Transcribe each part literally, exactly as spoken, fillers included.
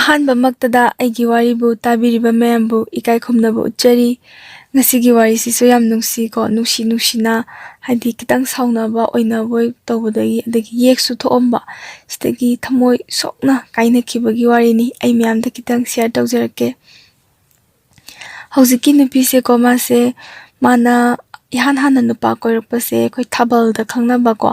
ꯑꯍꯥꯟꯕꯃꯛꯇꯗ ꯑꯩꯒꯤ ꯋꯥꯔꯤꯕꯨ ꯇꯥꯕꯤꯔꯤꯕ ꯃꯌꯥꯝꯕꯨ ꯏꯀꯥꯏ ꯈꯨꯝꯅꯕ ꯎꯠꯆꯔꯤ꯫ ꯉꯁꯤꯒꯤ ꯋꯥꯔꯤꯁꯤꯁꯨ ꯌꯥꯝ ꯅꯨꯡꯁꯤꯀꯣ, ꯅꯨꯡꯁꯤ ꯅꯨꯡꯁꯤꯅ, ꯍꯥꯏꯗꯤ ꯈꯤꯇꯪ ꯁꯥꯎꯅꯕ ꯑꯣꯏꯅꯕꯣꯏ ꯇꯧꯕꯗꯒꯤ, ꯑꯗꯒꯤ ꯌꯦꯛꯁꯨ ꯊꯣꯛꯑꯝꯕ, ꯁꯤꯗꯒꯤ ꯊꯃꯣꯏ ꯁꯣꯛꯅ ꯀꯥꯏꯅꯈꯤꯕꯒꯤ ꯋꯥꯔꯤꯅꯤ꯫ ꯑꯩ ꯃꯌꯥꯝꯗ ꯈꯤꯇꯪ ꯁꯤꯌꯔ ꯇꯧꯖꯔꯛꯀꯦ꯫ ꯍꯧꯖꯤꯛꯀꯤ ꯅꯨꯄꯤꯁꯦꯀꯣ, ꯃꯥꯁꯦ, ꯃꯥꯅ ꯏꯍꯥꯟ ꯍꯥꯟꯅ ꯅꯨꯄꯥ ꯀꯣꯏꯔꯛꯄꯁꯦ ꯑꯩꯈꯣꯏ ꯊꯥꯕꯜꯗ ꯈꯪꯅꯕꯀꯣ꯫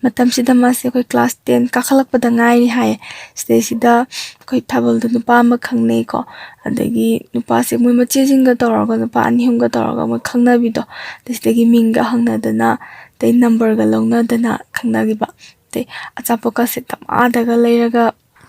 ꯃꯇꯝꯁꯤꯗ ꯃꯥꯁꯦ ꯑꯩꯈꯣꯏ ꯀ꯭ꯂꯥꯁ ꯇꯦꯟ ꯀꯥꯈꯠꯂꯛꯄꯗ ꯉꯥꯏꯔꯤ ꯍꯥꯏꯌꯦ꯫ ꯁꯤꯗꯩꯁꯤꯗ ꯑꯩꯈꯣꯏ ꯊꯥꯕꯜꯗ ꯅꯨꯄꯥ ꯑꯃ ꯈꯪꯅꯩꯀꯣ꯫ ꯑꯗꯒꯤ ꯅꯨꯄꯥꯁꯦ ꯃꯣꯏ ꯃꯆꯦꯁꯤꯡꯒ ꯇꯧꯔꯒ, ꯅꯨꯄꯥ ꯑꯅꯤ ꯑꯍꯨꯝꯒ ꯇꯧꯔꯒ ꯃꯣꯏ ꯈꯪꯅꯕꯤꯗꯣ, ꯑꯗꯩ ꯁꯤꯗꯒꯤ ꯃꯤꯡꯒ ꯍꯪꯅꯗꯅ, ꯑꯗꯩ ꯅꯝꯕꯔꯒ ꯂꯧꯅꯗꯅ ꯈꯪꯅꯈꯤꯕ꯫ ꯑꯗꯩ ꯑꯆꯥꯄꯣꯠꯀꯁꯦ ꯗꯃꯥꯗꯒ ꯂꯩꯔꯒ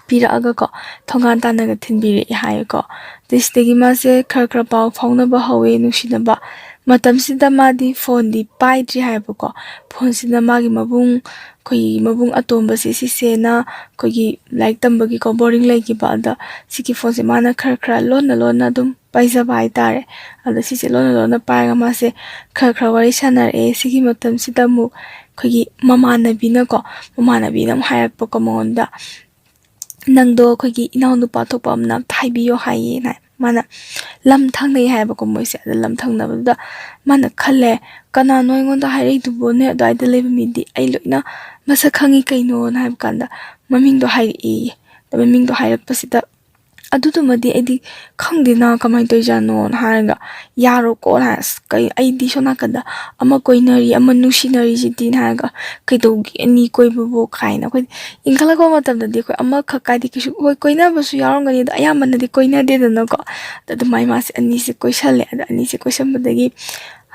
ꯄꯤꯔꯛꯑꯒꯀꯣ, ꯊꯣꯡꯒꯥꯟ ꯇꯥꯟꯅꯒ ꯊꯤꯟꯕꯤꯔꯛꯑꯦ ꯍꯥꯏꯌꯦꯀꯣ꯫ ꯑꯗꯩ ꯁꯤꯗꯒꯤ ꯃꯥꯁꯦ ꯈꯔ ꯈꯔ ꯄꯥꯎ ꯐꯥꯎꯅꯕ ꯍꯧꯋꯦ, ꯅꯨꯡꯁꯤꯅꯕ꯫ ꯃꯇꯝꯁꯤꯗ ꯃꯥꯗꯤ ꯐꯣꯟꯗꯤ ꯄꯥꯏꯗ꯭ꯔꯤ ꯍꯥꯏꯌꯦꯕꯀꯣ꯫ ꯐꯣꯟꯁꯤꯅ ꯃꯥꯒꯤ ꯃꯕꯨꯡ, ꯑꯩꯈꯣꯏꯒꯤ ꯃꯕꯨꯡ ꯑꯇꯣꯝꯕꯁꯦ, ꯁꯤꯁꯦꯅ ꯑꯩꯈꯣꯏꯒꯤ ꯂꯥꯏꯔꯤꯛ ꯇꯝꯕꯒꯤꯀꯣ ꯕꯣꯔꯗꯤꯡ ꯂꯩꯈꯤꯕ꯫ ꯑꯗ ꯁꯤꯒꯤ ꯐꯣꯟꯁꯦ ꯃꯥꯅ ꯈꯔ ꯈꯔ ꯂꯣꯟꯅ ꯂꯣꯟꯅ ꯑꯗꯨꯝ ꯄꯥꯏꯖꯕ ꯍꯥꯏꯇꯥꯔꯦ꯫ ꯑꯗ ꯁꯤꯁꯦ ꯂꯣꯟꯅ ꯂꯣꯟꯅ ꯄꯥꯏꯔꯒ ꯃꯥꯁꯦ ꯈꯔ ꯈꯔ ꯋꯥꯔꯤ ꯁꯥꯟꯅꯔꯛꯑꯦ꯫ ꯁꯤꯒꯤ ꯃꯇꯝꯁꯤꯗ ꯑꯃꯨꯛ ꯑꯩꯈꯣꯏꯒꯤ ꯃꯃꯥꯟꯅꯕꯤꯅꯀꯣ, ꯃꯃꯥꯟꯅꯕꯤꯅ ꯑꯃꯨꯛ ꯍꯥꯏꯔꯛꯄꯀꯣ ꯃꯉꯣꯟꯗ, "ꯅꯪꯗꯣ ꯑꯩꯈꯣꯏꯒꯤ ꯏꯅꯥꯎꯅꯨꯄꯥ ꯊꯣꯛꯄ ꯑꯃꯅ ꯑꯝꯇ ꯍꯥꯏꯕꯤꯌꯣ" ꯍꯥꯏꯌꯦꯅ ꯍꯥꯏ꯫ ꯃꯥꯅ ꯂꯝ ꯊꯪꯅꯩ ꯍꯥꯏꯕꯀꯣ ꯃꯣꯏꯁꯦ꯫ ꯑꯗ ꯂꯝ ꯊꯪꯅꯕꯗꯨꯗ ꯃꯥꯅ ꯈꯜꯂꯦ, "ꯀꯅꯥꯅꯣ ꯑꯩꯉꯣꯟꯗ ꯍꯥꯏꯔꯛꯏꯗꯨꯕꯣ? ꯅꯣꯏ ꯑꯗꯨꯋꯥꯏꯗ ꯂꯩꯕ ꯃꯤꯗꯤ ꯑꯩ ꯂꯣꯏꯅ ꯃꯁꯛ ꯈꯪꯉꯤ ꯀꯩꯅꯣꯅ" ꯍꯥꯏꯕ ꯀꯥꯟꯗ ꯃꯃꯤꯡꯗꯣ ꯍꯥꯏꯔꯛꯑꯦꯌꯦ꯫ ꯑꯗ ꯃꯃꯤꯡꯗꯣ ꯍꯥꯏꯔꯛꯄꯁꯤꯗ, "ꯑꯗꯨꯗꯨꯃꯗꯤ ꯑꯩꯗꯤ ꯈꯪꯗꯦꯅ, ꯀꯃꯥꯏꯅ ꯇꯧꯔꯤꯖꯥꯠꯅꯣꯅ" ꯍꯥꯏꯔꯒ, "ꯌꯥꯔꯣꯀꯣꯅ" ꯍꯥꯏꯔ, "ꯑꯁ, ꯀꯩ, ꯑꯩꯗꯤ ꯁꯣꯝ ꯅꯥꯀꯟꯗ ꯑꯃ ꯀꯣꯏꯅꯔꯤ, ꯑꯃ ꯅꯨꯡꯁꯤꯅꯔꯤꯁꯤꯗꯤꯅ" ꯍꯥꯏꯔꯒ, "ꯀꯩꯗꯧꯒꯦ ꯑꯅꯤ ꯀꯣꯏꯕꯕꯨ?" ꯀꯥꯏꯅ꯫ ꯑꯩꯈꯣꯏ ꯏꯟꯈꯠꯂꯛꯄ ꯃꯇꯝꯗꯗꯤ ꯑꯩꯈꯣꯏ ꯑꯃꯈꯛ ꯀꯥꯏꯗꯤ ꯀꯩꯁꯨ, ꯍꯣꯏ, ꯀꯣꯏꯅꯕꯁꯨ ꯌꯥꯎꯔꯝꯒꯅꯤ, ꯑꯗꯣ ꯑꯌꯥꯝꯕꯅꯗꯤ ꯀꯣꯏꯅꯗꯦꯗꯅꯀꯣ꯫ ꯑꯗ ꯑꯗꯨꯃꯥꯏꯅ ꯃꯥꯁꯦ ꯑꯅꯤꯁꯦ ꯀꯣꯏꯁꯜꯂꯦ꯫ ꯑꯗ ꯑꯅꯤꯁꯦ ꯀꯣꯏꯁꯟꯕꯗꯒꯤ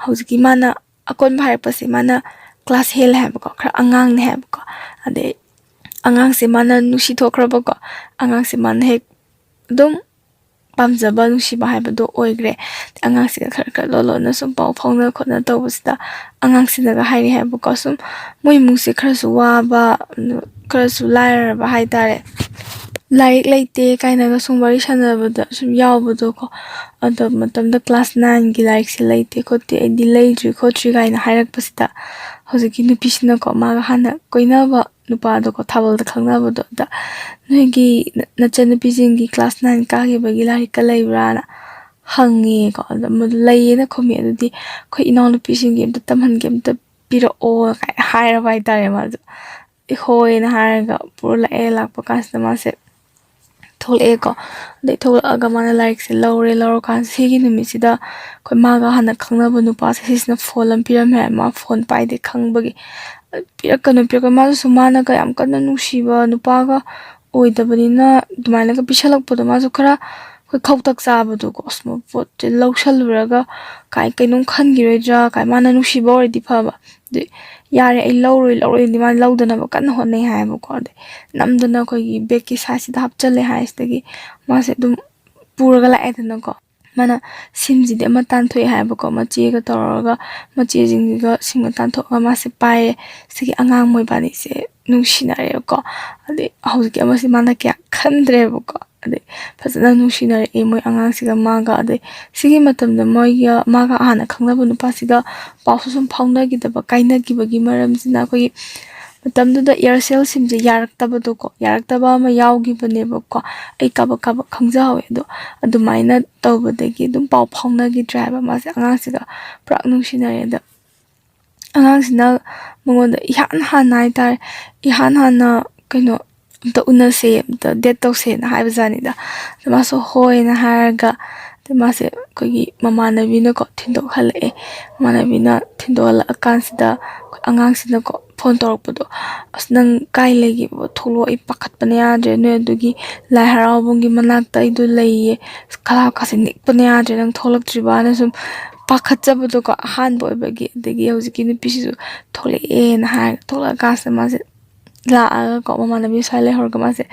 ꯍꯧꯖꯤꯛꯀꯤ ꯃꯥꯅ ꯑꯀꯣꯟꯕ ꯍꯥꯏꯔꯛꯄꯁꯦ, ꯃꯥꯅ ꯀ꯭ꯂꯥꯁ ꯍꯦꯜꯂꯦ ꯍꯥꯏꯕꯀꯣ, ꯈꯔ ꯑꯉꯥꯡꯅꯦ ꯍꯥꯏꯕꯀꯣ꯫ ꯑꯗꯩ ꯑꯉꯥꯡꯁꯦ ꯃꯥꯅ ꯅꯨꯡꯁꯤꯊꯣꯛꯈ꯭ꯔꯕꯀꯣ꯫ ꯑꯉꯥꯡꯁꯦ ꯃꯥꯅ ꯍꯦꯛ ꯑꯗꯨꯝ ꯄꯥꯝꯖꯕ, ꯅꯨꯡꯁꯤꯕ ꯍꯥꯏꯕꯗꯣ ꯑꯣꯏꯈ꯭ꯔꯦ꯫ ꯑꯉꯥꯡꯁꯤꯒ ꯈꯔ ꯈꯔ ꯂꯣꯟ ꯂꯣꯟꯅ ꯁꯨꯝ ꯄꯥꯎ ꯐꯥꯎꯅ ꯈꯣꯠꯅ ꯇꯧꯕꯁꯤꯗ, ꯑꯉꯥꯡꯁꯤꯅꯒ ꯍꯥꯏꯔꯤ ꯍꯥꯏꯕꯀꯣ, ꯁꯨꯝ ꯃꯣꯏ ꯏꯃꯨꯡꯁꯦ ꯈꯔꯁꯨ ꯋꯥꯕ, ꯈꯔꯁꯨ ꯂꯥꯏꯔꯔꯕ ꯍꯥꯏꯇꯥꯔꯦ꯫ ꯂꯥꯏꯔꯤꯛ ꯂꯩꯇꯦ ꯀꯥꯏꯅꯒ ꯁꯨꯝ ꯋꯥꯔꯤ ꯁꯥꯟꯅꯕꯗ ꯁꯨꯝ ꯌꯥꯎꯕꯗꯣꯀꯣ꯫ ꯑꯗꯣ ꯃꯇꯝꯗ ꯀ꯭ꯂꯥꯁ ꯅꯥꯏꯟꯒꯤ ꯂꯥꯏꯔꯤꯛꯁꯦ ꯂꯩꯇꯦ ꯈꯣꯠꯇꯦ, ꯑꯩꯗꯤ ꯂꯩꯗ꯭ꯔꯤ ꯈꯣꯠꯇ꯭ꯔꯤ ꯀꯥꯏꯅ ꯍꯥꯏꯔꯛꯄꯁꯤꯗ, ꯍꯧꯖꯤꯛꯀꯤ ꯅꯨꯄꯤꯁꯤꯅꯀꯣ, ꯃꯥꯒ ꯍꯥꯟꯅ ꯀꯣꯏꯅꯕ ꯅꯨꯄꯥꯗꯣꯀꯣ, ꯊꯥꯕꯜꯗ ꯈꯪꯅꯕꯗꯣ, ꯑꯗ "ꯅꯣꯏꯒꯤ ꯅ-, ꯅꯆꯟꯅꯨꯄꯤꯁꯤꯡꯒꯤ ꯀ꯭ꯂꯥꯁ ꯅꯥꯏꯟ ꯀꯥꯈꯤꯕꯒꯤ ꯂꯥꯏꯔꯤꯛꯀ ꯂꯩꯕ꯭ꯔꯥꯅ?" ꯍꯪꯉꯦꯀꯣ꯫ ꯑꯗ ꯃꯗꯨ ꯂꯩꯌꯦꯅ ꯈꯨꯝꯃꯤ꯫ "ꯑꯗꯨꯗꯤ ꯑꯩꯈꯣꯏ ꯏꯅꯥꯎꯅꯨꯄꯤꯁꯤꯡꯒꯤ ꯑꯝꯇ ꯇꯝꯍꯟꯒꯦ, ꯑꯝꯇ ꯄꯤꯔꯛꯑꯣ" ꯀꯥꯏꯅ ꯍꯥꯏꯔꯕ ꯍꯥꯏꯇꯥꯔꯦ ꯃꯥꯁꯨ꯫ "ꯍꯣꯏꯅ" ꯍꯥꯏꯔꯒ ꯄꯨꯔ ꯂꯥꯛꯑꯦ꯫ ꯂꯥꯛꯄ ꯀꯥꯟꯁꯤꯗ ꯃꯥꯁꯦ ꯊꯣꯛꯂꯛꯑꯦꯀꯣ꯫ ꯑꯗꯩ ꯊꯣꯛꯂꯛꯑꯒ ꯃꯥꯅ ꯂꯥꯏꯔꯤꯛꯁꯦ ꯂꯧꯔꯦ꯫ ꯂꯧꯔꯀꯥꯟꯁꯤꯗ ꯁꯤꯒꯤ ꯅꯨꯃꯤꯠꯁꯤꯗ ꯑꯩꯈꯣꯏ ꯃꯥꯒ ꯍꯥꯟꯅ ꯈꯪꯅꯕ ꯅꯨꯄꯥꯁꯦ ꯁꯤꯁꯤꯅ ꯐꯣꯟ ꯑꯃ ꯄꯤꯔꯝꯃꯦ ꯍꯥꯏ꯫ ꯃꯥ ꯐꯣꯟ ꯄꯥꯏꯗꯦ ꯈꯪꯕꯒꯤ, "ꯄꯤꯔꯛꯀꯅꯨ, ꯄꯤꯔꯛꯀꯅꯨ", ꯃꯥꯗꯨꯁꯨ ꯃꯥꯅꯒ ꯌꯥꯝ ꯀꯟꯅ ꯅꯨꯡꯁꯤꯕ ꯅꯨꯄꯥꯒ ꯑꯣꯏꯗꯕꯅꯤꯅ ꯑꯗꯨꯃꯥꯏꯅꯒ ꯄꯤꯁꯜꯂꯛꯄꯗꯣ ꯃꯥꯁꯨ ꯈꯔ ꯑꯩꯈꯣꯏ ꯈꯧꯇꯛ ꯆꯥꯕꯗꯣꯀꯣ, "ꯑꯁ, ꯃꯥ ꯄꯣꯠꯁꯦ ꯂꯧꯁꯜꯂꯨꯔꯒ ꯀꯥꯏ ꯀꯩꯅꯣꯝ ꯈꯟꯈꯤꯔꯣꯏꯗ꯭ꯔꯥ" ꯀꯥꯏ, ꯃꯥꯅ ꯅꯨꯡꯁꯤꯕ ꯑꯣꯏꯔꯗꯤ ꯐꯕ꯫ ꯑꯗꯨꯏ "ꯌꯥꯔꯦ, ꯑꯩ ꯂꯧꯔꯣꯏ, ꯂꯧꯔꯣꯏꯗꯤ" ꯃꯥꯅ ꯂꯧꯗꯅꯕ ꯀꯟꯅ ꯍꯣꯠꯅꯩ ꯍꯥꯏꯌꯦꯕꯀꯣ꯫ ꯑꯗꯩ ꯅꯝꯗꯅ ꯑꯩꯈꯣꯏꯒꯤ ꯕꯦꯒꯀꯤ ꯁꯥꯏꯖꯁꯤꯗ ꯍꯥꯞꯆꯜꯂꯦ ꯍꯥꯏꯁꯤꯗꯒꯤ ꯃꯥꯁꯦ ꯑꯗꯨꯝ ꯄꯨꯔꯒ ꯂꯥꯛꯑꯦꯗꯅꯀꯣ꯫ ꯃꯥꯅ ꯁꯤꯝꯁꯤꯗꯤ ꯑꯃ ꯇꯥꯟꯊꯣꯛꯑꯦ ꯍꯥꯏꯕꯀꯣ, ꯃꯆꯦꯒ ꯇꯧꯔꯒ, ꯃꯆꯦꯁꯤꯡꯁꯤꯒ ꯁꯤꯝꯒ ꯇꯥꯟꯊꯣꯛꯑꯒ ꯃꯥꯁꯦ ꯄꯥꯏꯔꯦ꯫ ꯁꯤꯒꯤ ꯑꯉꯥꯡ ꯃꯣꯏꯕꯥꯅꯤꯁꯦ ꯅꯨꯡꯁꯤꯅꯔꯦꯕꯀꯣ꯫ ꯑꯗꯩ ꯍꯧꯖꯤꯛꯀꯤ ꯑꯃꯁꯤ ꯃꯥꯅ ꯀꯌꯥ ꯈꯟꯗ꯭ꯔꯦꯕꯀꯣ꯫ ꯑꯗꯩ ꯐꯖꯅ ꯅꯨꯡꯁꯤꯅꯔꯛꯑꯦ ꯃꯣꯏ ꯑꯉꯥꯡꯁꯤꯒ ꯃꯥꯒ꯫ ꯑꯗꯩ ꯁꯤꯒꯤ ꯃꯇꯝꯗ ꯃꯣꯏꯒ, ꯃꯥꯒ ꯍꯥꯟꯅ ꯈꯪꯅꯕ ꯅꯨꯄꯥꯁꯤꯒ ꯄꯥꯎꯁꯨ ꯁꯨꯝ ꯐꯥꯎꯅꯈꯤꯗꯕ, ꯀꯥꯏꯅꯈꯤꯕꯒꯤ ꯃꯔꯝꯁꯤꯅ ꯑꯩꯈꯣꯏꯒꯤ ꯃꯇꯝꯗꯨꯗ Aircel ꯁꯤꯝꯁꯦ ꯌꯥꯔꯛꯇꯕꯗꯣꯀꯣ, ꯌꯥꯔꯛꯇꯕ ꯑꯃ ꯌꯥꯎꯈꯤꯕꯅꯦꯕꯀꯣ꯫ ꯑꯩ ꯀꯥꯕꯛ ꯀꯥꯕꯛ ꯈꯪꯖꯍꯧꯋꯦ꯫ ꯑꯗꯣ ꯑꯗꯨꯃꯥꯏꯅ ꯇꯧꯕꯗꯒꯤ ꯑꯗꯨꯝ ꯄꯥꯎ ꯐꯥꯎꯅꯈꯤꯗ꯭ꯔꯦ ꯍꯥꯏꯕ꯫ ꯃꯥꯁꯦ ꯑꯉꯥꯡꯁꯤꯒ ꯄꯨꯔꯥ ꯅꯨꯡꯁꯤꯅꯔꯦ꯫ ꯑꯗ ꯑꯉꯥꯡꯁꯤꯅ ꯃꯉꯣꯟꯗ ꯏꯍꯥꯟ ꯍꯥꯟꯅ ꯍꯥꯏꯇꯥꯔꯦ, ꯏꯍꯥꯟ ꯍꯥꯟꯅ ꯀꯩꯅꯣ, "ꯑꯝꯇ ꯎꯅꯁꯦ, ꯑꯝꯇ date ꯇꯧꯁꯦꯅ" ꯍꯥꯏꯕꯖꯥꯠꯅꯤꯗ꯫ ꯑꯗ ꯃꯥꯁꯨ ꯍꯣꯏꯅ ꯍꯥꯏꯔꯒ, ꯑꯗ ꯃꯥꯁꯦ ꯑꯩꯈꯣꯏꯒꯤ ꯃꯃꯥꯟꯅꯕꯤꯅꯀꯣ ꯊꯤꯟꯗꯣꯛꯍꯜꯂꯛꯑꯦ꯫ ꯃꯃꯥꯟꯅꯕꯤꯅ ꯊꯤꯟꯗꯣꯛꯍꯜꯂꯛꯑꯀꯥꯟꯁꯤꯗ ꯑꯩꯈꯣꯏ ꯑꯉꯥꯡꯁꯤꯅꯀꯣ ꯐꯣꯟ ꯇꯧꯔꯛꯄꯗꯣ, "ꯑꯁ, ꯅꯪ ꯀꯥꯏ ꯂꯩꯒꯦꯕ? ꯊꯣꯛꯂꯛꯑꯣ, ꯑꯩ ꯄꯥꯈꯠꯄꯅ ꯌꯥꯗ꯭ꯔꯦ, ꯅꯣꯏ ꯑꯗꯨꯒꯤ ꯂꯥꯏ ꯍꯔꯥꯎꯕꯝꯒꯤ ꯃꯅꯥꯛꯇ ꯑꯩꯗꯣ ꯂꯩꯌꯦ, ꯑꯁ, ꯀꯂꯥꯞꯀꯥꯁꯦ ꯅꯤꯛꯄꯅ ꯌꯥꯗ꯭ꯔꯦ, ꯅꯪ ꯊꯣꯛꯂꯛꯇ꯭ꯔꯤꯕꯅ" ꯁꯨꯝ ꯄꯥꯈꯠꯆꯕꯗꯣꯀꯣ, ꯑꯍꯥꯟꯕ ꯑꯣꯏꯕꯒꯤ꯫ ꯑꯗꯒꯤ ꯍꯧꯖꯤꯛꯀꯤ ꯅꯨꯄꯤꯁꯤꯁꯨ ꯊꯣꯛꯂꯛꯑꯦꯅ ꯍꯥꯏꯔꯒ, ꯊꯣꯛꯂꯛꯑꯀꯥꯟꯁꯤꯗ ꯃꯥꯁꯦ ꯂꯥꯛꯑꯒꯀꯣ, ꯃꯃꯥꯟꯅꯕꯤ ꯁ꯭ꯋꯥꯏ ꯂꯩꯍꯧꯔꯒ ꯃꯥꯁꯦ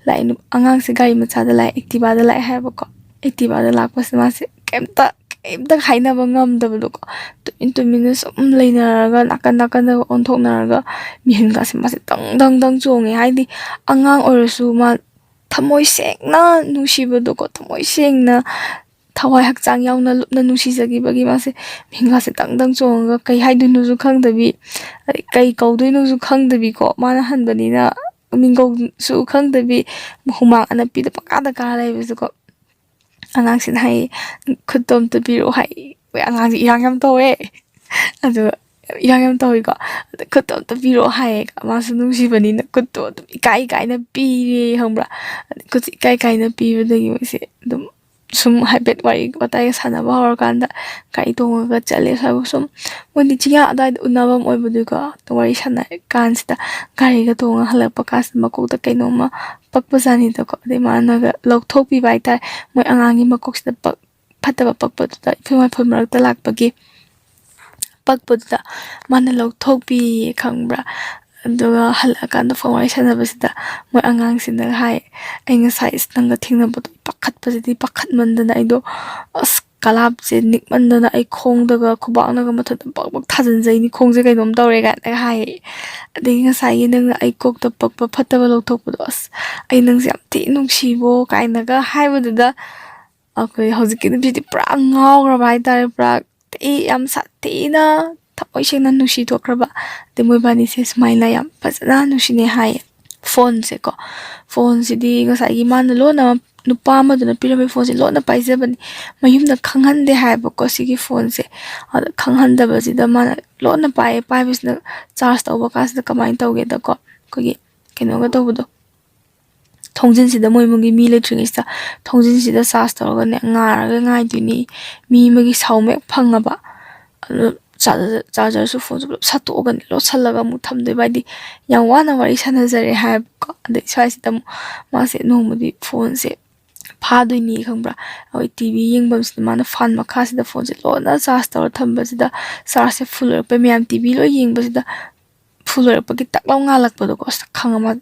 ꯂꯥꯛꯑꯦ꯫ ꯅꯨ-, ꯑꯉꯥꯡꯁꯦ ꯒꯥꯔꯤ ꯃꯆꯥꯗ ꯂꯥꯛꯑꯦ, Activaꯗ ꯂꯥꯛꯑꯦ ꯍꯥꯏꯕꯀꯣ꯫ Activaꯗ ꯂꯥꯛꯄꯁꯤꯗ ꯃꯥꯁꯦ ꯀꯩꯝꯇ, ꯀꯩꯝꯇ ꯍꯥꯏꯅꯕ ꯉꯝꯗꯕꯗꯣꯀꯣ꯫ ꯇꯨꯃꯤꯟ ꯇꯨꯃꯤꯟꯅ ꯁꯨꯝ ꯂꯩꯅꯔꯒ, ꯅꯥꯀꯟ ꯅꯥꯀꯟꯗꯒ ꯑꯣꯟꯊꯣꯛꯅꯔꯒ, ꯃꯤꯍꯨꯟꯒꯥꯁꯦ ꯃꯥꯁꯦ ꯗꯪ ꯗꯪ ꯗꯪ ꯆꯣꯡꯉꯦ꯫ ꯍꯥꯏꯗꯤ ꯑꯉꯥꯡ ꯑꯣꯏꯔꯁꯨ ꯃꯥ ꯊꯃꯣꯏ ꯁꯦꯡꯅ ꯅꯨꯡꯁꯤꯕꯗꯣꯀꯣ, ꯊꯃꯣꯏ ꯁꯦꯡꯅ ꯊꯋꯥꯏ ꯍꯛꯆꯥꯡ ꯌꯥꯎꯅ ꯂꯨꯞꯅ ꯅꯨꯡꯁꯤꯖꯈꯤꯕꯒꯤ ꯃꯥꯁꯦ ꯃꯤꯡꯒꯥꯁꯦ ꯇꯪ ꯇꯪ ꯆꯣꯡꯉꯒ ꯀꯩ ꯍꯥꯏꯗꯣꯏꯅꯣꯁꯨ ꯈꯪꯗꯕꯤ, ꯑꯗꯩ ꯀꯩ ꯀꯧꯗꯣꯏꯅꯣꯁꯨ ꯈꯪꯗꯕꯤꯀꯣ, ꯃꯥꯅ ꯍꯟꯕꯅꯤꯅ ꯃꯤꯡꯒꯧꯁꯨ ꯈꯪꯗꯕꯤ ꯍꯨꯃꯥꯡ ꯑꯅꯞꯄꯤꯗ ꯄꯪꯀꯥꯗ ꯀꯥ ꯂꯩꯕꯁꯨꯀꯣ꯫ ꯑꯉꯥꯡꯁꯤꯅ ꯍꯥꯏ, "ꯈꯨꯠꯇꯣ ꯑꯝꯇ ꯄꯤꯔꯛꯑꯣ" ꯍꯥꯏ꯫ ꯑꯩꯈꯣꯏ ꯑꯉꯥꯡꯁꯦ ꯏꯔꯥꯡ ꯌꯥꯝ ꯇꯧꯋꯦ꯫ ꯑꯗꯨꯒ ꯏꯔꯥꯡ ꯌꯥꯝ ꯇꯧꯋꯤꯀꯣ꯫ ꯑꯗ "ꯈꯨꯠꯇꯣ ꯑꯝꯇ ꯄꯤꯔꯛꯑꯣ" ꯍꯥꯏꯌꯦ꯫ ꯃꯥꯁꯨ ꯅꯨꯡꯁꯤꯕꯅꯤꯅ ꯈꯨꯠꯇꯣ ꯑꯗꯨꯝ ꯏꯀꯥꯏ ꯏꯀꯥꯏꯅ ꯄꯤꯔꯦ, ꯈꯪꯕ꯭ꯔꯥ? ꯑꯗꯩ ꯈꯨꯠꯁꯦ ꯏꯀꯥꯏ ꯏꯀꯥꯏꯅ ꯄꯤꯕꯗꯒꯤ ꯃꯣꯏꯁꯦ ꯑꯗꯨꯝ ꯁꯨꯝ ꯍꯥꯏꯐꯦꯠ ꯋꯥꯔꯤ ꯋꯥꯇꯥꯏꯒ ꯁꯥꯟꯅꯕ ꯍꯧꯔꯀꯥꯟꯗ ꯒꯥꯔꯤ ꯇꯣꯡꯉꯒ ꯆꯠꯂꯦ꯫ ꯁ꯭ꯋꯥꯏꯕꯨ ꯁꯨꯝ ꯃꯣꯏꯗꯤ ꯆꯤꯡꯌꯥ ꯑꯗꯨꯋꯥꯏꯗ ꯎꯅꯕ ꯑꯃ ꯑꯣꯏꯕꯗꯨꯒꯤꯀꯣ꯫ ꯑꯗꯣ ꯋꯥꯔꯤ ꯁꯥꯟꯅꯔ ꯀꯥꯟꯁꯤꯗ ꯒꯥꯔꯤꯒ ꯇꯣꯡꯉ ꯍꯜꯂꯛꯄ ꯀꯥꯟꯁꯤꯗ ꯃꯀꯣꯛꯇ ꯀꯩꯅꯣꯝꯃ ꯄꯛꯄꯖꯥꯠꯅꯤꯗꯀꯣ꯫ ꯑꯗꯩ ꯃꯥꯅꯒ ꯂꯧꯊꯣꯛꯄꯤꯕ ꯍꯥꯏꯇꯥꯔꯦ, ꯃꯣꯏ ꯑꯉꯥꯡꯒꯤ ꯃꯀꯣꯛꯁꯤꯗ ꯄꯛ-, ꯐꯠꯇꯕ ꯄꯛꯄꯗꯨꯗ, ꯏꯐꯨꯜ ꯋꯥꯏꯐꯨꯜ ꯃꯔꯛꯇ ꯂꯥꯛꯄꯒꯤ ꯄꯛꯄꯗꯨꯗ ꯃꯥꯅ ꯂꯧꯊꯣꯛꯄꯤꯌꯦ, ꯈꯪꯕ꯭ꯔꯥ? ꯑꯗꯨꯒ ꯍꯜꯂꯛꯑꯀꯥꯟꯗ ꯐꯣꯟ ꯋꯥꯔꯤ ꯁꯥꯟꯅꯕꯁꯤꯗ ꯃꯣꯏ ꯑꯉꯥꯡꯁꯤꯅꯒ ꯍꯥꯏ, "ꯑꯩ ꯉꯁꯥꯏ ꯏꯁ ꯅꯪꯒ ꯊꯦꯡꯅꯕꯗꯣ ꯑꯩ ꯄꯥꯈꯠꯄꯁꯤꯗꯤ ꯄꯥꯈꯠꯃꯟꯗꯅ ꯑꯩꯗꯣ ꯑꯁ ꯀꯂꯥꯞꯁꯦ ꯅꯤꯛꯃꯟꯗꯅ ꯑꯩ ꯈꯣꯡꯗꯒ ꯈꯨꯕꯥꯛꯅꯒ ꯃꯊꯛꯇ ꯄꯛ ꯄꯛ ꯊꯥꯖꯤꯟꯖꯩꯅꯤ, ꯈꯣꯡꯁꯦ ꯀꯩꯅꯣꯝ ꯇꯧꯔꯦ" ꯀꯥꯏꯅꯒ ꯍꯥꯏꯌꯦ꯫ ꯑꯗꯒꯤ ꯉꯁꯥꯏꯒꯤ ꯅꯪꯅ ꯑꯩ ꯀꯣꯛꯇ ꯄꯛꯄ ꯐꯠꯇꯕ ꯂꯧꯊꯣꯛꯄꯗꯣ, "ꯑꯁ ꯑꯩ ꯅꯪꯁꯦ ꯌꯥꯝ ꯊꯤ ꯅꯨꯡꯁꯤꯕꯣ" ꯀꯥꯏꯅꯒ ꯍꯥꯏꯕꯗꯨꯗ ꯑꯩꯈꯣꯏ ꯍꯧꯖꯤꯛꯀꯤ ꯅꯨꯄꯤꯗꯤ ꯄꯨꯔꯥ ꯉꯥꯎꯈ꯭ꯔꯕ ꯍꯥꯏꯇꯥꯔꯦ꯫ ꯄꯨꯔꯥ ꯊꯤ ꯌꯥꯝ ꯁꯥꯊꯤꯅ ꯊꯃꯣꯏ ꯁꯦꯡꯅ ꯅꯨꯡꯁꯤ ꯊꯣꯛꯈ꯭ꯔꯕ꯫ ꯑꯗꯩ ꯃꯣꯏꯕꯥꯅꯤꯁꯦ ꯁꯨꯃꯥꯏꯅ ꯌꯥꯝ ꯐꯖꯅ ꯅꯨꯡꯁꯤꯅꯩ ꯍꯥꯏꯌꯦ꯫ ꯐꯣꯟꯁꯦꯀꯣ, ꯐꯣꯟꯁꯤꯗꯤ ꯉꯁꯥꯏꯒꯤ ꯃꯥꯅ ꯂꯣꯟꯅ, ꯅꯨꯄꯥ ꯑꯃꯗꯨꯅ ꯄꯤꯔꯝꯕ ꯐꯣꯟꯁꯦ ꯂꯣꯟꯅ ꯄꯥꯏꯖꯕꯅꯤ꯫ ꯃꯌꯨꯝꯗ ꯈꯪꯍꯟꯗꯦ ꯍꯥꯏꯕꯀꯣ ꯁꯤꯒꯤ ꯐꯣꯟꯁꯦ꯫ ꯑꯗ ꯈꯪꯍꯟꯗꯕꯁꯤꯗ ꯃꯥꯅ ꯂꯣꯟꯅ ꯄꯥꯏꯌꯦ꯫ ꯄꯥꯏꯕꯁꯤꯅ ꯆꯥꯔꯖ ꯇꯧꯕ ꯀꯥꯟꯁꯤꯗ ꯀꯃꯥꯏꯅ ꯇꯧꯒꯦꯗꯀꯣ, ꯑꯩꯈꯣꯏꯒꯤ ꯀꯩꯅꯣꯒ ꯇꯧꯕꯗꯣ, ꯊꯣꯡꯖꯤꯟꯁꯤꯗ ꯃꯣꯏ ꯏꯃꯨꯡꯒꯤ ꯃꯤ ꯂꯩꯇ꯭ꯔꯤꯉꯩꯁꯤꯗ ꯊꯣꯡꯖꯤꯟꯁꯤꯗ ꯆꯥꯔꯖ ꯇꯧꯔꯒꯅꯦ ꯉꯥꯏꯔꯒ ꯉꯥꯏꯗꯣꯏꯅꯤ꯫ ꯃꯤ ꯑꯃꯒꯤ ꯁꯥꯎꯝ ꯍꯦꯛ ꯐꯪꯉꯕ, ꯑꯗꯨ ꯆꯥꯔꯖꯔ-, ꯆꯥꯔꯖꯔꯁꯨ ꯐꯣꯟꯁꯨ ꯄꯨꯂꯞ ꯁꯠꯇꯣꯛꯑꯒꯅꯦ ꯂꯣꯠꯁꯤꯜꯂꯒ ꯑꯃꯨꯛ ꯊꯝꯗꯣꯏꯕ꯫ ꯍꯥꯏꯗꯤ ꯌꯥꯝ ꯋꯥꯅ ꯋꯥꯔꯤ ꯁꯥꯟꯅꯖꯔꯦ ꯍꯥꯏꯕꯀꯣ꯫ ꯑꯗꯩ ꯁ꯭ꯋꯥꯏꯁꯤꯗ ꯑꯃꯨꯛ ꯃꯥꯁꯦ ꯅꯣꯡꯃꯗꯤ ꯐꯣꯟꯁꯦ ꯐꯥꯗꯣꯏꯅꯤ, ꯈꯪꯕ꯭ꯔꯥ? ꯑꯩꯈꯣꯏ ꯇꯤ ꯚꯤ ꯌꯦꯡꯐꯝꯁꯤꯗ ꯃꯥꯅ ꯐꯥꯟ ꯃꯈꯥꯁꯤꯗ ꯐꯣꯟꯁꯦ ꯂꯣꯟꯅ ꯆꯥꯔꯖ ꯇꯧꯔ ꯊꯝꯕꯁꯤꯗ, ꯆꯥꯔꯖꯁꯦ ꯐꯨꯜ ꯑꯣꯏꯔꯛꯄꯩ ꯃꯌꯥꯝ ꯇꯤ ꯚꯤ ꯂꯣꯏ ꯌꯦꯡꯕꯁꯤꯗ ꯐꯨ ꯂꯣꯏꯔꯛꯄꯒꯤ ꯇꯛ ꯂꯥꯎ ꯉꯥꯜꯂꯛꯄꯗꯣꯀꯣ, ꯑꯁ ꯈꯪꯉ ꯃꯥ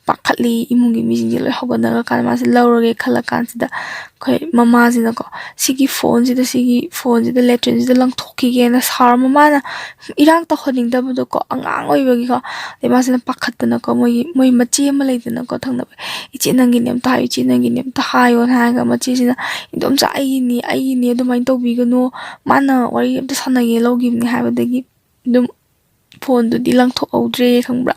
ꯄꯥꯈꯠꯂꯤ꯫ ꯏꯃꯨꯡꯒꯤ ꯃꯤꯁꯤꯡꯁꯦ ꯂꯣꯏ ꯍꯧꯒꯠꯅꯔ ꯀꯥꯟꯗ ꯃꯥꯁꯦ ꯂꯧꯔꯒꯦ ꯈꯜꯂ ꯀꯥꯟꯁꯤꯗ ꯑꯩꯈꯣꯏ ꯃꯃꯥꯁꯤꯅꯀꯣ, "ꯁꯤꯒꯤ ꯐꯣꯟꯁꯤꯗ, ꯁꯤꯒꯤ ꯐꯣꯟꯁꯤꯗ ꯂꯦꯇ꯭ꯔꯤꯟꯁꯤꯗ ꯂꯪꯊꯣꯛꯈꯤꯒꯦꯅ" ꯁꯥꯎꯔ, ꯃꯃꯥꯅ ꯏꯔꯥꯡ ꯇꯧꯍꯟꯅꯤꯡꯗꯕꯗꯣꯀꯣ, ꯑꯉꯥꯡ ꯑꯣꯏꯕꯒꯤꯀꯣ꯫ ꯑꯗꯩ ꯃꯥꯁꯤꯅ ꯄꯥꯈꯠꯇꯅꯀꯣ, ꯃꯣꯏꯒꯤ, ꯃꯣꯏ ꯃꯆꯦ ꯑꯃ ꯂꯩꯗꯅꯀꯣ ꯊꯪꯅꯕ, "ꯏꯆꯦ ꯅꯪꯒꯤꯅꯦ ꯑꯝꯇ ꯍꯥꯏꯌꯨ, ꯏꯆꯦ ꯅꯪꯒꯤꯅꯦ ꯑꯝꯇ ꯍꯥꯏꯌꯣꯅ" ꯍꯥꯏꯔꯒ, ꯃꯆꯦꯁꯤꯅ, "ꯏꯟꯗꯣꯝꯆꯥ, ꯑꯩꯒꯤꯅꯤ, ꯑꯩꯒꯤꯅꯤ, ꯑꯗꯨꯃꯥꯏꯅ ꯇꯧꯕꯤꯒꯅꯨ, ꯃꯥꯅ ꯋꯥꯔꯤ ꯑꯝꯇ ꯁꯥꯟꯅꯒꯦ ꯂꯧꯈꯤꯕꯅꯤ" ꯍꯥꯏꯕꯗꯒꯤ ꯑꯗꯨꯝ ꯐꯣꯟꯗꯨꯗꯤ ꯂꯪꯊꯣꯛꯍꯧꯗ꯭ꯔꯦ, ꯈꯪꯕ꯭ꯔꯥ?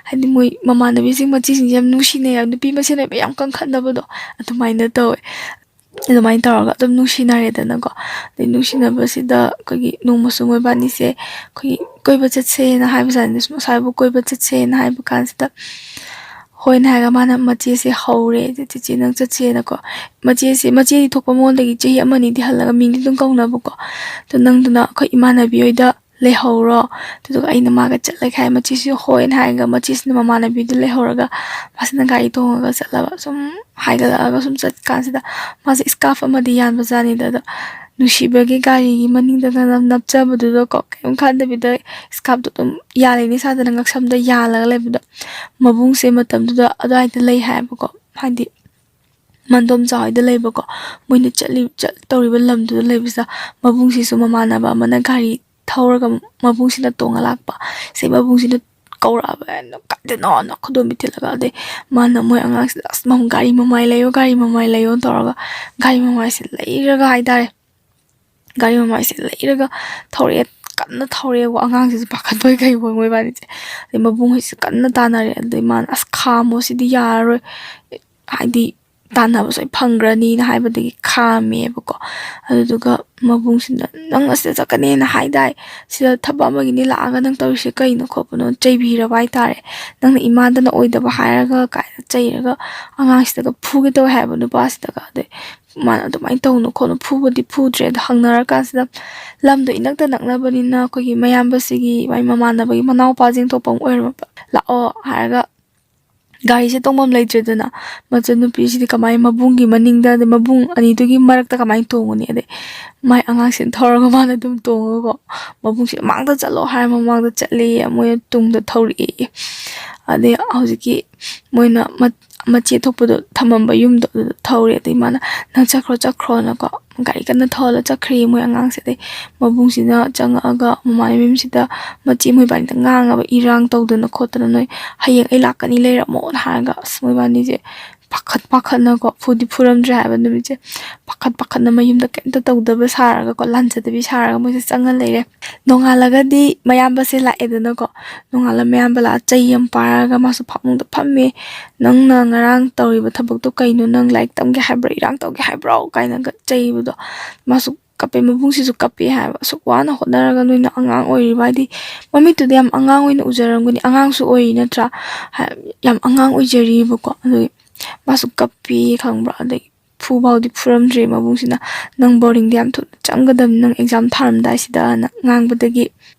ꯍꯥꯏꯗꯤ ꯃꯣꯏ ꯃꯃꯥꯟꯅꯕꯤꯁꯤꯡ, ꯃꯆꯦꯁꯤꯡꯁꯦ ꯌꯥꯝ ꯅꯨꯡꯁꯤꯅꯩ, ꯅꯨꯄꯤ ꯃꯁꯦꯟ ꯑꯣꯏꯕ ꯌꯥꯝ ꯀꯟꯈꯠꯅꯕꯗꯣ ꯑꯗꯨꯃꯥꯏꯅ ꯇꯧꯋꯦ꯫ ꯑꯗꯨꯃꯥꯏꯅ ꯇꯧꯔꯒ ꯑꯗꯨꯝ ꯅꯨꯡꯁꯤꯅꯔꯦꯗꯅꯀꯣ꯫ ꯑꯗꯩ ꯅꯨꯡꯁꯤꯅꯕꯁꯤꯗ ꯑꯩꯈꯣꯏꯒꯤ ꯅꯣꯡꯃꯁꯨ ꯃꯣꯏꯕꯥꯅꯤꯁꯦ ꯑꯩꯈꯣꯏꯒꯤ ꯀꯣꯏꯕ ꯆꯠꯁꯦꯅ ꯍꯥꯏꯕꯖꯥꯠꯅꯤ, ꯁꯨꯝ ꯑꯁ꯭ꯋꯥꯏꯕꯨ ꯀꯣꯏꯕ ꯆꯠꯁꯦꯅ ꯍꯥꯏꯕ ꯀꯥꯟꯁꯤꯗ, ꯍꯣꯏꯅ ꯍꯥꯏꯔꯒ ꯃꯥꯅ ꯃꯆꯦꯁꯦ ꯍꯧꯔꯦ, ꯑꯗꯨ "ꯆꯦꯆꯦ, ꯅꯪ ꯆꯠꯁꯦꯅꯀꯣ"꯫ ꯃꯆꯦꯁꯦ, ꯃꯆꯦꯗꯤ ꯊꯣꯛꯄ ꯃꯉꯣꯟꯗꯒꯤ ꯆꯍꯤ ꯑꯃꯅꯤꯗꯤ ꯍꯜꯂꯒ, ꯃꯤꯡꯗꯤ ꯑꯗꯨꯝ ꯀꯧꯅꯕꯀꯣ꯫ "ꯑꯗꯣ ꯅꯪꯗꯨꯅ ꯑꯩꯈꯣꯏ ꯏꯃꯥꯟꯅꯕꯤ ꯍꯣꯏꯗ ꯂꯩꯍꯧꯔꯣ, ꯑꯗꯨꯗꯨꯒ ꯑꯩꯅ ꯃꯥꯒ ꯆꯠꯂꯒꯦ" ꯍꯥꯏ꯫ ꯃꯆꯦꯁꯤꯁꯨ ꯍꯣꯏꯅ ꯍꯥꯏꯔꯒ, ꯃꯆꯦꯁꯤꯅ ꯃꯃꯥꯟꯅꯕꯤꯗꯨ ꯂꯩꯍꯧꯔꯒ, ꯃꯥꯁꯤꯅ ꯒꯥꯔꯤ ꯇꯣꯡꯉꯒ ꯆꯠꯂꯕ꯫ ꯁꯨꯝ ꯍꯥꯏꯒꯠꯂꯛꯑꯒ ꯁꯨꯝ ꯆꯠꯀꯥꯟꯁꯤꯗ, ꯃꯥꯁꯦ ꯏꯁꯀꯥꯔꯐ ꯑꯃꯗꯤ ꯌꯥꯟꯕꯖꯥꯠꯅꯤꯗ꯫ ꯑꯗꯣ ꯅꯨꯡꯁꯤꯕꯒꯤ ꯒꯥꯔꯤꯒꯤ ꯃꯅꯤꯡꯗꯒ ꯅꯞ-, ꯅꯞꯆꯕꯗꯨꯗꯀꯣ, ꯀꯩꯝ ꯈꯟꯗꯕꯤꯗ ꯏꯁꯀꯥꯔꯐꯇꯣ ꯑꯗꯨꯝ ꯌꯥꯜꯂꯤꯅꯤ ꯁꯥꯗꯅ ꯉꯛꯁꯝꯗ ꯌꯥꯜꯂꯒ ꯂꯩꯕꯗꯣ꯫ ꯃꯕꯨꯡꯁꯦ ꯃꯇꯝꯗꯨꯗ ꯑꯗꯨꯋꯥꯏꯗ ꯂꯩ ꯍꯥꯏꯕꯀꯣ, ꯍꯥꯏꯗꯤ ꯃꯟꯗꯣꯝꯆꯥ ꯍꯣꯏꯗ ꯂꯩꯕꯀꯣ꯫ ꯃꯣꯏꯅ ꯆꯠꯂꯤ-, ꯆꯠꯇꯧꯔꯤꯕ ꯂꯝꯗꯨꯗ ꯂꯩꯕꯁꯤꯗ, ꯃꯕꯨꯡꯁꯤꯁꯨ ꯃꯃꯥꯟꯅꯕ ꯑꯃꯅ ꯒꯥꯔꯤ ꯊꯧꯔꯒ ꯃꯕꯨꯡꯁꯤꯅ ꯇꯣꯡꯉ ꯂꯥꯛꯄ꯫ ꯁꯤ ꯃꯕꯨꯡꯁꯤꯅ ꯀꯧꯔꯛꯑꯕ, "ꯀꯥꯏꯗꯅꯣꯅ?" ꯈꯨꯗꯣꯝꯕꯤ ꯊꯤꯜꯂꯒ꯫ ꯑꯗꯩ ꯃꯥꯅ ꯃꯣꯏ ꯑꯉꯥꯡꯁꯤꯗ, "ꯑꯁ, ꯃꯥ ꯒꯥꯔꯤ ꯃꯃꯥꯏ ꯂꯩꯌꯣ, ꯒꯥꯔꯤ ꯃꯃꯥꯏ ꯂꯩꯌꯣꯅ" ꯇꯧꯔꯒ ꯒꯥꯔꯤ ꯃꯃꯥꯏꯁꯦ ꯂꯩꯔꯒ ꯍꯥꯏꯇꯥꯔꯦ, ꯒꯥꯔꯤ ꯃꯃꯥꯏꯁꯦ ꯂꯩꯔꯒ ꯊꯧꯔꯛꯑꯦ꯫ ꯀꯟꯅ ꯊꯧꯔꯛꯑꯦꯕ, ꯑꯉꯥꯡꯁꯤꯁꯨ ꯄꯥꯈꯠꯄꯣꯏ ꯀꯩꯕꯣꯏ ꯃꯣꯏꯕꯥꯅꯤꯁꯦ꯫ ꯑꯗꯩ ꯃꯕꯨꯡ ꯍꯣꯏꯁꯦ ꯀꯟꯅ ꯇꯥꯟꯅꯔꯦ꯫ ꯑꯗꯩ ꯃꯥꯅ, "ꯑꯁ, ꯈꯥꯝꯃꯣ, ꯁꯤꯗꯤ ꯌꯥꯔꯔꯣꯏ, ꯍꯥꯏꯗꯤ ꯇꯥꯟꯅꯕꯁꯨ ꯑꯩ ꯐꯪꯈ꯭ꯔꯅꯤꯅ" ꯍꯥꯏꯕꯗꯒꯤ ꯈꯥꯝꯃꯦꯕꯀꯣ꯫ ꯑꯗꯨꯗꯨꯒ ꯃꯕꯨꯡꯁꯤꯅ, "ꯅꯪ ꯑꯁꯤꯗ ꯆꯠꯀꯅꯦꯅ ꯍꯥꯏꯗꯥꯏ? ꯁꯤꯗ ꯊꯕꯛ ꯑꯃꯒꯤꯅꯤ ꯂꯥꯛꯑꯒ ꯅꯪ ꯇꯧꯔꯤꯁꯦ ꯀꯩꯅꯣ ꯈꯣꯠꯄꯅꯣ?" ꯆꯩꯕꯤꯔꯕ ꯍꯥꯏꯇꯥꯔꯦ꯫ "ꯅꯪꯅ ꯏꯃꯥꯗꯅ ꯑꯣꯏꯗꯕ ꯍꯥꯏꯔꯒ" ꯀꯥꯏꯅ ꯆꯩꯔꯒ, ꯑꯉꯥꯡꯁꯤꯗꯒ ꯐꯨꯒꯦ ꯇꯧꯋꯦ ꯍꯥꯏꯕ ꯅꯨꯄꯥꯁꯤꯗꯒ꯫ ꯑꯗꯩ ꯃꯥꯅ ꯑꯗꯨꯃꯥꯏꯅ ꯇꯧꯅꯨ ꯈꯣꯠꯅꯨ, ꯐꯨꯕꯗꯤ ꯐꯨꯗ꯭ꯔꯦ꯫ ꯑꯗꯣ ꯍꯪꯅꯔꯀꯥꯟꯁꯤꯗ, ꯂꯝꯗꯣ ꯏꯅꯛꯇ ꯅꯛꯅꯕꯅꯤꯅ ꯑꯩꯈꯣꯏꯒꯤ ꯃꯌꯥꯝꯕꯁꯤꯒꯤ ꯃꯥꯏ ꯃꯃꯥꯟꯅꯕꯒꯤ ꯃꯅꯥꯎꯄꯥꯁꯤꯡ ꯊꯣꯛꯄ ꯑꯃ ꯑꯣꯏꯔꯝꯃꯕ꯫ "ꯂꯥꯛꯑꯣ" ꯍꯥꯏꯔꯒ ꯒꯥꯔꯤꯁꯦ ꯇꯣꯡꯐꯝ ꯂꯩꯇ꯭ꯔꯦꯗꯅ꯫ ꯃꯆꯟꯅꯨꯄꯤꯁꯤꯗꯤ ꯀꯃꯥꯏꯅ ꯃꯕꯨꯡꯒꯤ ꯃꯅꯤꯡꯗ, ꯑꯗꯩ ꯃꯕꯨꯡ ꯑꯅꯤꯗꯨꯒꯤ ꯃꯔꯛꯇ ꯀꯃꯥꯏꯅ ꯇꯣꯡꯉꯨꯅꯤ? ꯑꯗꯩ ꯃꯥꯏ ꯑꯉꯥꯡꯁꯤꯅ ꯊꯧꯔꯒ ꯃꯥꯅ ꯑꯗꯨꯝ ꯇꯣꯡꯉꯒꯀꯣ, ꯃꯕꯨꯡꯁꯤꯅ "ꯃꯃꯥꯡꯗ ꯆꯠꯂꯣ" ꯍꯥꯏꯔ ꯃꯃꯥꯡꯗ ꯆꯠꯂꯦꯌꯦ, ꯃꯣꯏꯅ ꯇꯨꯡꯗ ꯊꯧꯔꯛꯑꯦꯌꯦ꯫ ꯑꯗꯩ ꯍꯧꯖꯤꯛꯀꯤ ꯃꯣꯏꯅ ꯃ-, ꯃꯆꯦ ꯊꯣꯛꯄꯗꯣ ꯊꯝꯃꯝꯕ ꯌꯨꯝꯗꯣ ꯑꯗꯨꯗ ꯊꯧꯔꯦ꯫ ꯑꯗꯩ ꯃꯥꯅ "ꯅꯪ ꯆꯠꯈ꯭ꯔꯣ, ꯆꯠꯈ꯭ꯔꯣꯅꯀꯣ", ꯒꯥꯔꯤ ꯀꯟꯅ ꯊꯧꯍꯜꯂ ꯆꯠꯈ꯭ꯔꯦꯌꯦ ꯃꯣꯏ ꯑꯉꯥꯡꯁꯦ꯫ ꯑꯗꯩ ꯃꯕꯨꯡꯁꯤꯅ ꯆꯪꯉꯛꯑꯒ ꯃꯃꯥ ꯃꯌꯨꯝꯁꯤꯗ ꯃꯆꯦ ꯃꯣꯏꯕꯥꯅꯤꯗ ꯉꯥꯡꯉꯕ, "ꯏꯔꯥꯡ ꯇꯧꯗꯅ ꯈꯣꯠꯇꯅ ꯅꯣꯏ ꯍꯌꯦꯡ ꯑꯩ ꯂꯥꯛꯀꯅꯤ, ꯂꯩꯔꯝꯃꯣꯅ" ꯍꯥꯏꯔꯒ꯫ ꯑꯁ, ꯃꯣꯏꯕꯥꯅꯤꯁꯦ ꯄꯥꯈꯠ ꯄꯥꯈꯠꯅꯀꯣ, ꯐꯨꯗꯤ ꯐꯨꯔꯝꯗ꯭ꯔꯦ ꯍꯥꯏꯕ ꯅꯨꯃꯤꯠꯁꯦ꯫ ꯄꯥꯈꯠ ꯄꯥꯈꯠꯅ ꯃꯌꯨꯝꯗ ꯀꯩꯝꯇ ꯇꯧꯗꯕ ꯁꯥꯔꯒꯀꯣ, ꯂꯥꯟꯖꯗꯕꯤ ꯁꯥꯔꯒ ꯃꯣꯏꯁꯦ ꯆꯪꯉ ꯂꯩꯔꯦ꯫ ꯅꯣꯡꯉꯥꯜꯂꯒꯗꯤ ꯃꯌꯥꯝꯕꯁꯦ ꯂꯥꯛꯑꯦꯗꯅꯀꯣ꯫ ꯅꯣꯡꯉꯥꯜꯂ ꯃꯌꯥꯝꯕ ꯂꯥꯛꯑ ꯆꯩ ꯑꯃ ꯄꯥꯔꯒ ꯃꯥꯁꯨ ꯐꯃꯨꯡꯗ ꯐꯝꯃꯦ꯫ "ꯅꯪꯅ ꯉꯔꯥꯡ ꯇꯧꯔꯤꯕ ꯊꯕꯛꯇꯣ ꯀꯩꯅꯣ? ꯅꯪ ꯂꯥꯏꯔꯤꯛ ꯇꯝꯒꯦ ꯍꯥꯏꯕ꯭ꯔꯣ? ꯏꯔꯥꯡ ꯇꯧꯒꯦ ꯍꯥꯏꯕ꯭ꯔꯣ?" ꯀꯥꯏꯅꯒ ꯆꯩꯕꯗꯣ꯫ ꯃꯥꯁꯨ ꯀꯞꯄꯦ, ꯃꯕꯨꯡꯁꯤꯁꯨ ꯀꯞꯄꯦ ꯍꯥꯏꯕ꯫ "ꯑꯁꯨꯛ ꯋꯥꯅ ꯍꯣꯠꯅꯔꯒ ꯅꯣꯏꯅ ꯑꯉꯥꯡ ꯑꯣꯏꯔꯤꯕ", ꯍꯥꯏꯗꯤ ꯃꯃꯤꯠꯇꯨꯗ ꯌꯥꯝ ꯑꯉꯥꯡ ꯑꯣꯏꯅ ꯎꯖꯔꯝꯒꯅꯤ, ꯑꯉꯥꯡꯁꯨ ꯑꯣꯏꯔꯤ ꯅꯠꯇ꯭ꯔꯥ? ꯍꯥꯏ-, ꯌꯥꯝ ꯑꯉꯥꯡ ꯑꯣꯏꯖꯔꯤꯕꯀꯣ꯫ ꯑꯗꯨꯒꯤ ꯃꯥꯁꯨ ꯀꯞꯄꯤ, ꯈꯪꯕ꯭ꯔꯥ? ꯑꯗꯒꯤ ꯐꯨ ꯐꯥꯎꯗꯤ ꯐꯨꯔꯝꯗ꯭ꯔꯤ ꯃꯕꯨꯡꯁꯤꯅ꯫ "ꯅꯪ ꯕꯣꯔꯗꯤꯡꯗ ꯌꯥꯝ ꯊꯨꯅ ꯆꯪꯒꯗꯕꯅꯤ, ꯅꯪ ꯑꯦꯛꯖꯥꯝ ꯊꯥꯔꯝꯗꯥꯏꯁꯤꯗꯅ" ꯉꯥꯡꯕꯗꯒꯤ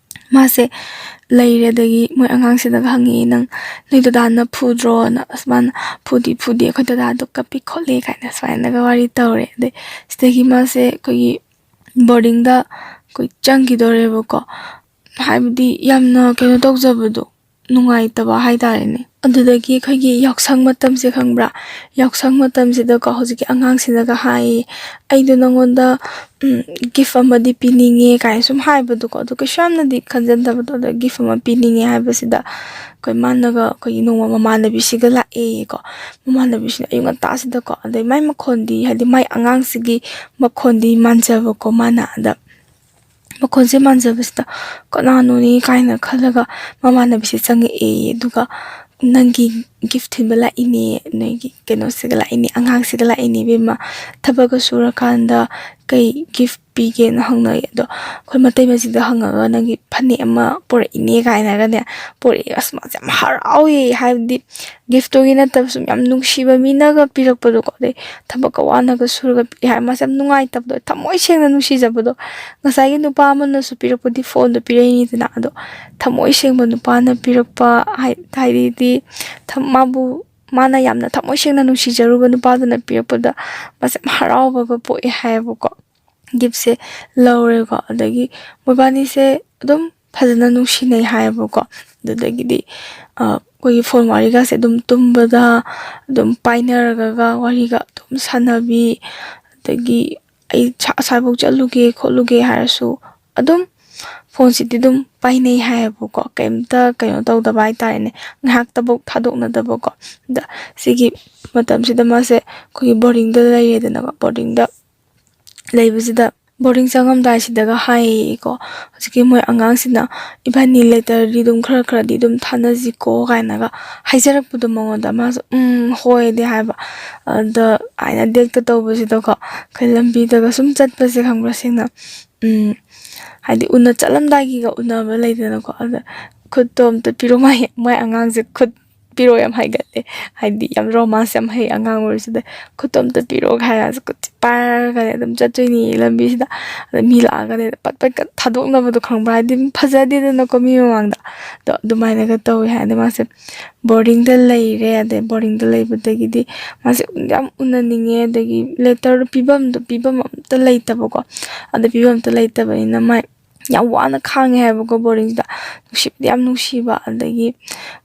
ꯃꯥꯁꯦ ꯂꯩꯔꯦ꯫ ꯑꯗꯒꯤ ꯃꯣꯏ ꯑꯉꯥꯡꯁꯤꯅꯒ ꯍꯪꯉꯛꯑꯦ, "ꯅꯪ, ꯅꯣꯏ ꯗꯗꯥꯅ ꯐꯨꯗ꯭ꯔꯣꯅ?" ꯑꯁ, ꯃꯥꯅ "ꯐꯨꯗꯤ ꯐꯨꯗꯦ, ꯑꯩꯈꯣꯏ ꯗꯗꯥꯗꯣ ꯀꯞꯄꯤ ꯈꯣꯠꯂꯤ" ꯀꯥꯏꯅ ꯁꯨꯃꯥꯏꯅꯒ ꯋꯥꯔꯤ ꯇꯧꯔꯦ꯫ ꯑꯗꯩ ꯁꯤꯗꯒꯤ ꯃꯥꯁꯦ ꯑꯩꯈꯣꯏꯒꯤ ꯕꯣꯔꯗꯤꯡꯗ ꯑꯩꯈꯣꯏ ꯆꯪꯈꯤꯗꯣꯔꯦꯕꯀꯣ꯫ ꯍꯥꯏꯕꯗꯤ ꯌꯥꯝꯅ ꯀꯩꯅꯣ ꯇꯧꯖꯕꯗꯣ, ꯅꯨꯡꯉꯥꯏꯇꯕ ꯍꯥꯏꯇꯥꯔꯦꯅꯦ꯫ ꯑꯗꯨꯗꯒꯤ ꯑꯩꯈꯣꯏꯒꯤ ꯌꯥꯎꯁꯪ ꯃꯇꯝꯁꯦ ꯈꯪꯕ꯭ꯔꯥ? ꯌꯥꯎꯁꯪ ꯃꯇꯝꯁꯤꯗꯀꯣ ꯍꯧꯖꯤꯛꯀꯤ ꯑꯉꯥꯡꯁꯤꯅꯒ ꯍꯥꯏꯌꯦ, "ꯑꯩꯗꯣ ꯅꯪꯉꯣꯟꯗ, ꯎꯝ, ꯒꯤꯐ ꯑꯃꯗꯤ ꯄꯤꯅꯤꯡꯉꯦ" ꯀꯥꯏꯅ ꯁꯨꯝ ꯍꯥꯏꯕꯗꯣꯀꯣ꯫ ꯑꯗꯨ ꯀꯩꯁꯨ ꯌꯥꯝꯅꯗꯤ ꯈꯟꯖꯟꯗꯕꯗꯣ, ꯑꯗ ꯒꯤꯐ ꯑꯃ ꯄꯤꯅꯤꯡꯉꯦ ꯍꯥꯏꯕꯁꯤꯗ ꯑꯩꯈꯣꯏ ꯃꯥꯅꯒ, ꯑꯩꯈꯣꯏꯒꯤ ꯅꯣꯡꯃ ꯃꯃꯥꯟꯅꯕꯤꯁꯤꯒ ꯂꯥꯛꯑꯦꯀꯣ꯫ ꯃꯃꯥꯟꯅꯕꯤꯁꯤꯅ ꯑꯌꯨꯛ ꯉꯟꯇꯥꯁꯤꯗꯀꯣ, ꯑꯗꯩ ꯃꯥꯏ ꯃꯈꯣꯟꯗꯤ, ꯍꯥꯏꯗꯤ ꯃꯥꯏ ꯑꯉꯥꯡꯁꯤꯒꯤ ꯃꯈꯣꯟꯗꯤ ꯃꯥꯟꯖꯕꯀꯣ ꯃꯥꯅ꯫ ꯑꯗ ꯃꯈꯣꯟꯁꯦ ꯃꯥꯟꯖꯕꯁꯤꯗ "ꯀꯅꯥꯅꯣꯅꯦ?" ꯀꯥꯏꯅ ꯈꯜꯂꯒ ꯃꯃꯥꯟꯅꯕꯤꯁꯦ ꯆꯪꯉꯛꯑꯦꯌꯦ꯫ ꯑꯗꯨꯒ "ꯅꯪꯒꯤ ꯒꯤꯐ ꯊꯤꯟꯕ ꯂꯥꯛꯏꯅꯦ, ꯅꯣꯏꯒꯤ ꯀꯩꯅꯣꯁꯤꯒ ꯂꯥꯛꯏꯅꯦ, ꯑꯉꯥꯡꯁꯤꯒ ꯂꯥꯛꯏꯅꯦ ꯏꯕꯦꯝꯃ꯫ ꯊꯕꯛꯀ ꯁꯨꯔꯀꯥꯟꯗ ꯀꯩ ꯒꯤꯐ ꯄꯤꯒꯦꯅ ꯍꯪꯅꯩ꯫ ꯑꯗꯣ ꯑꯩꯈꯣꯏ ꯃꯇꯩ ꯃꯆꯤꯟꯗ ꯍꯪꯉꯒ "ꯅꯪꯒꯤ ꯐꯅꯦꯛ ꯑꯃ ꯄꯨꯔꯛꯏꯅꯦ" ꯀꯥꯏꯅꯒꯅꯦ ꯄꯨꯔꯛꯑꯦ꯫ ꯑꯁ, ꯃꯥꯁꯦ ꯌꯥꯝ ꯍꯔꯥꯎꯋꯦ, ꯍꯥꯏꯕꯗꯤ ꯒꯤꯐꯇꯨꯒꯤ ꯅꯠꯇꯕ ꯁꯨꯝ ꯌꯥꯝ ꯅꯨꯡꯁꯤꯕ ꯃꯤꯅꯒ ꯄꯤꯔꯛꯄꯗꯣꯀꯣ, ꯑꯗꯩ ꯊꯕꯛꯀ ꯋꯥꯅꯒ ꯁꯨꯔꯒ ꯄꯤꯔꯛꯑꯦ ꯍꯥꯏ, ꯃꯥꯁꯦ ꯌꯥꯝ ꯅꯨꯡꯉꯥꯏꯇꯕꯗꯣ, ꯊꯃꯣꯏ ꯁꯦꯡꯅ ꯅꯨꯡꯁꯤꯖꯕꯗꯣ꯫ ꯉꯁꯥꯏꯒꯤ ꯅꯨꯄꯥ ꯑꯃꯅꯁꯨ ꯄꯤꯔꯛꯄꯗꯤ ꯐꯣꯟꯗꯣ ꯄꯤꯔꯛꯏꯅꯤꯗꯅ, ꯑꯗꯣ ꯊꯃꯣꯏ ꯁꯦꯡꯕ ꯅꯨꯄꯥꯅ ꯄꯤꯔꯛꯄ ꯍꯥꯏ-, ꯍꯥꯏꯗꯤ ꯊꯝ-, ꯃꯥꯕꯨ, ꯃꯥꯅ ꯌꯥꯝꯅ ꯊꯃꯣꯏ ꯁꯦꯡꯅ ꯅꯨꯡꯁꯤꯖꯔꯨꯕ ꯅꯨꯄꯥꯗꯨꯅ ꯄꯤꯔꯛꯄꯗ ꯃꯥꯁꯦ ꯌꯥꯝ ꯍꯔꯥꯎꯕꯒ ꯄꯣꯛꯑꯦ ꯍꯥꯏꯌꯦꯕꯀꯣ꯫ ꯒꯤꯐꯁꯦ ꯂꯧꯔꯦꯀꯣ꯫ ꯑꯗꯒꯤ ꯃꯣꯏꯕꯥꯅꯤꯁꯦ ꯑꯗꯨꯝ ꯐꯖꯅ ꯅꯨꯡꯁꯤꯅꯩ ꯍꯥꯏꯌꯦꯕꯀꯣ꯫ ꯑꯗꯨꯗꯒꯤꯗꯤ, ꯑ, ꯑꯩꯈꯣꯏꯒꯤ ꯐꯣꯟ ꯋꯥꯔꯤꯒꯁꯦ ꯑꯗꯨꯝ ꯇꯨꯝꯕꯗ ꯑꯗꯨꯝ ꯄꯥꯏꯅꯔꯒ ꯋꯥꯔꯤꯒ ꯑꯗꯨꯝ ꯁꯥꯟꯅꯕꯤ, ꯑꯗꯒꯤ "ꯑꯩ ꯁꯥ-, ꯑꯁ꯭ꯋꯥꯏꯐꯥꯎ ꯆꯠꯂꯨꯒꯦ ꯈꯣꯠꯂꯨꯒꯦ" ꯍꯥꯏꯔꯁꯨ ꯑꯗꯨꯝ ꯐꯣꯟꯁꯤꯗꯤ ꯑꯗꯨꯝ ꯄꯥꯏꯅꯩ ꯍꯥꯏꯌꯦꯕꯀꯣ꯫ ꯀꯩꯝꯇ ꯀꯩꯅꯣ ꯇꯧꯗꯕ ꯍꯥꯏꯇꯥꯔꯦꯅꯦ, ꯉꯥꯏꯍꯥꯛꯇꯐꯧ ꯊꯥꯗꯣꯛꯅꯗꯕꯀꯣ꯫ ꯑꯗ ꯁꯤꯒꯤ ꯃꯇꯝꯁꯤꯗ ꯃꯥꯁꯦ ꯑꯩꯈꯣꯏꯒꯤ ꯕꯣꯔꯗꯤꯡꯗ ꯂꯩꯔꯦꯗꯅꯀꯣ꯫ ꯕꯣꯔꯗꯤꯡꯗ ꯂꯩꯕꯁꯤꯗ, ꯕꯣꯔꯗꯤꯡ ꯆꯪꯉꯝꯗꯥꯏꯁꯤꯗꯒ ꯍꯥꯏꯌꯦꯀꯣ, ꯍꯧꯖꯤꯛꯀꯤ ꯃꯣꯏ ꯑꯉꯥꯡꯁꯤꯅ "ꯏꯕꯥꯅꯤ ꯂꯦꯇꯔꯗꯤ ꯑꯗꯨꯝ ꯈꯔ ꯈꯔꯗꯤ ꯑꯗꯨꯝ ꯊꯥꯅꯁꯤꯀꯣ" ꯀꯥꯏꯅꯒ ꯍꯥꯏꯖꯔꯛꯄꯗꯣ ꯃꯉꯣꯟꯗ꯫ ꯃꯥꯁꯨ "ꯎꯝ, ꯍꯣꯏ"ꯗꯤ ꯍꯥꯏꯕ꯫ ꯑꯗ ꯑꯗꯨꯃꯥꯏꯅ ꯗꯦꯛꯇ ꯇꯧꯕꯁꯤꯗꯀꯣ, ꯑꯩꯈꯣꯏ ꯂꯝꯕꯤꯗꯒ ꯁꯨꯝ ꯆꯠꯄꯁꯦ, ꯈꯪꯕ꯭ꯔꯥ, ꯁꯦꯡꯅ, ꯎꯝ, ꯍꯥꯏꯗꯤ ꯎꯅ ꯆꯠꯂꯝꯗꯥꯏꯒꯤꯒ ꯎꯅꯕ ꯂꯩꯗꯅꯀꯣ, ꯑꯗ "ꯈꯨꯠꯇꯣ ꯑꯝꯇ ꯄꯤꯔꯣ"꯫ ꯃꯥꯏ, ꯃꯥꯏ ꯑꯉꯥꯡꯁꯦ ꯈꯨꯠ ꯄꯤꯔꯣ ꯌꯥꯝ ꯍꯩꯒꯜꯂꯦ, ꯍꯥꯏꯗꯤ ꯌꯥꯝ ꯔꯣꯃꯥꯟꯁ ꯌꯥꯝ ꯍꯩ ꯑꯉꯥꯡ ꯑꯣꯏꯔꯤꯁꯤꯗ꯫ "ꯈꯨꯠꯇꯣ ꯑꯝꯇ ꯄꯤꯔꯛꯑꯣ" ꯍꯥꯏꯔꯁꯨ ꯈꯨꯠꯁꯦ ꯄꯥꯏꯔꯒꯅꯦ ꯑꯗꯨꯝ ꯆꯠꯇꯣꯏꯅꯤ ꯂꯝꯕꯤꯁꯤꯗ꯫ ꯑꯗ ꯃꯤ ꯂꯥꯛꯑꯒꯅꯦ ꯄꯠ ꯄꯠꯀ ꯊꯥꯗꯣꯛꯅꯕꯗꯣ, ꯈꯪꯕ꯭ꯔꯥ? ꯍꯥꯏꯗꯤ ꯐꯖꯗꯦꯗꯅꯀꯣ ꯃꯤ ꯃꯃꯥꯡꯗ꯫ ꯑꯗꯣ ꯑꯗꯨꯃꯥꯏꯅꯒ ꯇꯧꯋꯦ ꯍꯥꯏ꯫ ꯑꯗ ꯃꯥꯁꯦ ꯕꯣꯔꯗꯤꯡꯗ ꯂꯩꯔꯦ꯫ ꯑꯗꯩ ꯕꯣꯔꯗꯤꯡꯗ ꯂꯩꯕꯗꯒꯤꯗꯤ ꯃꯥꯁꯦ ꯌꯥꯝ ꯎꯅꯅꯤꯡꯉꯦ꯫ ꯑꯗꯒꯤ ꯂꯦꯇꯔꯗꯣ ꯄꯤꯐꯝꯗꯣ, ꯄꯤꯐꯝ ꯑꯝꯇ ꯂꯩꯇꯕꯀꯣ꯫ ꯑꯗ ꯄꯤꯐꯝ ꯑꯝꯇ ꯂꯩꯇꯕꯅꯤꯅ ꯃꯥꯏ ꯌꯥꯝ ꯋꯥꯅ ꯈꯥꯡꯉꯦ ꯍꯥꯏꯕꯀꯣ ꯕꯣꯔꯗꯤꯡꯁꯤꯗ꯫ ꯅꯨꯡꯁꯤꯕꯗꯤ ꯌꯥꯝ ꯅꯨꯡꯁꯤꯕ꯫ ꯑꯗꯒꯤ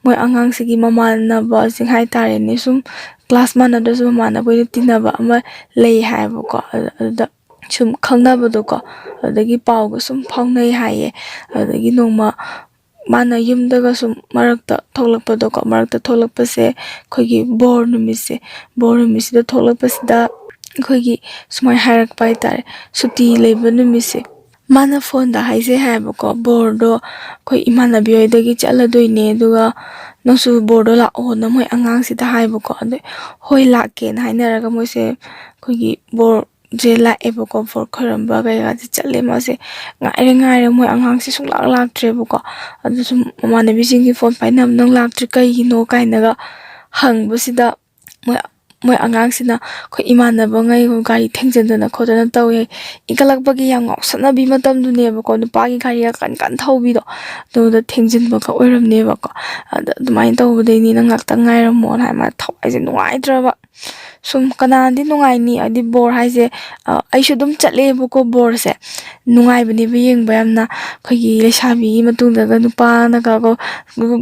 ꯃꯣꯏ ꯑꯉꯥꯡꯁꯤꯒꯤ ꯃꯃꯥꯟꯅꯕꯁꯤꯡ ꯍꯥꯏꯇꯥꯔꯦꯅꯦ, ꯁꯨꯝ ꯀ꯭ꯂꯥꯁ ꯃꯥꯟꯅꯗ꯭ꯔꯁꯨ ꯃꯃꯥꯟꯅꯕ ꯑꯣꯏꯅ ꯇꯤꯟꯅꯕ ꯑꯃ ꯂꯩ ꯍꯥꯏꯌꯦꯕꯀꯣ꯫ ꯑꯗꯨ-, ꯑꯗꯨꯗ ꯁꯨꯝ ꯈꯪꯅꯕꯗꯣꯀꯣ, ꯑꯗꯒꯤ ꯄꯥꯎꯒ ꯁꯨꯝ ꯐꯥꯎꯅꯩ ꯍꯥꯏꯌꯦ꯫ ꯑꯗꯒꯤ ꯅꯣꯡꯃ ꯃꯥꯅ ꯌꯨꯝꯗꯒ ꯁꯨꯝ ꯃꯔꯛꯇ ꯊꯣꯛꯂꯛꯄꯗꯣꯀꯣ, ꯃꯔꯛꯇ ꯊꯣꯛꯂꯛꯄꯁꯦ ꯑꯩꯈꯣꯏꯒꯤ ꯕꯣꯔ ꯅꯨꯃꯤꯠꯁꯦ, ꯕꯣꯔ ꯅꯨꯃꯤꯠꯁꯤꯗ ꯊꯣꯛꯂꯛꯄꯁꯤꯗ ꯑꯩꯈꯣꯏꯒꯤ ꯁꯨꯃꯥꯏꯅ ꯍꯥꯏꯔꯛꯄ ꯍꯥꯏꯇꯥꯔꯦ, ꯁꯨꯇꯤ ꯂꯩꯕ ꯅꯨꯃꯤꯠꯁꯦ꯫ ꯃꯥꯅ ꯐꯣꯟꯗ ꯍꯥꯏꯖꯩ ꯍꯥꯏꯌꯦꯕꯀꯣ, "ꯕꯣꯔꯗꯣ ꯑꯩꯈꯣꯏ ꯏꯃꯥꯟꯅꯕꯤ ꯍꯣꯏꯗꯒꯤ ꯆꯠꯂꯗꯣꯏꯅꯦ, ꯑꯗꯨꯒ ꯅꯪꯁꯨ ꯕꯣꯔꯗꯣ ꯂꯥꯛꯑꯣꯅ" ꯃꯣꯏ ꯑꯉꯥꯡꯁꯤꯗ ꯍꯥꯏꯕꯀꯣ꯫ ꯑꯗꯩ "ꯍꯣꯏ, ꯂꯥꯛꯀꯦꯅ" ꯍꯥꯏꯅꯔꯒ ꯃꯣꯏꯁꯦ ꯑꯩꯈꯣꯏꯒꯤ ꯕꯣꯔ ꯁꯦ ꯂꯥꯛꯑꯦꯕꯀꯣ, ꯕꯣꯔ ꯈꯣꯏꯔꯝꯕ ꯀꯩꯀꯥꯁꯦ ꯆꯠꯂꯦ꯫ ꯃꯥꯁꯦ ꯉꯥꯏꯔꯦ ꯉꯥꯏꯔꯦ, ꯃꯣꯏ ꯑꯉꯥꯡꯁꯦ ꯁꯨꯡꯂꯥꯛ ꯂꯥꯛꯇ꯭ꯔꯦꯕꯀꯣ꯫ ꯑꯗꯨ ꯁꯨꯝ ꯃꯃꯥꯟꯅꯕꯤꯁꯤꯡꯒꯤ ꯐꯣꯟ ꯄꯥꯏꯅꯕ, "ꯅꯪ ꯂꯥꯛꯇ꯭ꯔꯤ ꯀꯩꯒꯤꯅꯣ?" ꯀꯥꯏꯅꯒ ꯍꯪꯕꯁꯤꯗ, ꯃꯣꯏ ꯃꯣꯏ ꯑꯉꯥꯡꯁꯤꯅ ꯑꯩꯈꯣꯏ ꯏꯃꯥꯟꯅꯕꯉꯩ ꯒꯥꯔꯤ ꯊꯦꯡꯖꯤꯟꯗꯅ ꯈꯣꯠꯇꯅ ꯇꯧꯋꯦ꯫ ꯏꯟꯈꯠꯂꯛꯄꯒꯤ ꯌꯥꯝ ꯉꯥꯎꯁꯟꯅꯕꯤ ꯃꯇꯝꯗꯨꯅꯦꯕꯀꯣ, ꯅꯨꯄꯥꯒꯤ ꯒꯥꯔꯤꯒ ꯀꯟ ꯀꯟ ꯊꯧꯕꯤꯗꯣ, ꯑꯗꯨꯗ ꯊꯦꯡꯖꯤꯟꯕꯒ ꯑꯣꯏꯔꯝꯅꯦꯕꯀꯣ꯫ ꯑꯗ ꯑꯗꯨꯃꯥꯏꯅ ꯇꯧꯕꯗꯩꯅꯤ, "ꯅꯪ ꯉꯥꯛꯇꯪ ꯉꯥꯏꯔꯝꯃꯣꯅ" ꯍꯥꯏ꯫ ꯃꯥ ꯊꯋꯥꯏꯁꯦ ꯅꯨꯡꯉꯥꯏꯇ꯭ꯔꯕ꯫ ꯁꯨꯝ ꯀꯅꯥꯅꯗꯤ ꯅꯨꯡꯉꯥꯏꯅꯤ? ꯍꯥꯏꯗꯤ ꯕꯣꯔ ꯍꯥꯏꯁꯦ, ꯑ, ꯑꯩꯁꯨ ꯑꯗꯨꯝ ꯆꯠꯂꯦꯕꯀꯣ ꯕꯣꯔꯁꯦ꯫ ꯅꯨꯡꯉꯥꯏꯕꯅꯦꯕ ꯌꯦꯡꯕ ꯌꯥꯝꯅ꯫ ꯑꯩꯈꯣꯏꯒꯤ ꯂꯩꯁꯥꯕꯤꯒꯤ ꯃꯇꯨꯡꯗꯒ ꯅꯨꯄꯥꯅꯒ ꯀꯣ